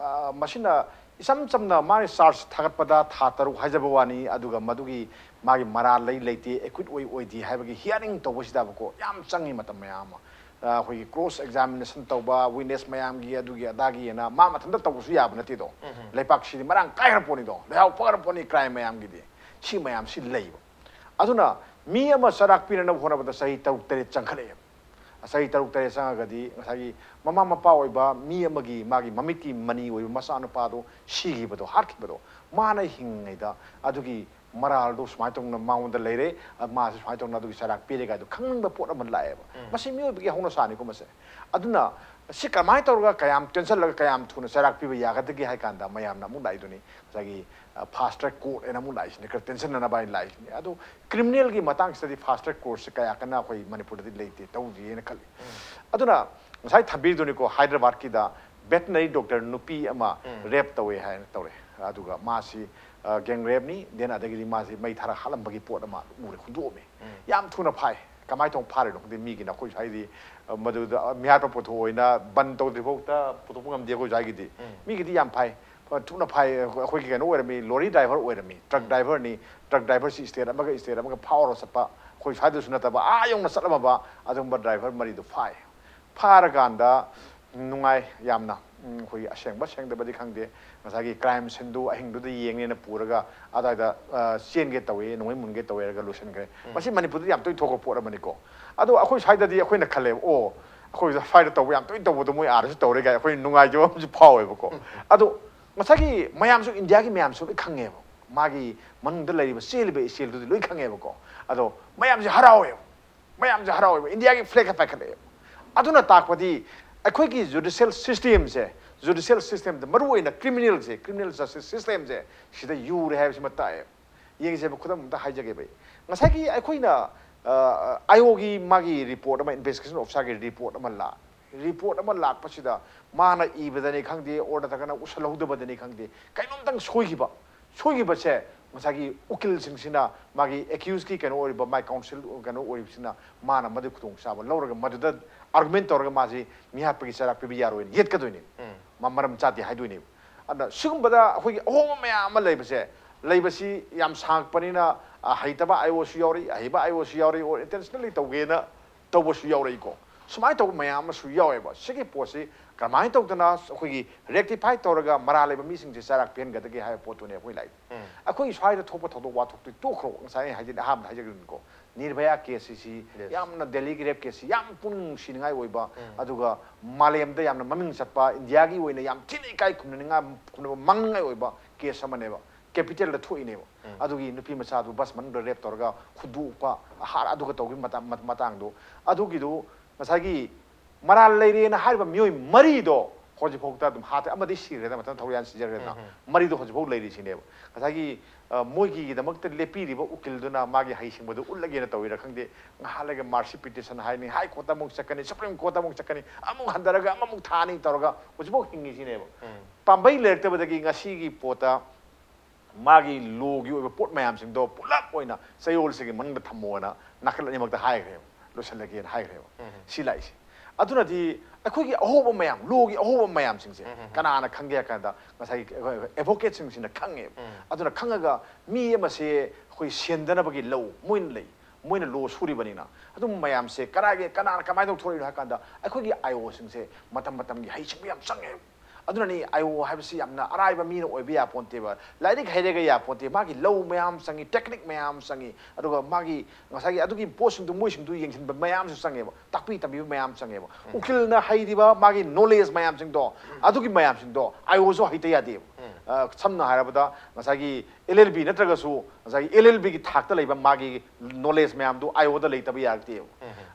ꯑ, ꯃꯁꯤꯅ ꯏꯆꯝ ꯆꯝꯅ ꯃꯥꯒꯤ ꯆꯥꯔꯖ ꯊꯥꯒꯠꯄꯗ ꯊꯥ ꯇꯔꯨꯛ ꯍꯥꯏꯖꯕ ꯋꯥꯅꯤ, ꯑꯗꯨꯒ ꯃꯗꯨꯒꯤ ꯃꯥꯒꯤ ꯃꯔꯥꯜ ꯂꯩ ꯂꯩꯇꯦ, acquit ꯑꯣꯏ ꯑꯣꯏꯗꯦ ꯍꯥꯏꯕꯒꯤ hearing ꯇꯧꯕꯁꯤꯗꯕꯀꯣ, ꯌꯥꯝ ꯆꯪꯉꯤ ꯃꯇꯝ ꯃꯌꯥꯝ ꯑꯃ꯫ ꯑ, ꯑꯩꯈꯣꯏꯒꯤ cross examination ꯇꯧꯕ, witness ꯃꯌꯥꯝꯒꯤ ꯑꯗꯨꯒꯤ ꯑꯗꯥꯒꯤꯅ ꯃꯥ ꯃꯊꯟꯇ ꯇꯧꯕꯁꯨ ꯌꯥꯕ ꯅꯠꯇꯦꯗꯣ꯫ ꯂꯩꯄꯥꯛꯁꯤꯗꯤ ꯃꯔꯥꯡ ꯀꯥꯏꯈ꯭ꯔ ꯄꯣꯠꯅꯤꯗꯣ, ꯂꯩꯍꯥꯎ ꯐꯈ꯭ꯔ ꯄꯣꯠꯅꯤ꯫ Crime ꯃꯌꯥꯝꯒꯤꯗꯤ ꯁꯤ ꯃꯌꯥꯝꯁꯤ ꯂꯩꯕ꯫ ꯑꯗꯨꯅ ꯃꯤ ꯑꯃ ꯆꯔꯥꯛ ꯄꯤꯅꯅꯕ ꯍꯣꯠꯅꯕꯗ ꯆꯍꯤ ꯇꯔꯨꯛ ꯇꯔꯦꯠ ꯆꯪꯈꯠꯂꯛꯑꯦꯕ꯫ ꯆꯍꯤ ꯇꯔꯨꯛ ꯇꯔꯦꯠ ꯆꯪꯉꯒꯗꯤ ꯉꯁꯥꯏꯒꯤ ꯃꯃꯥ ꯃꯄꯥ ꯑꯣꯏꯕ ꯃꯤ ꯑꯃꯒꯤ, ꯃꯥꯒꯤ ꯃꯃꯤꯠꯀꯤ ꯃꯅꯤ ꯑꯣꯏꯕ ꯃꯆꯥꯅꯨꯄꯥꯗꯣ ꯁꯤꯈꯤꯕꯗꯣ, ꯍꯥꯠꯈꯤꯕꯗꯣ, ꯃꯥꯅ ꯍꯤꯡꯉꯤꯉꯩꯗ ꯑꯗꯨꯒꯤ ꯃꯔꯥꯜꯗꯣ ꯁꯨꯃꯥꯏꯅ ꯇꯧꯅ ꯃꯉꯣꯟꯗ ꯂꯩꯔꯦ, ꯑ, ꯃꯥꯁꯦ ꯁꯨꯃꯥꯏꯅ ꯇꯧꯅ ꯑꯗꯨꯒꯤ ꯆꯩꯔꯥꯛ ꯄꯤꯔꯦ ꯀꯥꯏꯗꯣ ꯈꯪꯅꯤꯡꯕ ꯄꯣꯠ ꯑꯃ ꯂꯥꯛꯑꯦꯕ꯫ ꯃꯁꯤ ꯃꯤꯑꯣꯏꯕꯒꯤ ꯍꯧꯅꯁꯥꯅꯤꯀꯣ ꯃꯁꯦ꯫ ꯑꯗꯨꯅ ꯁꯤ ꯀꯃꯥꯏꯅ ꯇꯧꯔꯒ ꯀꯌꯥꯝ ꯇꯦꯟꯁꯤꯜꯂꯒ ꯀꯌꯥꯝ ꯊꯨꯅ ꯆꯩꯔꯥꯛ ꯄꯤꯕ ꯌꯥꯒꯗꯒꯦ ꯍꯥꯏ ꯀꯥꯟꯗ ꯃꯌꯥꯝꯅ ꯑꯃꯨꯛ ꯂꯥꯛꯏꯗꯨꯅꯤ, ꯉꯁꯥꯏꯒꯤ, ꯑ, fast track court ꯍꯥꯏꯅ ꯑꯃꯨꯛ ꯂꯥꯛꯏꯁꯤꯅꯤ, ꯈꯔ ꯇꯦꯟꯁꯤꯟꯅꯅꯕ ꯍꯥꯏꯅ ꯂꯥꯛꯏꯁꯤꯅꯤ꯫ ꯑꯗꯣ criminalꯒꯤ ꯃꯇꯥꯡꯁꯤꯗꯗꯤ fast track courtꯁꯦ ꯀꯌꯥ ꯀꯟꯅ ꯑꯩꯈꯣꯏ ꯃꯅꯤꯄꯨꯔꯗꯗꯤ ꯂꯩꯇꯦ, ꯇꯧꯗ꯭ꯔꯤꯑꯅ ꯈꯜꯂꯤ꯫ ꯑꯗꯨꯅ ꯉꯁꯥꯏ ꯊꯝꯕꯤꯔꯤꯗꯨꯅꯤꯀꯣ, ꯍꯥꯏꯗ꯭ꯔꯕꯥꯗꯀꯤꯗ veterinary doctor ꯅꯨꯄꯤ ꯑꯃ rape ꯇꯧꯋꯦ ꯍꯥꯏꯅ ꯇꯧꯔꯦ꯫ ꯑꯗꯨꯒ ꯃꯥꯁꯤ, ꯑ, gang rapeꯅꯤ, then ꯑꯗꯒꯤꯗꯤ ꯃꯥꯁꯤ ꯃꯩ ꯊꯥꯔ ꯍꯥꯠꯂꯝꯕꯒꯤ ꯄꯣꯠ ꯑꯃ ꯎꯔꯦ, ꯍꯨꯟꯗꯣꯛꯑꯝꯃꯦ꯫ ꯌꯥꯝ ꯊꯨꯅ ꯐꯥꯏ꯫ ꯀꯃꯥꯏꯅ ꯇꯧꯅ ꯐꯥꯔꯤꯅꯣ ꯈꯪꯗꯦ꯫ ꯃꯤꯒꯤꯅ ꯑꯩꯈꯣꯏ ꯁ꯭ꯋꯥꯏꯗꯤ, ꯑ, ꯃꯗꯨꯗ, ꯑ, ꯃꯤꯍꯥꯠꯄ ꯄꯣꯠꯊꯣꯛ ꯑꯣꯏꯅ ꯕꯟ ꯇꯧꯗ꯭ꯔꯤ ꯐꯥꯎꯗ ꯄꯨꯊꯣꯛꯄ ꯉꯝꯗꯦ ꯑꯩꯈꯣꯏ ꯁ꯭ꯋꯥꯏꯒꯤꯗꯤ꯫ ꯃꯤꯒꯤꯗꯤ ꯌꯥꯝ ꯐꯥꯏ, ꯑ, ꯊꯨꯅ ꯐꯥꯏ꯫ ꯑꯩꯈꯣꯏꯒꯤ ꯀꯩꯅꯣ ꯑꯣꯏꯔꯝꯃꯤ, lorry driver ꯑꯣꯏꯔꯝꯃꯤ, truck driverꯅꯤ꯫ Truck driverꯁꯤ state ꯑꯃꯒ state ꯑꯃꯒ ꯐꯥꯎꯔꯒ ꯆꯠꯄ, ꯑꯩꯈꯣꯏ ꯁ꯭ꯋꯥꯏꯗꯁꯨ ꯅꯠꯇꯕ ꯑꯥ ꯌꯧꯅ ꯆꯠꯂꯝꯃꯕ ꯑꯗꯨꯒꯨꯝꯕ driver ꯃꯔꯤꯗꯨ ꯐꯥꯏ꯫ ꯐꯥꯔꯀꯥꯟꯗ ꯅꯨꯡꯉꯥꯏ ꯌꯥꯝꯅ꯫ ꯎꯝ, ꯑꯩꯈꯣꯏꯒꯤ ꯑꯁꯦꯡꯕ ꯁꯦꯡꯗꯕꯗꯤ ꯈꯪꯗꯦ, ꯉꯁꯥꯏꯒꯤ crime sceneꯗꯨ ꯑꯍꯤꯡꯗꯨꯗ ꯌꯦꯡꯅꯦꯅ ꯄꯨꯔꯒ ꯑꯗꯥꯏꯗ, ꯑ, ꯆꯦꯟꯒꯦ ꯇꯧꯏ, ꯅꯣꯡꯃꯩ ꯃꯨꯟꯒꯦ ꯇꯧꯏ ꯍꯥꯏꯔꯒ ꯂꯣꯏꯁꯤꯟꯈ꯭ꯔꯦ꯫ ꯃꯁꯤ ꯃꯅꯤꯄꯨꯔꯗ ꯌꯥꯝ ꯇꯣꯏꯅ ꯊꯣꯛꯄ ꯄꯣꯠ ꯑꯃꯅꯤꯀꯣ꯫ ꯑꯗꯣ ꯑꯩꯈꯣꯏ ꯁ꯭ꯋꯥꯏꯗꯗꯤ ꯑꯩꯈꯣꯏꯅ ꯈꯜꯂꯦꯕ, ꯑꯣ, ꯑꯩꯈꯣꯏ ꯁ꯭ꯋꯥꯏꯗ ꯇꯧꯕ ꯌꯥꯝ ꯇꯣꯏꯅ ꯇꯧꯕꯗꯣ ꯃꯣꯏ ꯑꯥꯗꯁꯨ ꯇꯧꯔꯦ ꯀꯥꯏ ꯑꯩꯈꯣꯏ ꯅꯨꯡꯉꯥꯏꯖꯕ ꯑꯃꯁꯨ ꯐꯥꯎꯋꯦꯕꯀꯣ꯫ ꯑꯗꯣ ꯉꯁꯥꯏꯒꯤ ꯃꯌꯥꯝꯁꯨ, ꯏꯟꯗꯤꯌꯥꯒꯤ ꯃꯌꯥꯝꯁꯨ ꯂꯣꯏ ꯈꯪꯉꯦꯕ, ꯃꯥꯒꯤ ꯃꯅꯨꯡꯗ ꯂꯩꯔꯤꯕ, ꯆꯦꯜꯂꯤꯕ ꯏꯆꯦꯜꯗꯨꯗꯤ ꯂꯣꯏ ꯈꯪꯉꯦꯕꯀꯣ꯫ ꯑꯗꯣ ꯃꯌꯥꯝꯁꯦ ꯍꯔꯥꯎꯋꯦꯕ, ꯃꯌꯥꯝꯁꯦ ꯍꯔꯥꯎꯋꯦꯕ, ꯏꯟꯗꯤꯌꯥꯒꯤ ꯐ꯭ꯂꯦꯒ ꯄꯥꯏꯈꯠꯂꯛꯑꯦꯕ꯫ ꯑꯗꯨꯅ ꯇꯥꯛꯄꯗꯤ ꯑꯩꯈꯣꯏꯒꯤ ꯖꯨꯗꯤꯁꯤꯌꯦꯜ ꯁꯤꯁꯇꯦꯝꯁꯦ, ꯖꯨꯗꯤꯁꯤꯌꯦꯜ ꯁꯤꯁꯇꯦꯝꯗ ꯃꯔꯨ ꯑꯣꯏꯅ ꯀ꯭ꯔꯤꯃꯤꯅꯦꯜꯁꯦ, ꯀ꯭ꯔꯤꯃꯤꯅꯦꯜ ꯖꯁꯇꯤꯁ ꯁꯤꯁꯇꯦꯝꯁꯦ ꯁꯤꯗ ꯌꯨꯔꯦ ꯍꯥꯏꯕꯁꯤꯃ ꯇꯥꯛꯑꯦꯕ꯫ ꯌꯦꯡꯁꯦꯕ, ꯈꯨꯗꯝ ꯑꯝꯇ ꯍꯥꯏꯖꯒꯦꯕ ꯑꯩ꯫ ꯉꯁꯥꯏꯒꯤ ꯑꯩꯈꯣꯏꯅ, ꯑ, ꯑꯥꯏ ꯑꯣꯒꯤ ꯃꯥꯒꯤ ꯔꯤꯄꯣꯔꯠ ꯑꯃ, ꯏꯟꯚꯦꯁꯇꯤꯒꯦꯁꯟ ꯑꯣꯐꯤꯁꯥꯔꯒꯤ ꯔꯤꯄꯣꯔꯠ ꯑꯃ ꯂꯥꯛ-, ꯔꯤꯄꯣꯔꯠ ꯑꯃ ꯂꯥꯛꯄꯁꯤꯗ ꯃꯥꯅ ꯏꯕꯗꯅꯤ ꯈꯪꯗꯦ, ꯑꯣꯔ ꯅꯠꯇ꯭ꯔꯒꯅ ꯎꯁꯜꯍꯧꯗꯕꯗꯅꯤ ꯈꯪꯗꯦ, ꯀꯩꯅꯣꯝꯇꯪ ꯁꯣꯏꯈꯤꯕ, ꯁꯣꯏꯈꯤꯕꯁꯦ ꯉꯁꯥꯏꯒꯤ ꯎꯀꯤꯜꯁꯤꯡꯁꯤꯅ, ꯃꯥꯒꯤ ꯑꯦꯀ꯭ꯌꯨꯁꯀꯤ ꯀꯩꯅꯣ ꯑꯣꯏꯔꯤꯕ, ꯃꯥꯏ ꯀꯥꯎꯟꯁꯤꯜ ꯀꯩꯅꯣ ꯑꯣꯏꯔꯤꯕꯁꯤꯅ, ꯃꯥꯅ ꯃꯗꯨ ꯈꯨꯗꯣꯡꯆꯥꯕ ꯂꯧꯔꯒ ꯃꯗꯨꯗ ꯑꯥꯔꯒꯨꯃꯦꯟ ꯇꯧꯔꯒ ꯃꯥꯁꯤ ꯃꯤꯍꯥꯠꯄꯒꯤ ꯆꯩꯔꯥꯛ ꯄꯤꯕ ꯌꯥꯔꯣꯏꯅ ꯌꯦꯠꯀꯗꯣꯏꯅꯦ꯫ ꯎꯝ꯫ ꯃꯥ ꯃꯔꯝ ꯆꯥꯗꯦ ꯍꯥꯏꯗꯣꯏꯅꯦꯕ꯫ ꯑꯗꯨꯅ ꯁꯤꯒꯨꯝꯕꯗ ꯑꯩꯈꯣꯏꯒꯤ ꯑꯍꯣꯡꯕ ꯃꯌꯥꯝ ꯑꯃ ꯂꯩꯕꯁꯦ, ꯂꯩꯕꯁꯤ ꯌꯥꯝ ꯁꯥꯡꯉꯛꯄꯅꯤꯅ, ꯑ, ꯍꯩꯇꯕ ꯑꯥꯏ ꯑꯣꯁꯨ ꯌꯥꯎꯔꯛꯏ, ꯑꯍꯩꯕ ꯑꯥꯏ ꯑꯣꯁꯨ ꯌꯥꯎꯔꯛꯏ, ꯑꯣꯔ ꯏꯟꯇꯦꯟꯁꯅꯦꯜꯂꯤ ꯇꯧꯒꯦꯅ ꯇꯧꯕꯁꯨ ꯌꯥꯎꯔꯛꯏꯀꯣ꯫ ꯁꯨꯃꯥꯏꯅ ꯇꯧꯕ ꯃꯌꯥꯝ ꯑꯃꯁꯨ ꯌꯥꯎꯋꯦꯕ꯫ ꯁꯤꯒꯤ ꯄꯣꯠꯁꯤ ꯀꯔꯝꯍꯥꯏꯅ ꯇꯧꯗꯅ ꯑꯩꯈꯣꯏꯒꯤ ꯔꯦꯛꯇꯤꯐꯥꯏ ꯇꯧꯔꯒ ꯃꯔꯥꯜ ꯂꯩꯕ ꯃꯤꯁꯤꯡꯁꯦ ꯆꯩꯔꯥꯛ ꯄꯤꯍꯟꯒꯗꯒꯦ ꯍꯥꯏꯕ ꯄꯣꯠꯇꯨꯅꯦ ꯑꯩꯈꯣꯏ ꯂꯥꯛꯏ꯫ ꯎꯝ꯫ ꯑꯩꯈꯣꯏꯒꯤ ꯁ꯭ꯋꯥꯏꯗ ꯊꯣꯛꯄ ꯊꯧꯗꯣꯛ ꯋꯥꯊꯣꯛꯇꯤ ꯇꯣꯛꯈ꯭ꯔꯣ, ꯉꯁꯥꯏ ꯑꯩꯅ ꯍꯥꯏꯖ-, ꯑꯍꯥꯟꯕꯗ ꯍꯥꯏꯖꯈꯤꯕꯅꯤꯀꯣ, ꯅꯤꯔꯚꯌꯥ ꯀꯦꯁꯁꯤ, ꯁꯤ Yes. ꯌꯥꯝꯅ, ꯗꯦꯜꯂꯤꯒꯤ ꯔꯦꯞ ꯀꯦꯁꯁꯤ ꯌꯥꯝ ꯄꯨꯛꯅꯤꯡ ꯅꯨꯡꯁꯤꯅꯤꯡꯉꯥꯏ ꯑꯣꯏꯕ, ꯎꯝ꯫ ꯑꯗꯨꯒ ꯃꯥꯂꯦꯝꯗ ꯌꯥꯝꯅ ꯃꯃꯤꯡ ꯆꯠꯄ, ꯏꯟꯗꯤꯌꯥꯒꯤ ꯑꯣꯏꯅ ꯌꯥꯝ ꯊꯤꯅ ꯏꯀꯥꯏ ꯈꯨꯝꯅꯅꯤꯡꯉꯥꯏ, ꯈꯨꯝꯅꯕ ꯃꯥꯡꯅꯤꯡꯉꯥꯏ ꯑꯣꯏꯕ ꯀꯦꯁ ꯑꯃꯅꯦꯕ꯫ ꯀꯦꯄꯤꯇꯦꯜꯗ ꯊꯣꯛꯏꯅꯦꯕ꯫ ꯎꯝ꯫ ꯑꯗꯨꯒꯤ ꯅꯨꯄꯤ ꯃꯆꯥꯗꯨ ꯕꯁ ꯃꯅꯨꯡꯗ ꯔꯦꯞ ꯇꯧꯔꯒ ꯍꯨꯟꯗꯣꯛꯄ, ꯍꯥꯔ ꯑꯗꯨꯒ ꯇꯧꯈꯤꯕ ꯃꯇꯥꯡ, ꯃꯇꯥꯡꯗꯣ, ꯑꯗꯨꯒꯤꯗꯨ ꯉꯁꯥꯏꯒꯤ ꯃꯔꯥꯜ ꯂꯩꯔꯦꯅ ꯍꯥꯏꯔꯤꯕ ꯃꯤꯑꯣꯏ ꯃꯔꯤꯗꯣ ꯍꯧꯖꯤꯛꯐꯥꯎꯗ ꯑꯗꯨꯝ ꯍꯥꯠꯇꯦ, ꯑꯃꯗꯤ ꯁꯤꯈ꯭ꯔꯦꯗ, ꯃꯊꯟ ꯊꯧꯔꯤ ꯌꯥꯟ ꯁꯤꯖꯈ꯭ꯔꯦꯗꯅ꯫ ꯎꯝ, ꯎꯝ꯫ ꯃꯔꯤꯗꯣ ꯍꯧꯖꯤꯛꯐꯥꯎ ꯂꯩꯔꯤꯁꯤꯅꯦꯕ꯫ ꯉꯁꯥꯏꯒꯤ, ꯑ, ꯃꯣꯏꯒꯤꯗꯃꯛꯇ ꯂꯦꯞꯄꯤꯔꯤꯕ ꯎꯀꯤꯜꯗꯨꯅ ꯃꯥꯒꯤ ꯍꯩꯁꯤꯡꯕꯗꯨ ꯎꯠꯂꯒꯦꯅ ꯇꯧꯔꯤꯔꯥ ꯈꯪꯗꯦ, ꯉꯥꯏꯍꯥꯛ ꯂꯩꯔꯒ ꯃꯥꯔꯁꯤ ꯄꯤꯇꯤꯁꯟ ꯍꯥꯏꯅꯤ, ꯍꯥꯏ ꯀꯣꯔꯠꯇ ꯑꯃꯨꯛ ꯆꯠꯀꯅꯤ, ꯁꯨꯄ꯭ꯔꯤꯝ ꯀꯣꯔꯠꯇ ꯑꯃꯨꯛ ꯆꯠꯀꯅꯤ, ꯑꯃꯨꯛ ꯍꯟꯊꯔꯒ ꯑꯃꯃꯨꯛ ꯊꯥꯅꯤ ꯇꯧꯔꯒ ꯍꯧꯖꯤꯛꯐꯥꯎ ꯍꯤꯡꯉꯤꯁꯤꯅꯦꯕ꯫ ꯎꯝ꯫ ꯄꯥꯝꯕꯩ ꯂꯩꯔꯛꯇꯕꯗꯒꯤ ꯉꯁꯤꯒꯤ ꯄꯣꯠꯇ ꯃꯥꯒꯤ ꯂꯣꯒꯤ ꯑꯣꯏꯕ ꯄꯣꯠ ꯃꯌꯥꯝꯁꯤꯡꯗꯣ ꯄꯨꯂꯞ ꯑꯣꯏꯅ ꯆꯌꯣꯜꯁꯤꯒꯤ ꯃꯅꯨꯡꯗ ꯊꯝꯃꯣꯅ ꯅꯥꯀꯜ ꯑꯅꯤꯃꯛꯇ ꯍꯥꯏꯈ꯭ꯔꯦꯕ, ꯂꯣꯏꯁꯤꯜꯂꯒꯦꯅ ꯍꯥꯏꯈ꯭ꯔꯦꯕ꯫ ꯎꯝ꯫ ꯁꯤ ꯂꯥꯛꯏꯁꯦ꯫ ꯑꯗꯨꯅꯗꯤ ꯑꯩꯈꯣꯏꯒꯤ ꯑꯍꯣꯕ ꯃꯌꯥꯝ, ꯂꯣꯒꯤ ꯑꯍꯣꯕ ꯃꯌꯥꯝꯁꯤꯡꯁꯦ ꯎꯝ, ꯎꯝ, ꯎꯝ꯫ ꯀꯅꯥꯅ ꯈꯪꯒꯦ ꯍꯥꯏ ꯀꯥꯟꯗ ꯉꯁꯥꯏꯒꯤ ꯑꯦꯚꯣꯀꯦꯠꯁꯤꯡꯁꯤꯅ ꯈꯪꯉꯦꯕ꯫ ꯎꯝ꯫ ꯑꯗꯨꯅ ꯈꯪꯉꯒ ꯃꯤ ꯑꯃꯁꯦ ꯑꯩꯈꯣꯏ ꯁꯦꯟꯗꯅꯕꯒꯤ ꯂꯧ ꯃꯣꯏꯅ ꯂꯩ, ꯃꯣꯏꯅ ꯂꯣ ꯁꯨꯔꯤꯕꯅꯤꯅ, ꯑꯗꯨꯝ ꯃꯌꯥꯝꯁꯦ ꯀꯅꯥꯒꯤ, ꯀꯅꯥꯅ ꯀꯃꯥꯏꯅ ꯇꯧꯊꯣꯔꯛꯏꯅꯣ ꯍꯥꯏ ꯀꯥꯟꯗ ꯑꯩꯈꯣꯏꯒꯤ ꯑꯥꯏ ꯑꯣꯁꯤꯡꯁꯦ ꯃꯇꯝ ꯃꯇꯝꯒꯤ ꯍꯩꯁꯤꯡꯕ ꯌꯥꯝ ꯆꯪꯉꯦꯕ꯫ ꯑꯗꯨꯅꯅꯤ ꯑꯥꯏ ꯑꯣ ꯍꯥꯏꯕꯁꯤ ꯌꯥꯝꯅ ꯑꯔꯥꯏꯕ ꯃꯤꯅ ꯑꯣꯏꯕ ꯌꯥꯄꯣꯟꯇꯦꯕ꯫ ꯂꯥꯏꯔꯤꯛ ꯍꯩꯔꯒ ꯌꯥꯄꯣꯟꯇꯦ꯫ ꯃꯥꯒꯤ ꯂꯧ ꯃꯌꯥꯝ ꯆꯪꯉꯤ, ꯇꯦꯛꯅꯤꯛ ꯃꯌꯥꯝ ꯆꯪꯉꯤ, ꯑꯗꯨꯒ ꯃꯥꯒꯤ ꯉꯁꯥꯏꯒꯤ ꯑꯗꯨꯒꯤ ꯄꯣꯠꯁꯤꯡꯗꯨ ꯃꯣꯏꯁꯤꯡꯗꯨ ꯌꯦꯡꯁꯤꯟꯕ ꯃꯌꯥꯝꯁꯨ ꯆꯪꯉꯦꯕ, ꯇꯥꯛꯄꯤ ꯇꯝꯕꯤꯕ ꯃꯌꯥꯝ ꯆꯪꯉꯦꯕ꯫ ꯎꯀꯤꯜꯅ ꯍꯩꯔꯤꯕ ꯃꯥꯒꯤ ꯅꯣꯂꯦꯖ ꯃꯌꯥꯝꯁꯤꯡꯗꯣ, ꯑꯗꯨꯒꯤ ꯃꯌꯥꯝꯁꯤꯡꯗꯣ ꯑꯥꯏ ꯑꯣꯁꯨ ꯍꯩꯇ ꯌꯥꯗꯦꯕ꯫ ꯑ, ꯁꯝꯅ ꯍꯥꯏꯔꯕꯗ ꯉꯁꯥꯏꯒꯤ ꯑꯦꯜ ꯑꯦꯜ ꯕꯤ ꯅꯠꯇ꯭ꯔꯒꯁꯨ ꯉꯁꯥꯏꯒꯤ ꯑꯦꯜ ꯑꯦꯜ ꯕꯤꯒꯤ ꯊꯥꯛꯇ ꯂꯩꯕ ꯃꯥꯒꯤ ꯅꯣꯂꯦꯖ ꯃꯌꯥꯝꯗꯨ ꯑꯥꯏ ꯑꯣꯗ ꯂꯩꯇꯕ ꯌꯥꯔꯛꯇꯦꯕ꯫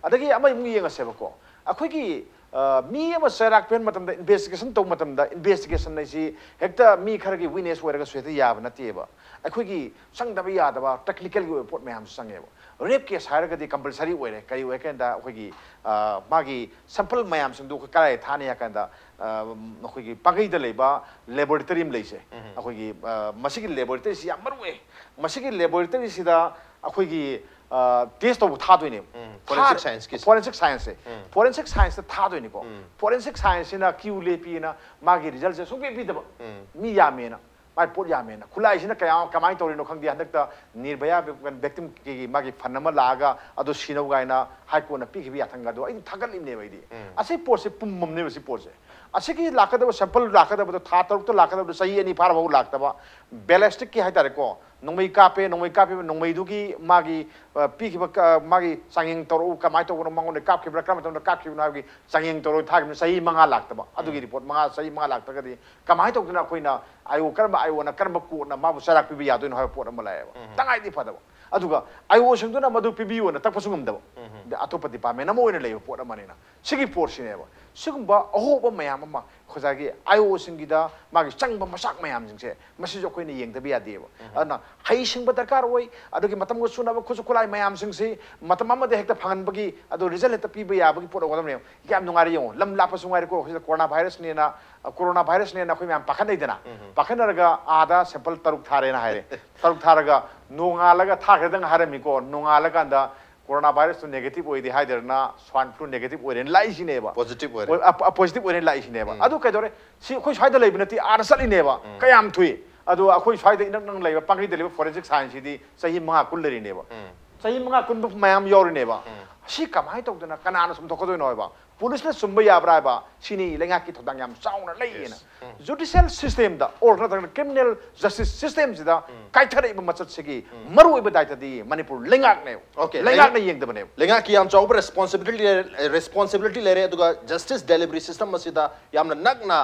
ꯑꯗꯒꯤ ꯑꯃꯃꯨꯛ ꯌꯦꯡꯉꯁꯦꯕꯀꯣ, ꯑꯩꯈꯣꯏꯒꯤ ꯑ, ꯃꯤ ꯑꯃ ꯆꯩꯔꯥꯛ ꯐꯦꯟ ꯃꯇꯝꯗ, ꯏꯟꯚꯦꯁꯇꯤꯒꯦꯁꯟ ꯇꯧꯕ ꯃꯇꯝꯗ, ꯏꯟꯚꯦꯁꯇꯤꯒꯦꯁꯟ ꯍꯥꯏꯁꯤ ꯍꯦꯛꯇ ꯃꯤ ꯈꯔꯒꯤ ꯋꯤꯛꯅꯦꯁ ꯑꯣꯏꯔꯒꯁꯨ ꯍꯦꯛꯇ ꯌꯥꯕ ꯅꯠꯇꯦꯕ꯫ ꯑꯩꯈꯣꯏꯒꯤ ꯆꯪꯗꯕ ꯌꯥꯗꯕ ꯇꯦꯛꯅꯤꯀꯦꯜꯒꯤ ꯑꯣꯏꯕ ꯄꯣꯠ ꯃꯌꯥꯝꯁꯨ ꯆꯪꯉꯦꯕ꯫ ꯔꯦꯞ ꯀꯦꯁ ꯍꯥꯏꯔꯒꯗꯤ ꯀꯝꯄꯜꯁꯔꯤ ꯑꯣꯏꯔꯦ꯫ ꯀꯔꯤ ꯑꯣꯏ ꯀꯥꯟꯗ ꯑꯩꯈꯣꯏꯒꯤ, ꯑ, ꯃꯥꯒꯤ ꯁꯦꯝꯄꯜ ꯃꯌꯥꯝꯁꯤꯡꯗꯨ ꯑꯩꯈꯣꯏ ꯀꯗꯥꯏ ꯊꯥꯅꯤ ꯍꯥꯏ ꯀꯥꯟꯗ, ꯑ, ꯑꯩꯈꯣꯏꯒꯤ ꯄꯥꯡꯒꯩꯗ ꯂꯩꯕ ꯂꯦꯕꯣꯔꯦꯇꯔꯤ ꯑꯃ ꯂꯩꯁꯦ꯫ ꯑꯩꯈꯣꯏꯒꯤ, ꯑ, ꯃꯁꯤꯒꯤ ꯂꯦꯕꯣꯔꯦꯇꯔꯤꯁꯤ ꯌꯥꯝ ꯃꯔꯨ ꯑꯣꯏ꯫ ꯃꯁꯤꯒꯤ ꯂꯦꯕꯣꯔꯦꯇꯔꯤꯁꯤꯗ ꯑꯩꯈꯣꯏꯒꯤ, ꯑ, ꯇꯦꯁ ꯇꯧꯕ ꯊꯥꯗꯣꯏꯅꯦꯕ꯫ ꯎꯝ, forensic scienceꯀꯤꯁꯦ꯫ Forensic scienceꯁꯦ꯫ ꯎꯝ꯫ Forensic scienceꯇ ꯊꯥꯗꯣꯏꯅꯤꯀꯣ꯫ ꯎꯝ꯫ Forensic scienceꯁꯤꯅ ꯀ꯭ꯌꯨ ꯂꯦꯞꯄꯤꯅ ꯃꯥꯒꯤ ꯔꯤꯖꯜꯁꯦ ꯁꯨꯡꯄꯤ ꯄꯤꯗꯕ꯫ ꯎꯝ꯫ ꯃꯤ ꯌꯥꯝꯃꯦꯅ, ꯃꯥꯏ ꯄꯣꯠ ꯌꯥꯝꯃꯦꯅ꯫ ꯈꯨꯠꯂꯥꯏꯁꯤꯅ ꯀꯌꯥ, ꯀꯃꯥꯏꯅ ꯇꯧꯔꯤꯅꯣ ꯈꯪꯗꯦ, ꯍꯟꯗꯛꯇ ꯅꯤꯔꯚꯌꯥ ꯚꯤꯛꯇꯤꯝꯒꯤ ꯃꯥꯒꯤ ꯐꯟ ꯑꯃ ꯂꯥꯛꯑꯒ ꯑꯗꯨ ꯁꯤꯅꯧ ꯀꯥꯏꯅ ꯍꯥꯏ ꯀꯣꯔꯠꯅ ꯄꯤꯈꯤꯕ ꯌꯥꯊꯪꯒꯗꯣ ꯑꯩꯗꯤ ꯊꯥꯒꯠꯂꯤꯕꯅꯦꯕ ꯑꯩꯗꯤ꯫ ꯎꯝ꯫ ꯑꯁꯤ ꯄꯣꯠꯁꯦ ꯄꯨꯝꯃꯝꯅꯦꯕ ꯁꯤ ꯄꯣꯠꯁꯦ꯫ ꯑꯁꯤꯒꯤ ꯂꯥꯛꯀꯗꯕ ꯁꯦꯝꯄꯜ ꯂꯥꯛꯀꯗꯕꯗꯣ ꯊꯥ ꯇꯔꯨꯛꯇ ꯂꯥꯛꯀꯗꯕꯗꯣ ꯆꯍꯤ ꯑꯅꯤ ꯐꯥꯔꯐꯥꯎ ꯂꯥꯛꯇꯕ, ꯕꯦꯂꯦꯁꯇꯤꯛꯀꯤ ꯍꯥꯏꯇꯥꯔꯦꯀꯣ, ꯅꯣꯡꯃꯩ ꯀꯥꯞꯄꯦ, ꯅꯣꯡꯃꯩ ꯀꯥꯞꯄꯤꯕ ꯅꯣꯡꯃꯩꯗꯨꯒꯤ ꯃꯥꯒꯤ, ꯑ, ꯄꯤꯈꯤꯕ ꯀ-, ꯃꯥꯒꯤ ꯆꯥꯡꯌꯦꯡ ꯇꯧꯔꯛꯎ, ꯀꯃꯥꯏꯅ ꯇꯧꯕꯅꯣ, ꯃꯉꯣꯟꯗ ꯀꯥꯞꯈꯤꯕ꯭ꯔꯥ, ꯀꯔꯝꯕ ꯃꯇꯝꯗ ꯀꯥꯞꯈꯤꯕꯅꯣ ꯍꯥꯏꯕꯒꯤ ꯆꯥꯡꯌꯦꯡ ꯇꯧꯔꯒ ꯊꯥꯈꯤꯕꯅꯤ꯫ ꯆꯍꯤ ꯃꯉꯥ ꯂꯥꯛꯇꯕ, ꯑꯗꯨꯒꯤ ꯎꯝ꯫ ꯔꯤꯄꯣꯔꯠ ꯃꯉꯥ, ꯆꯍꯤ ꯃꯉꯥ ꯂꯥꯛꯇ꯭ꯔꯒꯗꯤ ꯀꯃꯥꯏꯅ ꯇꯧꯗꯅ ꯑꯩꯈꯣꯏꯅ ꯑꯥꯏ ꯑꯣ, ꯀꯔꯝꯕ ꯑꯥꯏ ꯑꯣꯅ ꯀꯔꯝꯕ ꯀꯣꯔꯠꯅ ꯃꯥꯕꯨ ꯆꯩꯔꯥꯛ ꯄꯤꯕ ꯌꯥꯗꯣꯏꯅꯣ ꯍꯥꯏꯕ ꯄꯣꯠ ꯑꯃ ꯂꯥꯛꯑꯦꯕ꯫ ꯎꯝ꯫ ꯇꯉꯥꯏꯗꯤ ꯐꯗꯕ꯫ ꯑꯗꯨꯒ ꯑꯥꯏ ꯑꯣꯁꯤꯡꯗꯨꯅ ꯃꯗꯨ ꯄꯤꯕꯤꯌꯨꯅ ꯇꯛꯄꯁꯨ ꯉꯝꯗꯕ꯫ ꯎꯝ꯫ ꯑꯗ ꯑꯇꯣꯞꯄ ꯗꯤꯄꯥꯔꯠꯃꯦꯟ ꯑꯃ ꯑꯣꯏꯅ ꯂꯩꯕ ꯄꯣꯠ ꯑꯃꯅꯤꯅ ꯁꯤꯒꯤ ꯄꯣꯠꯁꯤꯅꯦꯕ꯫ ꯁꯤꯒꯨꯝꯕ ꯑꯍꯣꯕ ꯃꯌꯥꯝ ꯑꯃ ꯉꯁꯥꯏꯒꯤ ꯑꯥꯏ ꯑꯣꯁꯤꯡꯒꯤꯗ ꯃꯥꯒꯤ ꯆꯪꯕ ꯃꯆꯥꯛ ꯃꯌꯥꯝꯁꯤꯡꯁꯦ ꯃꯁꯤꯁꯨ ꯑꯩꯈꯣꯏꯅ ꯌꯦꯡꯗꯕ ꯌꯥꯗꯦꯕ꯫ ꯎꯝ꯫ ꯑꯗꯨꯅ ꯍꯩꯁꯤꯡꯕ ꯗꯔꯀꯥꯔ ꯑꯣꯏ, ꯑꯗꯨꯒꯤ ꯃꯇꯝꯒ ꯆꯨꯅꯕ ꯈꯨꯠꯁꯨ ꯈꯨꯠꯂꯥꯏ ꯃꯌꯥꯝꯁꯤꯡꯁꯤ ꯃꯇꯝ ꯑꯃꯗ ꯍꯦꯛꯇ ꯐꯪꯍꯟꯕꯒꯤ ꯑꯗꯨ ꯔꯤꯖꯜ ꯍꯦꯛꯇ ꯄꯤꯕ ꯌꯥꯕꯒꯤ ꯄꯣꯠ ꯑꯣꯏꯒꯗꯕꯅꯦꯕ꯫ ꯌꯥꯝ ꯅꯨꯡꯉꯥꯏꯔꯦ ꯌꯦꯡꯉꯣ, ꯂꯝ ꯂꯥꯞꯄꯁꯨ ꯉꯥꯏꯔꯦꯀꯣ, ꯁꯤꯗ ꯀꯣꯔꯣꯅꯥ ꯚꯥꯏꯔꯁꯅꯦꯅ, ꯑ, ꯀꯣꯔꯣꯅꯥ ꯚꯥꯏꯔꯁꯅꯦꯅ ꯑꯩꯈꯣꯏ ꯃꯌꯥꯝ ꯄꯥꯈꯠꯅꯩꯗꯅ, ꯎꯝ꯫ ꯄꯥꯈꯠꯅꯔꯒ ꯑꯥꯗ ꯁꯦꯝꯄꯜ ꯇꯔꯨꯛ ꯊꯥꯔꯦꯅ ꯍꯥꯏꯔꯦ꯫ ꯇꯔꯨꯛ ꯊꯥꯔꯒ ꯅꯣꯡꯉꯥꯜꯂꯒ ꯊꯥꯈ꯭ꯔꯦꯗꯪ ꯍꯥꯏꯔꯝꯃꯤꯀꯣ, ꯅꯣꯡꯉꯥꯜꯂꯀꯥꯟꯗ ꯀꯣꯔꯣꯅꯥ ꯚꯥꯏꯔꯁꯇꯨ ꯅꯦꯒꯦꯇꯤꯚ ꯑꯣꯏꯗꯦ ꯍꯥꯏꯗꯅ ꯁ꯭ꯋꯥꯏꯟ ꯐ꯭ꯂꯨ ꯅꯦꯒꯦꯇꯤꯚ ꯑꯣꯏꯔꯦꯅ ꯂꯥꯛꯏꯁꯤꯅꯦꯕ꯫ ꯄꯣꯖꯤꯇꯤꯚ ꯑꯣꯏꯔꯦ꯫ ꯑꯣꯏ-, ꯑ-, ꯑ-, ꯄꯣꯖꯤꯇꯤꯚ ꯑꯣꯏꯔꯦꯅ ꯂꯥꯛꯏꯁꯤꯅꯦꯕ꯫ ꯎꯝ꯫ ꯑꯗꯨ ꯀꯩꯗꯧꯔꯦ? ꯁꯤ ꯑꯩꯈꯣꯏ ꯁ꯭ꯋꯥꯏꯗ ꯂꯩꯕ ꯅꯠꯇꯦ, ꯑꯥꯗ ꯆꯠꯂꯤꯅꯦꯕ꯫ ꯎꯝ꯫ ꯀꯌꯥꯝ ꯊꯨꯏ? ꯑꯗꯣ ꯑꯩꯈꯣꯏ ꯁ꯭ꯋꯥꯏꯗ ꯏꯅꯛ ꯅꯛꯅ ꯂꯩꯕ ꯄꯥꯡꯒꯩꯗ ꯂꯩꯕ ꯐꯣꯔꯦꯟꯁꯤꯛ ꯁꯥꯏꯟꯁꯁꯤꯗꯤ ꯆꯍꯤ ꯃꯉꯥ ꯀꯨꯟ ꯂꯩꯔꯤꯅꯦꯕ꯫ ꯎꯝ꯫ ꯆꯍꯤ ꯃꯉꯥ ꯀꯨꯟꯕ ꯃꯌꯥꯝ ꯌꯥꯎꯔꯤꯅꯦꯕ꯫ ꯁꯤ ꯀꯃꯥꯏꯅ ꯇꯧꯗꯅ ꯀꯅꯥꯅ ꯆꯨꯝꯊꯣꯛꯀꯗꯣꯏꯅꯣ ꯍꯥꯏꯕ? ꯄꯨꯂꯤꯁꯅ ꯆꯨꯝꯕ ꯌꯥꯕ꯭ꯔꯥ ꯍꯥꯏꯕ? ꯁꯤꯅꯤ ꯂꯩꯉꯥꯛꯀꯤ ꯊꯧꯗꯥꯡ ꯌꯥꯝ ꯆꯥꯎꯅ ꯂꯩꯌꯦꯅ꯫ Judicial system ꯗ, or ꯅꯠꯇ꯭ꯔꯒꯅ criminal justice system ꯁꯤꯗ ꯀꯥꯏꯊꯔꯛꯏꯕ ꯃꯆꯠꯁꯤꯒꯤ ꯃꯔꯨꯑꯣꯏꯕ ꯗꯥꯏꯇꯗꯤ ꯃꯅꯤꯄꯨꯔ ꯂꯩꯉꯥꯛꯅꯦꯕ꯫ Okay, ꯂꯩꯉꯥꯛꯅ ꯌꯦꯡꯗꯕꯅꯦꯕ꯫ ꯂꯩꯉꯥꯛꯀꯤ ꯌꯥꯝ ꯆꯥꯎꯕ responsibility ꯂꯩꯔꯦ, responsibility ꯂꯩꯔꯦ꯫ ꯑꯗꯨꯒ justice delivery system ꯑꯁꯤꯗ ꯌꯥꯝꯅ ꯅꯛꯅ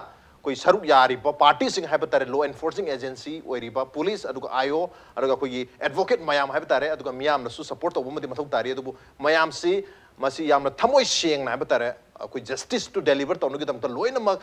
ꯑꯩꯈꯣꯏ ꯁꯔꯨꯛ ꯌꯥꯔꯤꯕ party ꯁꯤꯡ ꯍꯥꯏꯕ ꯇꯥꯔꯦ, law enforcing agency ꯑꯣꯏꯔꯤꯕ police, ꯑꯗꯨꯒ ꯑꯥꯏ ꯑꯣ, ꯑꯗꯨꯒ ꯑꯩꯈꯣꯏꯒꯤ advocate ꯃꯌꯥꯝ ꯍꯥꯏꯕ ꯇꯥꯔꯦ, ꯑꯗꯨꯒ ꯃꯤꯌꯥꯝꯅꯁꯨ support ꯇꯧꯕ ꯑꯃꯗꯤ ꯃꯊꯧ ꯇꯥꯔꯤ꯫ ꯑꯗꯨꯕꯨ ꯃꯌꯥꯝꯁꯤ ꯃꯁꯤ ꯌꯥꯝꯅ ꯊꯃꯣꯏ ꯁꯦꯡꯅ ꯍꯥꯏꯕ ꯇꯥꯔꯦ, ꯑꯩꯈꯣꯏ justice ꯇꯨ deliver ꯇꯧꯅꯕꯒꯤꯗꯃꯛꯇ ꯂꯣꯏꯅꯃꯛ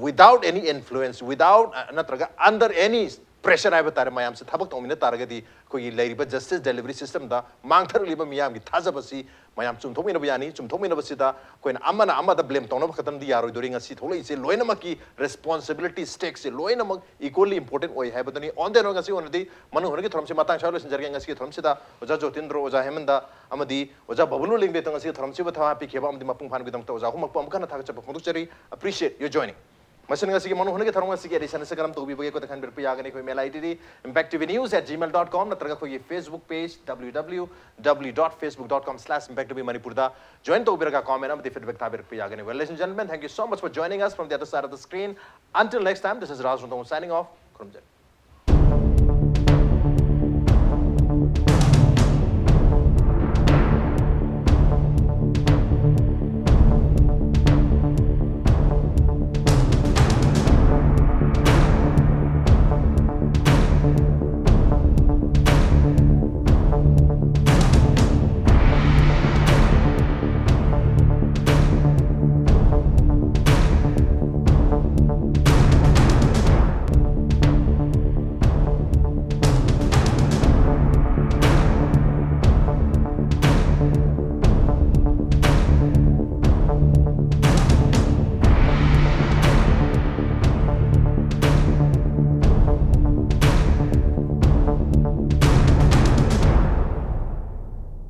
without any influence, without, ꯑ, ꯅꯠꯇ꯭ꯔꯒ under any pressure ꯍꯥꯏꯕ ꯇꯥꯔꯦ, ꯃꯌꯥꯝꯁꯦ ꯊꯕꯛ ꯇꯧꯃꯤꯟꯅ ꯇꯥꯔꯒꯗꯤ ꯑꯩꯈꯣꯏꯒꯤ ꯂꯩꯔꯤꯕ justice delivery system ꯗ ꯃꯥꯡꯊꯔꯛꯂꯤꯕ ꯃꯤꯌꯥꯝꯒꯤ ꯊꯥꯖꯕꯁꯤ ꯃꯌꯥꯝ ꯆꯨꯝꯊꯣꯛꯃꯤꯟꯅꯕ ꯌꯥꯅꯤ꯫ ꯆꯨꯝꯊꯣꯛꯃꯤꯟꯅꯕꯁꯤꯗ ꯑꯩꯈꯣꯏꯅ ꯑꯃꯅ ꯑꯃꯗ blame ꯇꯧꯅꯕ ꯈꯛꯇꯪꯗꯤ ꯌꯥꯔꯣꯏꯗꯣꯔꯤ꯫ ꯉꯁꯤ ꯊꯣꯛꯂꯛꯏꯁꯦ ꯂꯣꯏꯅꯃꯛꯀꯤ responsibility, stake ꯁꯦ ꯂꯣꯏꯅꯃꯛ equally important ꯑꯣꯏ ꯍꯥꯏꯕꯗꯨꯅꯤ꯫ On the note, ꯉꯁꯤ ꯑꯣꯏꯅꯗꯤ ꯃꯅꯨꯡ ꯍꯨꯠꯅꯒꯤ ꯊꯧꯔꯝꯁꯤ ꯃꯇꯥꯡ ꯁ꯭ꯋꯥꯏꯗ ꯂꯣꯏꯁꯤꯟꯖꯔꯒꯦ꯫ ꯉꯁꯤꯒꯤ ꯊꯧꯔꯝꯁꯤꯗ ꯑꯣꯖꯥ ꯖꯣꯇꯤꯟꯗ꯭ꯔꯣ, ꯑꯣꯖꯥ ꯍꯦꯃꯟꯗ ꯑꯃꯗꯤ ꯑꯣꯖꯥ ꯕꯕꯂꯨ ꯂꯤꯡꯕꯦꯠꯇ ꯉꯁꯤꯒꯤ ꯊꯧꯔꯝꯁꯤꯕꯨ ꯊꯧ ꯍꯥꯞꯄꯤꯈꯤꯕ ꯑꯃꯗꯤ ꯃꯄꯨꯡ ꯐꯥꯍꯟꯕꯒꯤꯗꯃꯛꯇ ꯑꯣꯖꯥ ꯑꯍꯨꯝꯃꯛꯄꯨ ꯑꯃꯨꯛ ꯍꯟꯅ ꯊꯥꯒꯠꯆꯕ ꯐꯣꯡꯗꯣꯛꯆꯔꯤ꯫ Appreciate your joining. ꯃꯁꯤꯅ ꯉꯁꯤꯒꯤ ꯃꯅꯨꯡ ꯍꯨꯠꯅꯒꯤ ꯊꯧꯔꯝ ꯑꯁꯤꯒꯤ edition ꯑꯁꯤ ꯀꯔꯝ ꯇꯧꯕꯤꯕꯒꯦ? ꯑꯩꯈꯣꯏꯗ ꯈꯟꯕꯤꯔꯛꯄ ꯌꯥꯒꯅꯤ꯫ ꯑꯩꯈꯣꯏ email I D D impact T V news at gmail dot com ꯅꯠꯇ꯭ꯔꯒ ꯑꯩꯈꯣꯏꯒꯤ Facebook page W W W dot facebook dot com slash impact T V Manipur ꯗ join ꯇꯧꯕꯤꯔꯒ comment ꯑꯃꯗꯤ feedback ꯊꯥꯕꯤꯔꯛꯄ ꯌꯥꯒꯅꯤ꯫ Well, ladies and gentlemen, thank you so much for joining us from the other side of the screen. Until next time, this is Raj Rongthong signing off. ꯈꯨꯔꯨꯝꯖꯔꯤ꯫